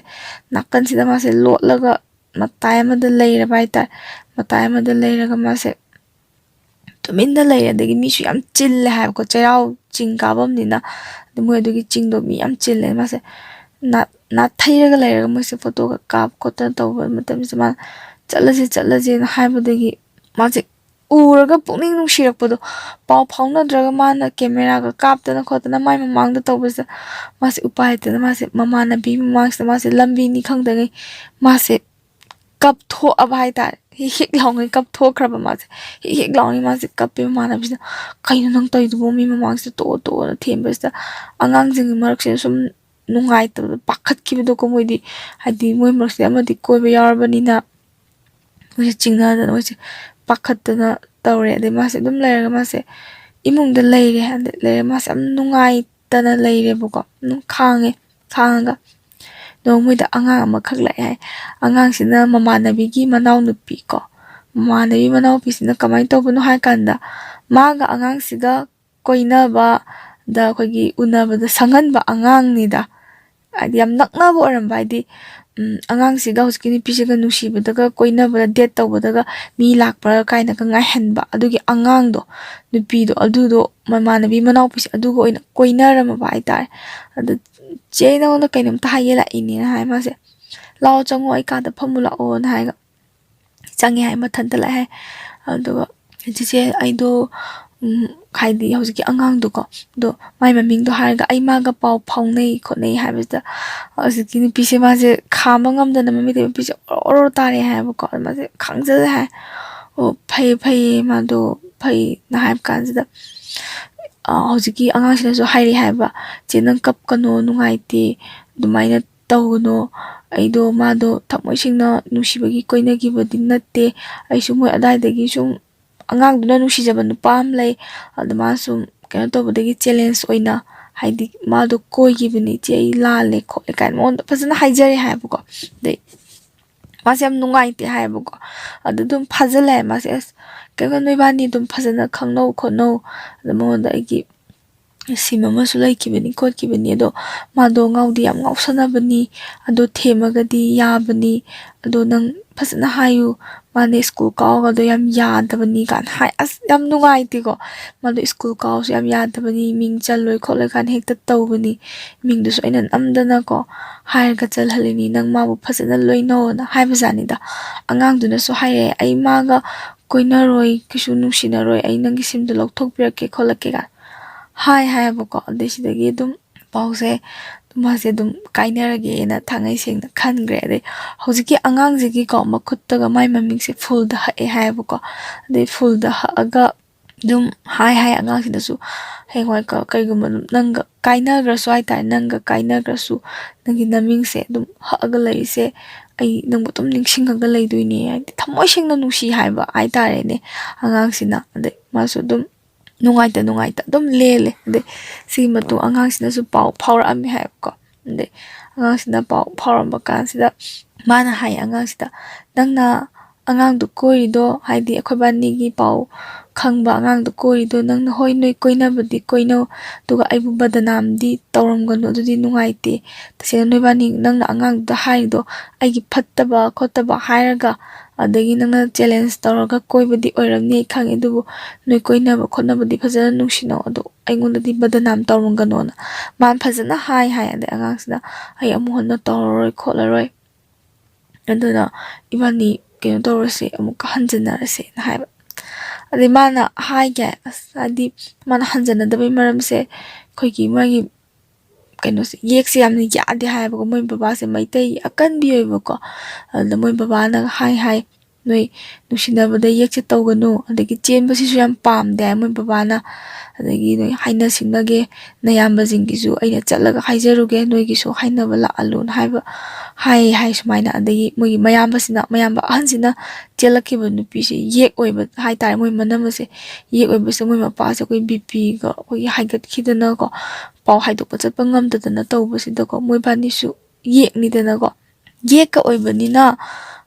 ꯅꯥꯀꯟꯁꯤꯗ ꯃꯥꯁꯦ ꯂꯣꯠꯂꯒ ꯃꯇꯥꯏ ꯑꯃꯗ ꯂꯩꯔꯕ ꯍꯥꯏꯇꯥꯔꯦ꯫ ꯃꯇꯥꯏ ꯑꯃꯗ ꯂꯩꯔꯒ ꯃꯥꯁꯦ ꯇꯨꯃꯤꯟꯅ ꯂꯩꯔꯦ꯫ ꯑꯗꯒꯤ ꯃꯤꯁꯨ ꯌꯥꯝ ꯆꯤꯜꯂꯦ ꯍꯥꯏꯕꯀꯣ, ꯆꯩꯔꯥꯎ ꯆꯤꯡ ꯀꯥꯐꯝꯅꯤꯅ꯫ ꯑꯗꯨ ꯃꯣꯏ ꯑꯗꯨꯒꯤ ꯆꯤꯡꯗꯣ ꯃꯤ ꯌꯥꯝ ꯆꯤꯜꯂꯦ꯫ ꯃꯥꯁꯦ ꯅꯥ- ꯅꯥꯊꯩꯔꯒ ꯂꯩꯔꯒ ꯃꯣꯏꯁꯦ ꯐꯣꯇꯣꯒ ꯀꯥꯞ ꯈꯣꯠꯇꯅ ꯇꯧꯕ ꯃꯇꯝꯁꯤꯗ ꯃꯥꯅ "ꯆꯠꯂꯁꯤ, ꯆꯠꯂꯁꯦꯅ" ꯍꯥꯏꯕꯗꯒꯤ ꯃꯥꯁꯦ ꯎꯔꯒ ꯄꯨꯛꯅꯤꯡ ꯅꯨꯡꯁꯤꯔꯛꯄꯗꯣ, ꯄꯥꯎ ꯐꯥꯎꯅꯗ꯭ꯔꯒ ꯃꯥꯅ ꯀꯦꯃꯦꯔꯥꯒ ꯀꯥꯞꯇꯅ ꯈꯣꯠꯇꯅ ꯃꯥꯏ ꯃꯃꯥꯡꯗ ꯇꯧꯕꯁꯤꯗ ꯃꯥꯁꯦ ꯎꯄꯥꯏ ꯂꯩꯇꯅ ꯃꯥꯁꯦ ꯃꯃꯥꯟꯅꯕꯤ ꯃꯃꯥꯡꯁꯤꯗ ꯃꯥꯁꯦ ꯂꯝꯕꯤꯅꯤ ꯈꯪꯗꯉꯩ ꯃꯥꯁꯦ ꯀꯞꯊꯣꯛꯑꯕ ꯍꯥꯏꯇꯥꯔꯦ꯫ ꯍꯤꯛ ꯍꯤꯛ ꯂꯥꯎꯉꯩ ꯀꯞꯊꯣꯛꯈ꯭ꯔꯕ ꯃꯥꯁꯦ꯫ ꯍꯤꯛ ꯍꯤꯛ ꯂꯥꯎꯉꯩ ꯃꯥꯁꯦ ꯀꯞꯄꯦ꯫ ꯃꯃꯥꯟꯅꯕꯤꯁꯤꯅ "ꯀꯩꯅꯣ ꯅꯪ ꯇꯧꯔꯤꯗꯨꯕꯨ? ꯃꯤ ꯃꯃꯥꯡꯁꯤꯗ ꯇꯣꯛꯑꯣ, ꯇꯣꯛꯑꯣꯅ" ꯊꯦꯝꯕꯁꯤꯗ ꯑꯉꯥꯡꯁꯤꯡꯒꯤ ꯃꯔꯛꯁꯤꯗ ꯁꯨꯝ ꯅꯨꯡꯉꯥꯏꯇꯕꯗꯣ, ꯄꯥꯈꯠꯈꯤꯕꯗꯣꯀꯣ꯫ ꯃꯣꯏꯗꯤ ꯍꯥꯏꯗꯤ ꯃꯣꯏ ꯃꯔꯛꯁꯤꯗ ꯑꯃꯗꯤ ꯀꯣꯏꯕ ꯌꯥꯎꯔꯕꯅꯤꯅ ꯃꯣꯏꯁꯦ ꯆꯤꯡꯅꯗꯅ ꯃꯣꯏꯁꯦ ꯄꯥꯈꯠꯇꯅ ꯇꯧꯔꯦ꯫ ꯑꯗꯩ ꯃꯥꯁꯦ ꯑꯗꯨꯝ ꯂꯩꯔꯒ ꯃꯥꯁꯦ ꯏꯃꯨꯡꯗ ꯂꯩꯔꯦ꯫ ꯑꯗꯩ ꯂꯩꯔꯦ ꯃꯥꯁꯦ ꯌꯥꯝ ꯅꯨꯡꯉꯥꯏꯇꯅ ꯂꯩꯔꯦꯕꯀꯣ꯫ ꯑꯗꯨꯝ ꯈꯥꯡꯉꯦ꯫ ꯈꯥꯡꯉꯒ ꯅꯣꯡꯃꯩꯗ ꯑꯉꯥꯡ ꯑꯃꯈꯛ ꯂꯥꯛꯑꯦ ꯍꯥꯏ꯫ ꯑꯉꯥꯡꯁꯤꯅ ꯃꯃꯥꯟꯅꯕꯤꯒꯤ ꯃꯅꯥꯎꯅꯨꯄꯤ ꯀꯣ꯫ ꯃꯃꯥꯟꯅꯕꯤ ꯃꯅꯥꯎꯅꯨꯄꯤꯁꯤꯅ ꯀꯃꯥꯏꯅ ꯇꯧꯕꯅꯣ ꯍꯥꯏ ꯀꯥꯟꯗ ꯃꯥꯒ ꯑꯉꯥꯡꯁꯤꯒ ꯀꯣꯏꯅꯕꯗ ꯑꯩꯈꯣꯏꯒꯤ ꯎꯅꯕꯗ ꯁꯪꯍꯟꯕ ꯑꯉꯥꯡꯅꯤꯗ꯫ ꯍꯥꯏꯗꯤ ꯌꯥꯝ ꯅꯛꯅꯕ ꯑꯣꯏꯔꯝꯕ, ꯍꯥꯏꯗꯤ ꯎꯝ, ꯑꯉꯥꯡꯁꯤꯒ ꯍꯧꯖꯤꯛꯀꯤ ꯅꯨꯄꯤꯁꯤꯒ ꯅꯨꯡꯁꯤꯕꯗꯒ ꯀꯣꯏꯅꯕꯗ ꯗꯦꯠ ꯇꯧꯕꯗꯒ ꯃꯤ ꯂꯥꯛꯄ꯭ꯔꯥ ꯀꯥꯏꯅꯒ ꯉꯥꯏꯍꯟꯕ ꯑꯗꯨꯒꯤ ꯑꯉꯥꯡꯗꯣ, ꯅꯨꯄꯤꯗꯣ, ꯑꯗꯨꯗꯣ ꯃꯃꯥꯟꯅꯕꯤ ꯃꯅꯥꯎꯄꯤꯁꯦ ꯑꯗꯨꯒ ꯑꯣꯏꯅ ꯀꯣꯏꯅꯔꯝꯃꯕ ꯍꯥꯏꯇꯥꯔꯦ꯫ ꯑꯗ "ꯆꯦ, ꯅꯉꯣꯟꯗ ꯀꯩꯅꯣꯝꯇ ꯍꯥꯏꯒꯦ ꯂꯥꯛꯏꯅꯦꯅ" ꯍꯥꯏ ꯃꯥꯁꯦ꯫ "ꯂꯥꯛꯑꯣ, ꯆꯪꯉꯣ, ꯑꯩ ꯀꯥꯗ ꯐꯝꯃꯨ ꯂꯥꯛꯑꯣꯅ" ꯍꯥꯏꯔꯒ ꯆꯪꯉꯦ ꯍꯥꯏ꯫ ꯃꯊꯟꯇ ꯂꯥꯛꯑꯦ ꯍꯥꯏ꯫ ꯑꯗꯨꯒ "ꯆꯦꯆꯦ, ꯑꯩꯗꯣ ꯎꯝ, ꯍꯥꯏꯗꯤ ꯍꯧꯖꯤꯛꯀꯤ ꯑꯉꯥꯡꯗꯣꯀꯣ, ꯑꯗꯣ ꯃꯥꯏ ꯃꯃꯤꯡꯗꯣ ꯍꯥꯏꯔꯒ ꯑꯩ ꯃꯥꯒ ꯄꯥꯎ ꯐꯥꯎꯅꯩ ꯈꯣꯠꯅꯩ" ꯍꯥꯏꯕꯁꯤꯗ ꯍꯧꯖꯤꯛꯀꯤ ꯅꯨꯄꯤꯁꯦ ꯃꯥꯁꯦ ꯈꯥꯝꯕ ꯉꯝꯗꯅ ꯃꯃꯤꯠꯇꯩ ꯃꯄꯤꯁꯦ ꯑꯣꯔꯣ ꯑꯣꯔꯣ ꯇꯥꯔꯛꯑꯦ ꯍꯥꯏꯕꯀꯣ꯫ ꯑꯗ ꯃꯥꯁꯦ ꯈꯥꯡꯖꯜꯂꯦ ꯍꯥꯏ꯫ "ꯑꯣ, ꯐꯩꯌꯦ, ꯐꯩꯌꯦ, ꯃꯥꯗꯣ ꯐꯩꯅ" ꯍꯥꯏꯕ ꯀꯥꯟꯁꯤꯗ ꯑ, ꯍꯧꯖꯤꯛꯀꯤ ꯑꯉꯥꯡꯁꯤꯅꯁꯨ ꯍꯥꯏꯔꯛꯑꯦ ꯍꯥꯏꯕ, "ꯆꯦ, ꯅꯪ ꯀꯞꯀꯅꯣ, ꯅꯨꯡꯉꯥꯏꯇꯦ, ꯑꯗꯨꯃꯥꯏꯅ ꯇꯧꯒꯅꯣ꯫ ꯑꯩꯗꯣ ꯃꯥꯗꯣ ꯊꯃꯣꯏ ꯁꯦꯡꯅ ꯅꯨꯡꯁꯤꯕꯒꯤ ꯀꯣꯏꯅꯈꯤꯕꯗꯤ ꯅꯠꯇꯦ꯫ ꯑꯩꯁꯨ ꯃꯣꯏ ꯑꯗꯥꯏꯗꯒꯤ ꯁꯨꯝ ꯑꯉꯥꯡꯗꯨꯅ ꯅꯨꯡꯁꯤꯖꯕ ꯅꯨꯄꯥ ꯑꯃ ꯂꯩ꯫ ꯑꯗꯨ ꯃꯥ ꯁꯨꯝ ꯀꯩꯅꯣ ꯇꯧꯕꯗꯒꯤ ꯆꯦꯂꯦꯟꯖ ꯑꯣꯏꯅ, ꯍꯥꯏꯗꯤ ꯃꯥꯗꯣ ꯀꯣꯏꯈꯤꯕꯅꯤ ꯏꯆꯦ, ꯑꯩ ꯂꯥꯜꯂꯦ ꯈꯣꯠꯂꯦ" ꯀꯥꯏꯅ ꯃꯉꯣꯟꯗ ꯐꯖꯅ ꯍꯥꯏꯖꯔꯦ ꯍꯥꯏꯕꯀꯣ꯫ ꯑꯗꯩ ꯃꯥꯁꯦ ꯌꯥꯝ ꯅꯨꯡꯉꯥꯏꯇꯦ ꯍꯥꯏꯌꯦꯕꯀꯣ꯫ ꯑꯗꯨ ꯑꯗꯨꯝ ꯐꯥꯖꯤꯜꯂꯦ ꯍꯥꯏ ꯃꯥꯁꯦ꯫ "ꯑꯁ, ꯀꯩꯅꯣ, ꯅꯣꯏꯕꯥꯅꯤ ꯑꯗꯨꯝ ꯐꯖꯅ ꯈꯪꯅꯧ ꯈꯣꯠꯅꯧ", ꯑꯗ ꯃꯉꯣꯟꯗ ꯑꯩꯒꯤ ꯁꯤꯝ ꯑꯃꯁꯨ ꯂꯩꯈꯤꯕꯅꯤ ꯈꯣꯠꯈꯤꯕꯅꯤ, ꯑꯗꯣ ꯃꯥꯗꯣ ꯉꯥꯎꯗꯤ ꯌꯥꯝ ꯉꯥꯎꯁꯟꯅꯕꯅꯤ, ꯑꯗꯣ ꯊꯦꯝꯃꯒꯗꯤ ꯌꯥꯕꯅꯤ, ꯑꯗꯣ ꯅꯪ ꯐꯖꯅ ꯍꯥꯏꯌꯨ, ꯃꯥꯅ ꯁ꯭ꯀꯨꯜ ꯀꯥꯎꯒꯗꯣ ꯌꯥꯝ ꯌꯥꯗꯕꯅꯤ ꯀꯥꯏꯅ ꯍꯥꯏ꯫ ꯑꯁ, ꯌꯥꯝ ꯅꯨꯡꯉꯥꯏꯇꯦꯀꯣ꯫ ꯃꯥꯗꯣ ꯁ꯭ꯀꯨꯜ ꯀꯥꯎꯁꯨ ꯌꯥꯝ ꯌꯥꯗꯕꯅꯤ, ꯃꯤꯡ ꯆꯜꯂꯣꯏ ꯈꯣꯠꯂꯣꯏ ꯀꯥꯏꯅ ꯍꯦꯛꯇ ꯇꯧꯕꯅꯤ, ꯃꯤꯡꯗꯨꯁꯨ ꯑꯩꯅ ꯅꯝꯗꯅꯀꯣ ꯍꯥꯏꯔꯒ ꯆꯜꯍꯜꯂꯤꯅꯤ, ꯅꯪ ꯃꯥꯕꯨ ꯐꯖꯅ ꯂꯣꯏꯅꯧꯅ ꯍꯥꯏꯕꯖꯥꯠꯅꯤꯗ꯫ ꯑꯉꯥꯡꯗꯨꯅꯁꯨ ꯍꯥꯏꯔꯛꯑꯦ, ꯑꯩ ꯃꯥꯒ ꯀꯣꯏꯅꯔꯣꯏ, ꯀꯩꯁꯨ ꯅꯨꯡꯁꯤꯅꯔꯣꯏ, ꯑꯩ ꯅꯪꯒꯤ ꯁꯤꯝꯗꯣ ꯂꯧꯊꯣꯛꯄꯤꯔꯛꯀꯦ ꯈꯣꯠꯂꯛꯀꯦ ꯀꯥꯏꯅ ꯍꯥꯏ ꯍꯥꯏꯌꯦꯕꯀꯣ꯫ ꯑꯗꯩ ꯁꯤꯗꯒꯤ ꯑꯗꯨꯝ ꯄꯥꯎꯁꯦ ꯃꯥꯁꯦ ꯑꯗꯨꯝ ꯀꯥꯏꯅꯔꯒꯦꯅ ꯊꯥꯡꯉꯩ ꯁꯦꯡꯅ ꯈꯟꯈ꯭ꯔꯦ꯫ ꯑꯗꯩ ꯍꯧꯖꯤꯛꯀꯤ ꯑꯉꯥꯡꯁꯤꯒꯤꯀꯣ ꯃꯈꯨꯠꯇꯒ ꯃꯥꯏ ꯃꯃꯤꯡꯁꯦ ꯐꯨꯜꯗ ꯍꯛꯑꯦ ꯍꯥꯏꯌꯦꯕꯀꯣ꯫ ꯑꯗꯩ ꯐꯨꯜꯗ ꯍꯛꯑꯒ ꯑꯗꯨꯝ ꯍꯥꯏ ꯍꯥꯏ ꯑꯉꯥꯡꯁꯤꯗꯁꯨ, ꯍꯌꯦꯡꯋꯥꯏ ꯀ-, ꯀꯩꯒꯨꯝꯕ ꯑꯗꯨꯝ ꯅꯪꯒ ꯀꯥꯏꯅꯈ꯭ꯔꯁꯨ ꯍꯥꯏꯇꯥꯔꯦ, ꯅꯪꯒ ꯀꯥꯏꯅꯈ꯭ꯔꯁꯨ ꯅꯪꯒꯤ ꯅꯃꯤꯡꯁꯦ ꯑꯗꯨꯝ ꯍꯛꯑꯒ ꯂꯩꯔꯤꯁꯦ ꯑꯩ ꯅꯪꯕꯨ ꯑꯗꯨꯝ ꯅꯤꯡꯁꯤꯡꯉꯒ ꯂꯩꯗꯣꯏꯅꯦ, ꯍꯥꯏꯗꯤ ꯊꯃꯣꯏ ꯁꯦꯡꯅ ꯅꯨꯡꯁꯤ ꯍꯥꯏꯕ ꯍꯥꯏꯇꯥꯔꯦꯅꯦ ꯑꯉꯥꯡꯁꯤꯅ꯫ ꯑꯗꯩ ꯃꯥꯁꯨ ꯑꯗꯨꯝ ꯅꯨꯡꯉꯥꯏꯇ ꯅꯨꯡꯉꯥꯏꯇ ꯑꯗꯨꯝ ꯂꯦꯜꯂꯦ꯫ ꯑꯗꯩ ꯁꯤꯒꯤ ꯃꯇꯨꯡ ꯑꯉꯥꯡꯁꯤꯅꯁꯨ ꯄꯥꯎ ꯐꯥꯎꯔꯛꯑꯝꯃꯦ ꯍꯥꯏꯕꯀꯣ꯫ ꯑꯗꯩ ꯑꯉꯥꯡꯁꯤꯅ ꯄꯥꯎ ꯐꯥꯎꯔꯝꯕ ꯀꯥꯟꯁꯤꯗ ꯃꯥꯅ ꯍꯥꯏꯌꯦ ꯑꯉꯥꯡꯁꯤꯗ, "ꯅꯪꯅ ꯑꯉꯥꯡꯗꯨ ꯀꯣꯏꯔꯤꯗꯣ, ꯍꯥꯏꯗꯤ ꯑꯩꯈꯣꯏꯕꯥꯅꯤꯒꯤ ꯄꯥꯎ ꯈꯪꯕ ꯑꯉꯥꯡꯗꯨ ꯀꯣꯏꯔꯤꯗꯣ, ꯅꯪꯅ ꯍꯣꯏ ꯅꯣꯏ ꯀꯣꯏꯅꯕꯗꯤ ꯀꯣꯏꯅꯧ, ꯑꯗꯨꯒ ꯑꯩꯕꯨ ꯕꯗꯅꯥꯝꯗꯤ ꯇꯧꯔꯝꯒꯅꯨ, ꯑꯗꯨꯗꯤ ꯅꯨꯡꯉꯥꯏꯇꯦ꯫ ꯇꯁꯦꯡꯅ ꯅꯣꯏꯕꯥꯅꯤ ꯅꯪꯅ ꯑꯉꯥꯡꯗꯨꯗ ꯍꯥꯏꯔꯤꯗꯣ ꯑꯩꯒꯤ ꯐꯠꯇꯕ ꯈꯣꯠꯇꯕ ꯍꯥꯏꯔꯒ, ꯑꯗꯒꯤ ꯅꯪꯅ ꯆꯦꯂꯦꯟꯖ ꯇꯧꯔꯒ ꯀꯣꯏꯕꯗꯤ ꯑꯣꯏꯔꯝꯅꯤ ꯑꯩ ꯈꯪꯉꯦ, ꯑꯗꯨꯕꯨ ꯅꯣꯏ ꯀꯣꯏꯅꯕ ꯈꯣꯠꯅꯕꯗꯤ ꯐꯖꯅ ꯅꯨꯡꯁꯤꯅꯧ, ꯑꯗꯣ ꯑꯩꯉꯣꯟꯗꯗꯤ ꯕꯗꯅꯥꯝ ꯇꯧꯔꯝꯒꯅꯣꯅ" ꯃꯥꯅ ꯐꯖꯅ ꯍꯥꯏ ꯍꯥꯏ꯫ ꯑꯗꯩ ꯑꯉꯥꯡꯁꯤꯅ, "ꯑꯩ ꯑꯃꯨꯛ ꯍꯟꯅ ꯇꯧꯔꯔꯣꯏ ꯈꯣꯠꯂꯔꯣꯏ, ꯑꯗꯨꯅ ꯏꯕꯥꯅꯤ ꯀꯩꯅꯣ ꯇꯧꯔꯁꯦ, ꯑꯃꯨꯛꯀ ꯍꯟꯖꯤꯟꯅꯔꯁꯦꯅ" ꯍꯥꯏꯕ꯫ ꯑꯗꯩ ꯃꯥꯅ ꯍꯥꯏꯒꯦ, ꯑꯁ, ꯍꯥꯏꯗꯤ ꯃꯥꯅ ꯍꯟꯖꯟꯅꯗꯕꯩ ꯃꯔꯝꯁꯦ ꯑꯩꯈꯣꯏꯒꯤ ꯃꯥꯒꯤ ꯀꯩꯅꯣꯁꯦ, ꯌꯦꯛꯁꯦ ꯌꯥꯝꯅ ꯌꯥꯗꯦ ꯍꯥꯏꯌꯦꯕꯀꯣ꯫ ꯃꯣꯏ ꯕꯕꯥꯁꯦ ꯃꯩꯇꯩ ꯑꯀꯟꯕꯤ ꯑꯣꯏꯕꯀꯣ꯫ ꯑꯗꯨꯗ ꯃꯣꯏ ꯕꯕꯥꯅ ꯍꯥꯏ ꯍꯥꯏ, "ꯅꯣꯏ ꯅꯨꯡꯁꯤꯅꯕꯗ ꯌꯦꯛꯁꯦ ꯇꯧꯒꯅꯨ, ꯑꯗꯒꯤ ꯆꯦꯟꯕꯁꯤꯁꯨ ꯌꯥꯝ ꯄꯥꯝꯗꯦ" ꯍꯥꯏ ꯃꯣꯏ ꯕꯕꯥꯅ꯫ "ꯑꯗꯒꯤ ꯅꯣꯏ ꯍꯥꯏꯅ ꯁꯤꯡꯅꯒꯦ, ꯅꯌꯥꯝꯕꯁꯤꯡꯒꯤꯁꯨ ꯑꯩꯅ ꯆꯠꯂꯒ ꯍꯥꯏꯖꯔꯨꯒꯦ, ꯅꯣꯏꯒꯤꯁꯨ ꯍꯥꯏꯅꯕ ꯂꯥꯛꯍꯜꯂꯨꯅ" ꯍꯥꯏꯕ, ꯍꯥꯏ ꯍꯥꯏ ꯁꯨꯃꯥꯏꯅ꯫ ꯑꯗꯒꯤ ꯃꯣꯏꯒꯤ ꯃꯌꯥꯝꯕꯁꯤꯅ, ꯃꯌꯥꯝꯕ ꯑꯍꯟꯁꯤꯅ ꯆꯦꯜꯂꯛꯈꯤꯕ ꯅꯨꯄꯤꯁꯦ ꯌꯦꯛ ꯑꯣꯏꯕ ꯍꯥꯏꯇꯥꯔꯦ, ꯃꯣꯏ ꯃꯅꯝ ꯑꯁꯦ ꯌꯦꯛ ꯑꯣꯏꯕꯁꯦ ꯃꯣꯏ ꯃꯄꯥꯁꯦ ꯑꯩꯈꯣꯏ ꯕꯤ ꯄꯤꯒ ꯑꯩꯈꯣꯏꯒꯤ ꯍꯥꯏꯒꯠꯈꯤꯗꯅꯀꯣ, ꯄꯥꯎ ꯍꯥꯏꯗꯣꯛꯄ ꯆꯠꯄ ꯉꯝꯗꯗꯅ ꯇꯧꯕꯁꯤꯗꯀꯣ, ꯃꯣꯏꯕꯥꯅꯤꯁꯨ ꯌꯦꯛꯅꯤꯗꯅꯀꯣ꯫ ꯌꯦꯛꯀ ꯑꯣꯏꯕꯅꯤꯅ,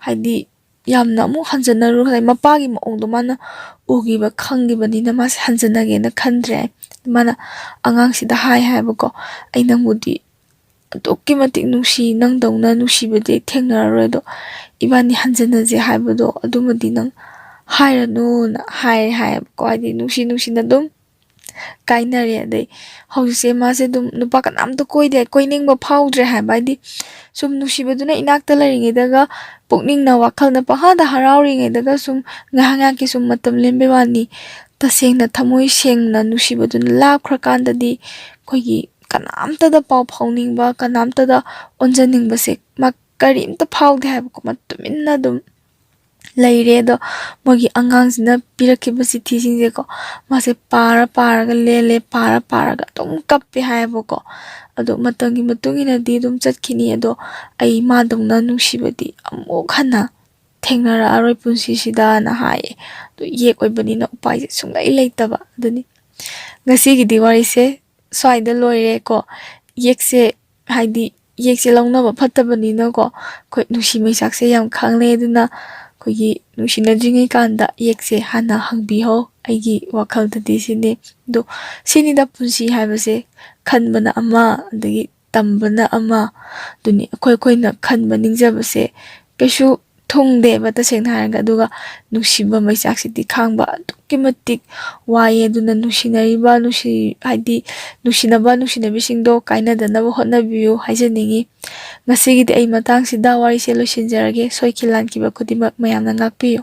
ꯍꯥꯏꯗꯤ, ꯌꯥꯝꯅ ꯑꯃꯨꯛ ꯍꯟꯖꯟꯅꯔꯨ, ꯉꯁꯥꯏ ꯃꯄꯥꯒꯤ ꯃꯑꯣꯡꯗꯣ ꯃꯥꯅ ꯎꯈꯤꯕ ꯈꯪꯈꯤꯕꯅꯤꯅ ꯃꯥꯁꯦ ꯍꯟꯖꯟꯅꯒꯦꯅ ꯈꯟꯗ꯭ꯔꯦ꯫ ꯃꯥꯅ ꯑꯉꯥꯡꯁꯤꯗ ꯍꯥꯏ ꯍꯥꯏꯕꯀꯣ, "ꯑꯩ ꯅꯪꯕꯨꯗꯤ ꯑꯗꯨꯛꯀꯤ ꯃꯇꯤꯛ ꯅꯨꯡꯁꯤ, ꯅꯪꯗꯧꯅ ꯅꯨꯡꯁꯤꯕꯗꯤ ꯑꯩ ꯊꯦꯡꯅꯔꯔꯣꯏ, ꯑꯗꯣ ꯏꯕꯥꯅꯤ ꯍꯟꯖꯟꯅꯁꯦ ꯍꯥꯏꯕꯗꯣ ꯑꯗꯨꯃꯗꯤ ꯅꯪ ꯍꯥꯏꯔꯅꯨꯅ ꯍꯥꯏꯔꯦ ꯍꯥꯏꯌꯦꯕꯀꯣ꯫ ꯍꯥꯏꯗꯤ ꯅꯨꯡꯁꯤ ꯅꯨꯡꯁꯤꯅ ꯑꯗꯨꯝ ꯀꯥꯏꯅꯔꯦ꯫ ꯑꯗꯩ ꯍꯧꯖꯤꯛꯁꯦ ꯃꯥꯁꯦ ꯑꯗꯨꯝ ꯅꯨꯄꯥ ꯀꯅꯥꯝꯇ ꯀꯣꯏꯗꯦ, ꯀꯣꯏꯅꯤꯡꯕ ꯐꯥꯎꯗ꯭ꯔꯦ ꯍꯥꯏꯕ꯫ ꯍꯥꯏꯗꯤ ꯁꯨꯝ ꯅꯨꯡꯁꯤꯕꯗꯨꯅ ꯏꯅꯥꯛꯇ ꯂꯩꯔꯤꯉꯩꯗꯒ ꯄꯨꯛꯅꯤꯡꯅ ꯋꯥꯈꯜꯅ ꯄꯪꯍꯥꯗ ꯍꯔꯥꯎꯔꯤꯉꯩꯗꯒ ꯁꯨꯝ ꯉꯥꯏꯍꯥꯛ ꯉꯥꯏꯍꯥꯛꯀꯤ ꯁꯨꯝ ꯃꯇꯝ ꯂꯦꯟꯕꯩ ꯋꯥꯅꯤ꯫ ꯇꯁꯦꯡꯅ ꯊꯃꯣꯏ ꯁꯦꯡꯅ ꯅꯨꯡꯁꯤꯕꯗꯨꯅ ꯂꯥꯞꯈ꯭ꯔꯀꯥꯟꯗꯗꯤ ꯑꯩꯈꯣꯏꯒꯤ ꯀꯅꯥꯝꯇꯗ ꯄꯥꯎ ꯐꯥꯎꯅꯤꯡꯕ, ꯀꯅꯥꯝꯇꯗ ꯑꯣꯟꯖꯅꯤꯡꯕꯁꯦ ꯃꯥ ꯀꯔꯤꯝꯇ ꯐꯥꯎꯗꯦ ꯍꯥꯏꯕꯀꯣ꯫ ꯃꯥ ꯇꯨꯃꯤꯟꯅ ꯑꯗꯨꯝ ꯂꯩꯔꯦ꯫ ꯑꯗꯣ ꯃꯣꯏꯒꯤ ꯑꯉꯥꯡꯁꯤꯅ ꯄꯤꯔꯛꯈꯤꯕ ꯆꯤꯊꯤꯁꯤꯡꯁꯦꯀꯣ, ꯃꯥꯁꯦ ꯄꯥꯔ ꯄꯥꯔꯒ ꯂꯦꯜꯂꯦ, ꯄꯥꯔ ꯄꯥꯔꯒ ꯑꯗꯨꯝ ꯀꯞꯄꯦ ꯍꯥꯏꯌꯦꯕꯀꯣ꯫ ꯑꯗꯣ ꯃꯇꯝꯒꯤ ꯃꯇꯨꯡ ꯏꯟꯅꯗꯤ ꯑꯗꯨꯝ ꯆꯠꯈꯤꯅꯤ, ꯑꯗꯣ ꯑꯩ ꯃꯥꯗꯧꯅ ꯅꯨꯡꯁꯤꯕꯗꯤ ꯑꯃꯨꯛ ꯍꯟꯅ ꯊꯦꯡꯅꯔꯛꯑꯔꯣꯏ ꯄꯨꯟꯁꯤꯁꯤꯗꯅ ꯍꯥꯏꯌꯦ꯫ ꯑꯗꯣ ꯌꯦꯛ ꯑꯣꯏꯕꯅꯤꯅ ꯎꯄꯥꯏꯁꯦ ꯁꯨꯡꯂꯩ ꯂꯩꯇꯕ꯫ ꯑꯗꯨꯅꯤ ꯉꯁꯤꯒꯤꯗꯤ ꯋꯥꯔꯤꯁꯦ ꯁ꯭ꯋꯥꯏꯗ ꯂꯣꯏꯔꯦꯀꯣ꯫ ꯌꯦꯛꯁꯦ, ꯍꯥꯏꯗꯤ ꯌꯦꯛꯁꯦ ꯂꯧꯅꯕ ꯐꯠꯇꯕꯅꯤꯅꯀꯣ, ꯑꯩꯈꯣꯏ ꯅꯨꯡꯁꯤ ꯃꯩꯆꯥꯛꯁꯦ ꯌꯥꯝ ꯈꯥꯡꯅꯩ꯫ ꯑꯗꯨꯅ ꯑꯩꯈꯣꯏꯒꯤ ꯅꯨꯡꯁꯤꯅꯗ꯭ꯔꯤꯉꯩ ꯀꯥꯟꯗ ꯌꯦꯛꯁꯦ ꯍꯥꯟꯅ ꯍꯪꯕꯤꯍꯧ, ꯑꯩꯒꯤ ꯋꯥꯈꯜꯗꯗꯤ ꯁꯤꯅꯤ꯫ ꯑꯗꯣ ꯁꯤꯅꯤꯗ ꯄꯨꯟꯁꯤ ꯍꯥꯏꯕꯁꯦ, ꯈꯟꯕꯅ ꯑꯃ, ꯑꯗꯒꯤ ꯇꯝꯕꯅ ꯑꯃ꯫ ꯑꯗꯨꯅꯤ ꯑꯩꯈꯣꯏ, ꯑꯩꯈꯣꯏꯅ ꯈꯟꯕ ꯅꯤꯡꯖꯕꯁꯦ ꯀꯩꯁꯨ ꯊꯨꯡꯗꯦꯕ, ꯇꯁꯦꯡꯅ ꯍꯥꯏꯔꯒ꯫ ꯑꯗꯨꯒ ꯅꯨꯡꯁꯤꯕ ꯃꯩꯆꯥꯛꯁꯤꯗꯤ ꯈꯥꯡꯕ ꯑꯗꯨꯛꯀꯤ ꯃꯇꯤꯛ ꯋꯥꯏꯌꯦ꯫ ꯑꯗꯨꯅ ꯅꯨꯡꯁꯤꯅꯔꯤꯕ, ꯅꯨꯡꯁꯤ-, ꯍꯥꯏꯗꯤ ꯅꯨꯡꯁꯤꯅꯕ, ꯅꯨꯡꯁꯤꯅꯕꯤꯁꯤꯡꯗꯣ ꯀꯥꯏꯅꯗꯅꯕ ꯍꯣꯠꯅꯕꯤꯌꯨ ꯍꯥꯏꯖꯅꯤꯡꯉꯤ꯫ ꯉꯁꯤꯒꯤꯗꯤ ꯑꯩ ꯃꯇꯥꯡꯁꯤꯗ ꯋꯥꯔꯤꯁꯦ ꯂꯣꯏꯁꯤꯟꯖꯔꯒꯦ꯫ ꯁꯣꯏꯈꯤ ꯂꯥꯟꯈꯤꯕ ꯈꯨꯗꯤꯡꯃꯛ ꯃꯌꯥꯝꯅ ꯉꯥꯛꯄꯤꯌꯨ꯫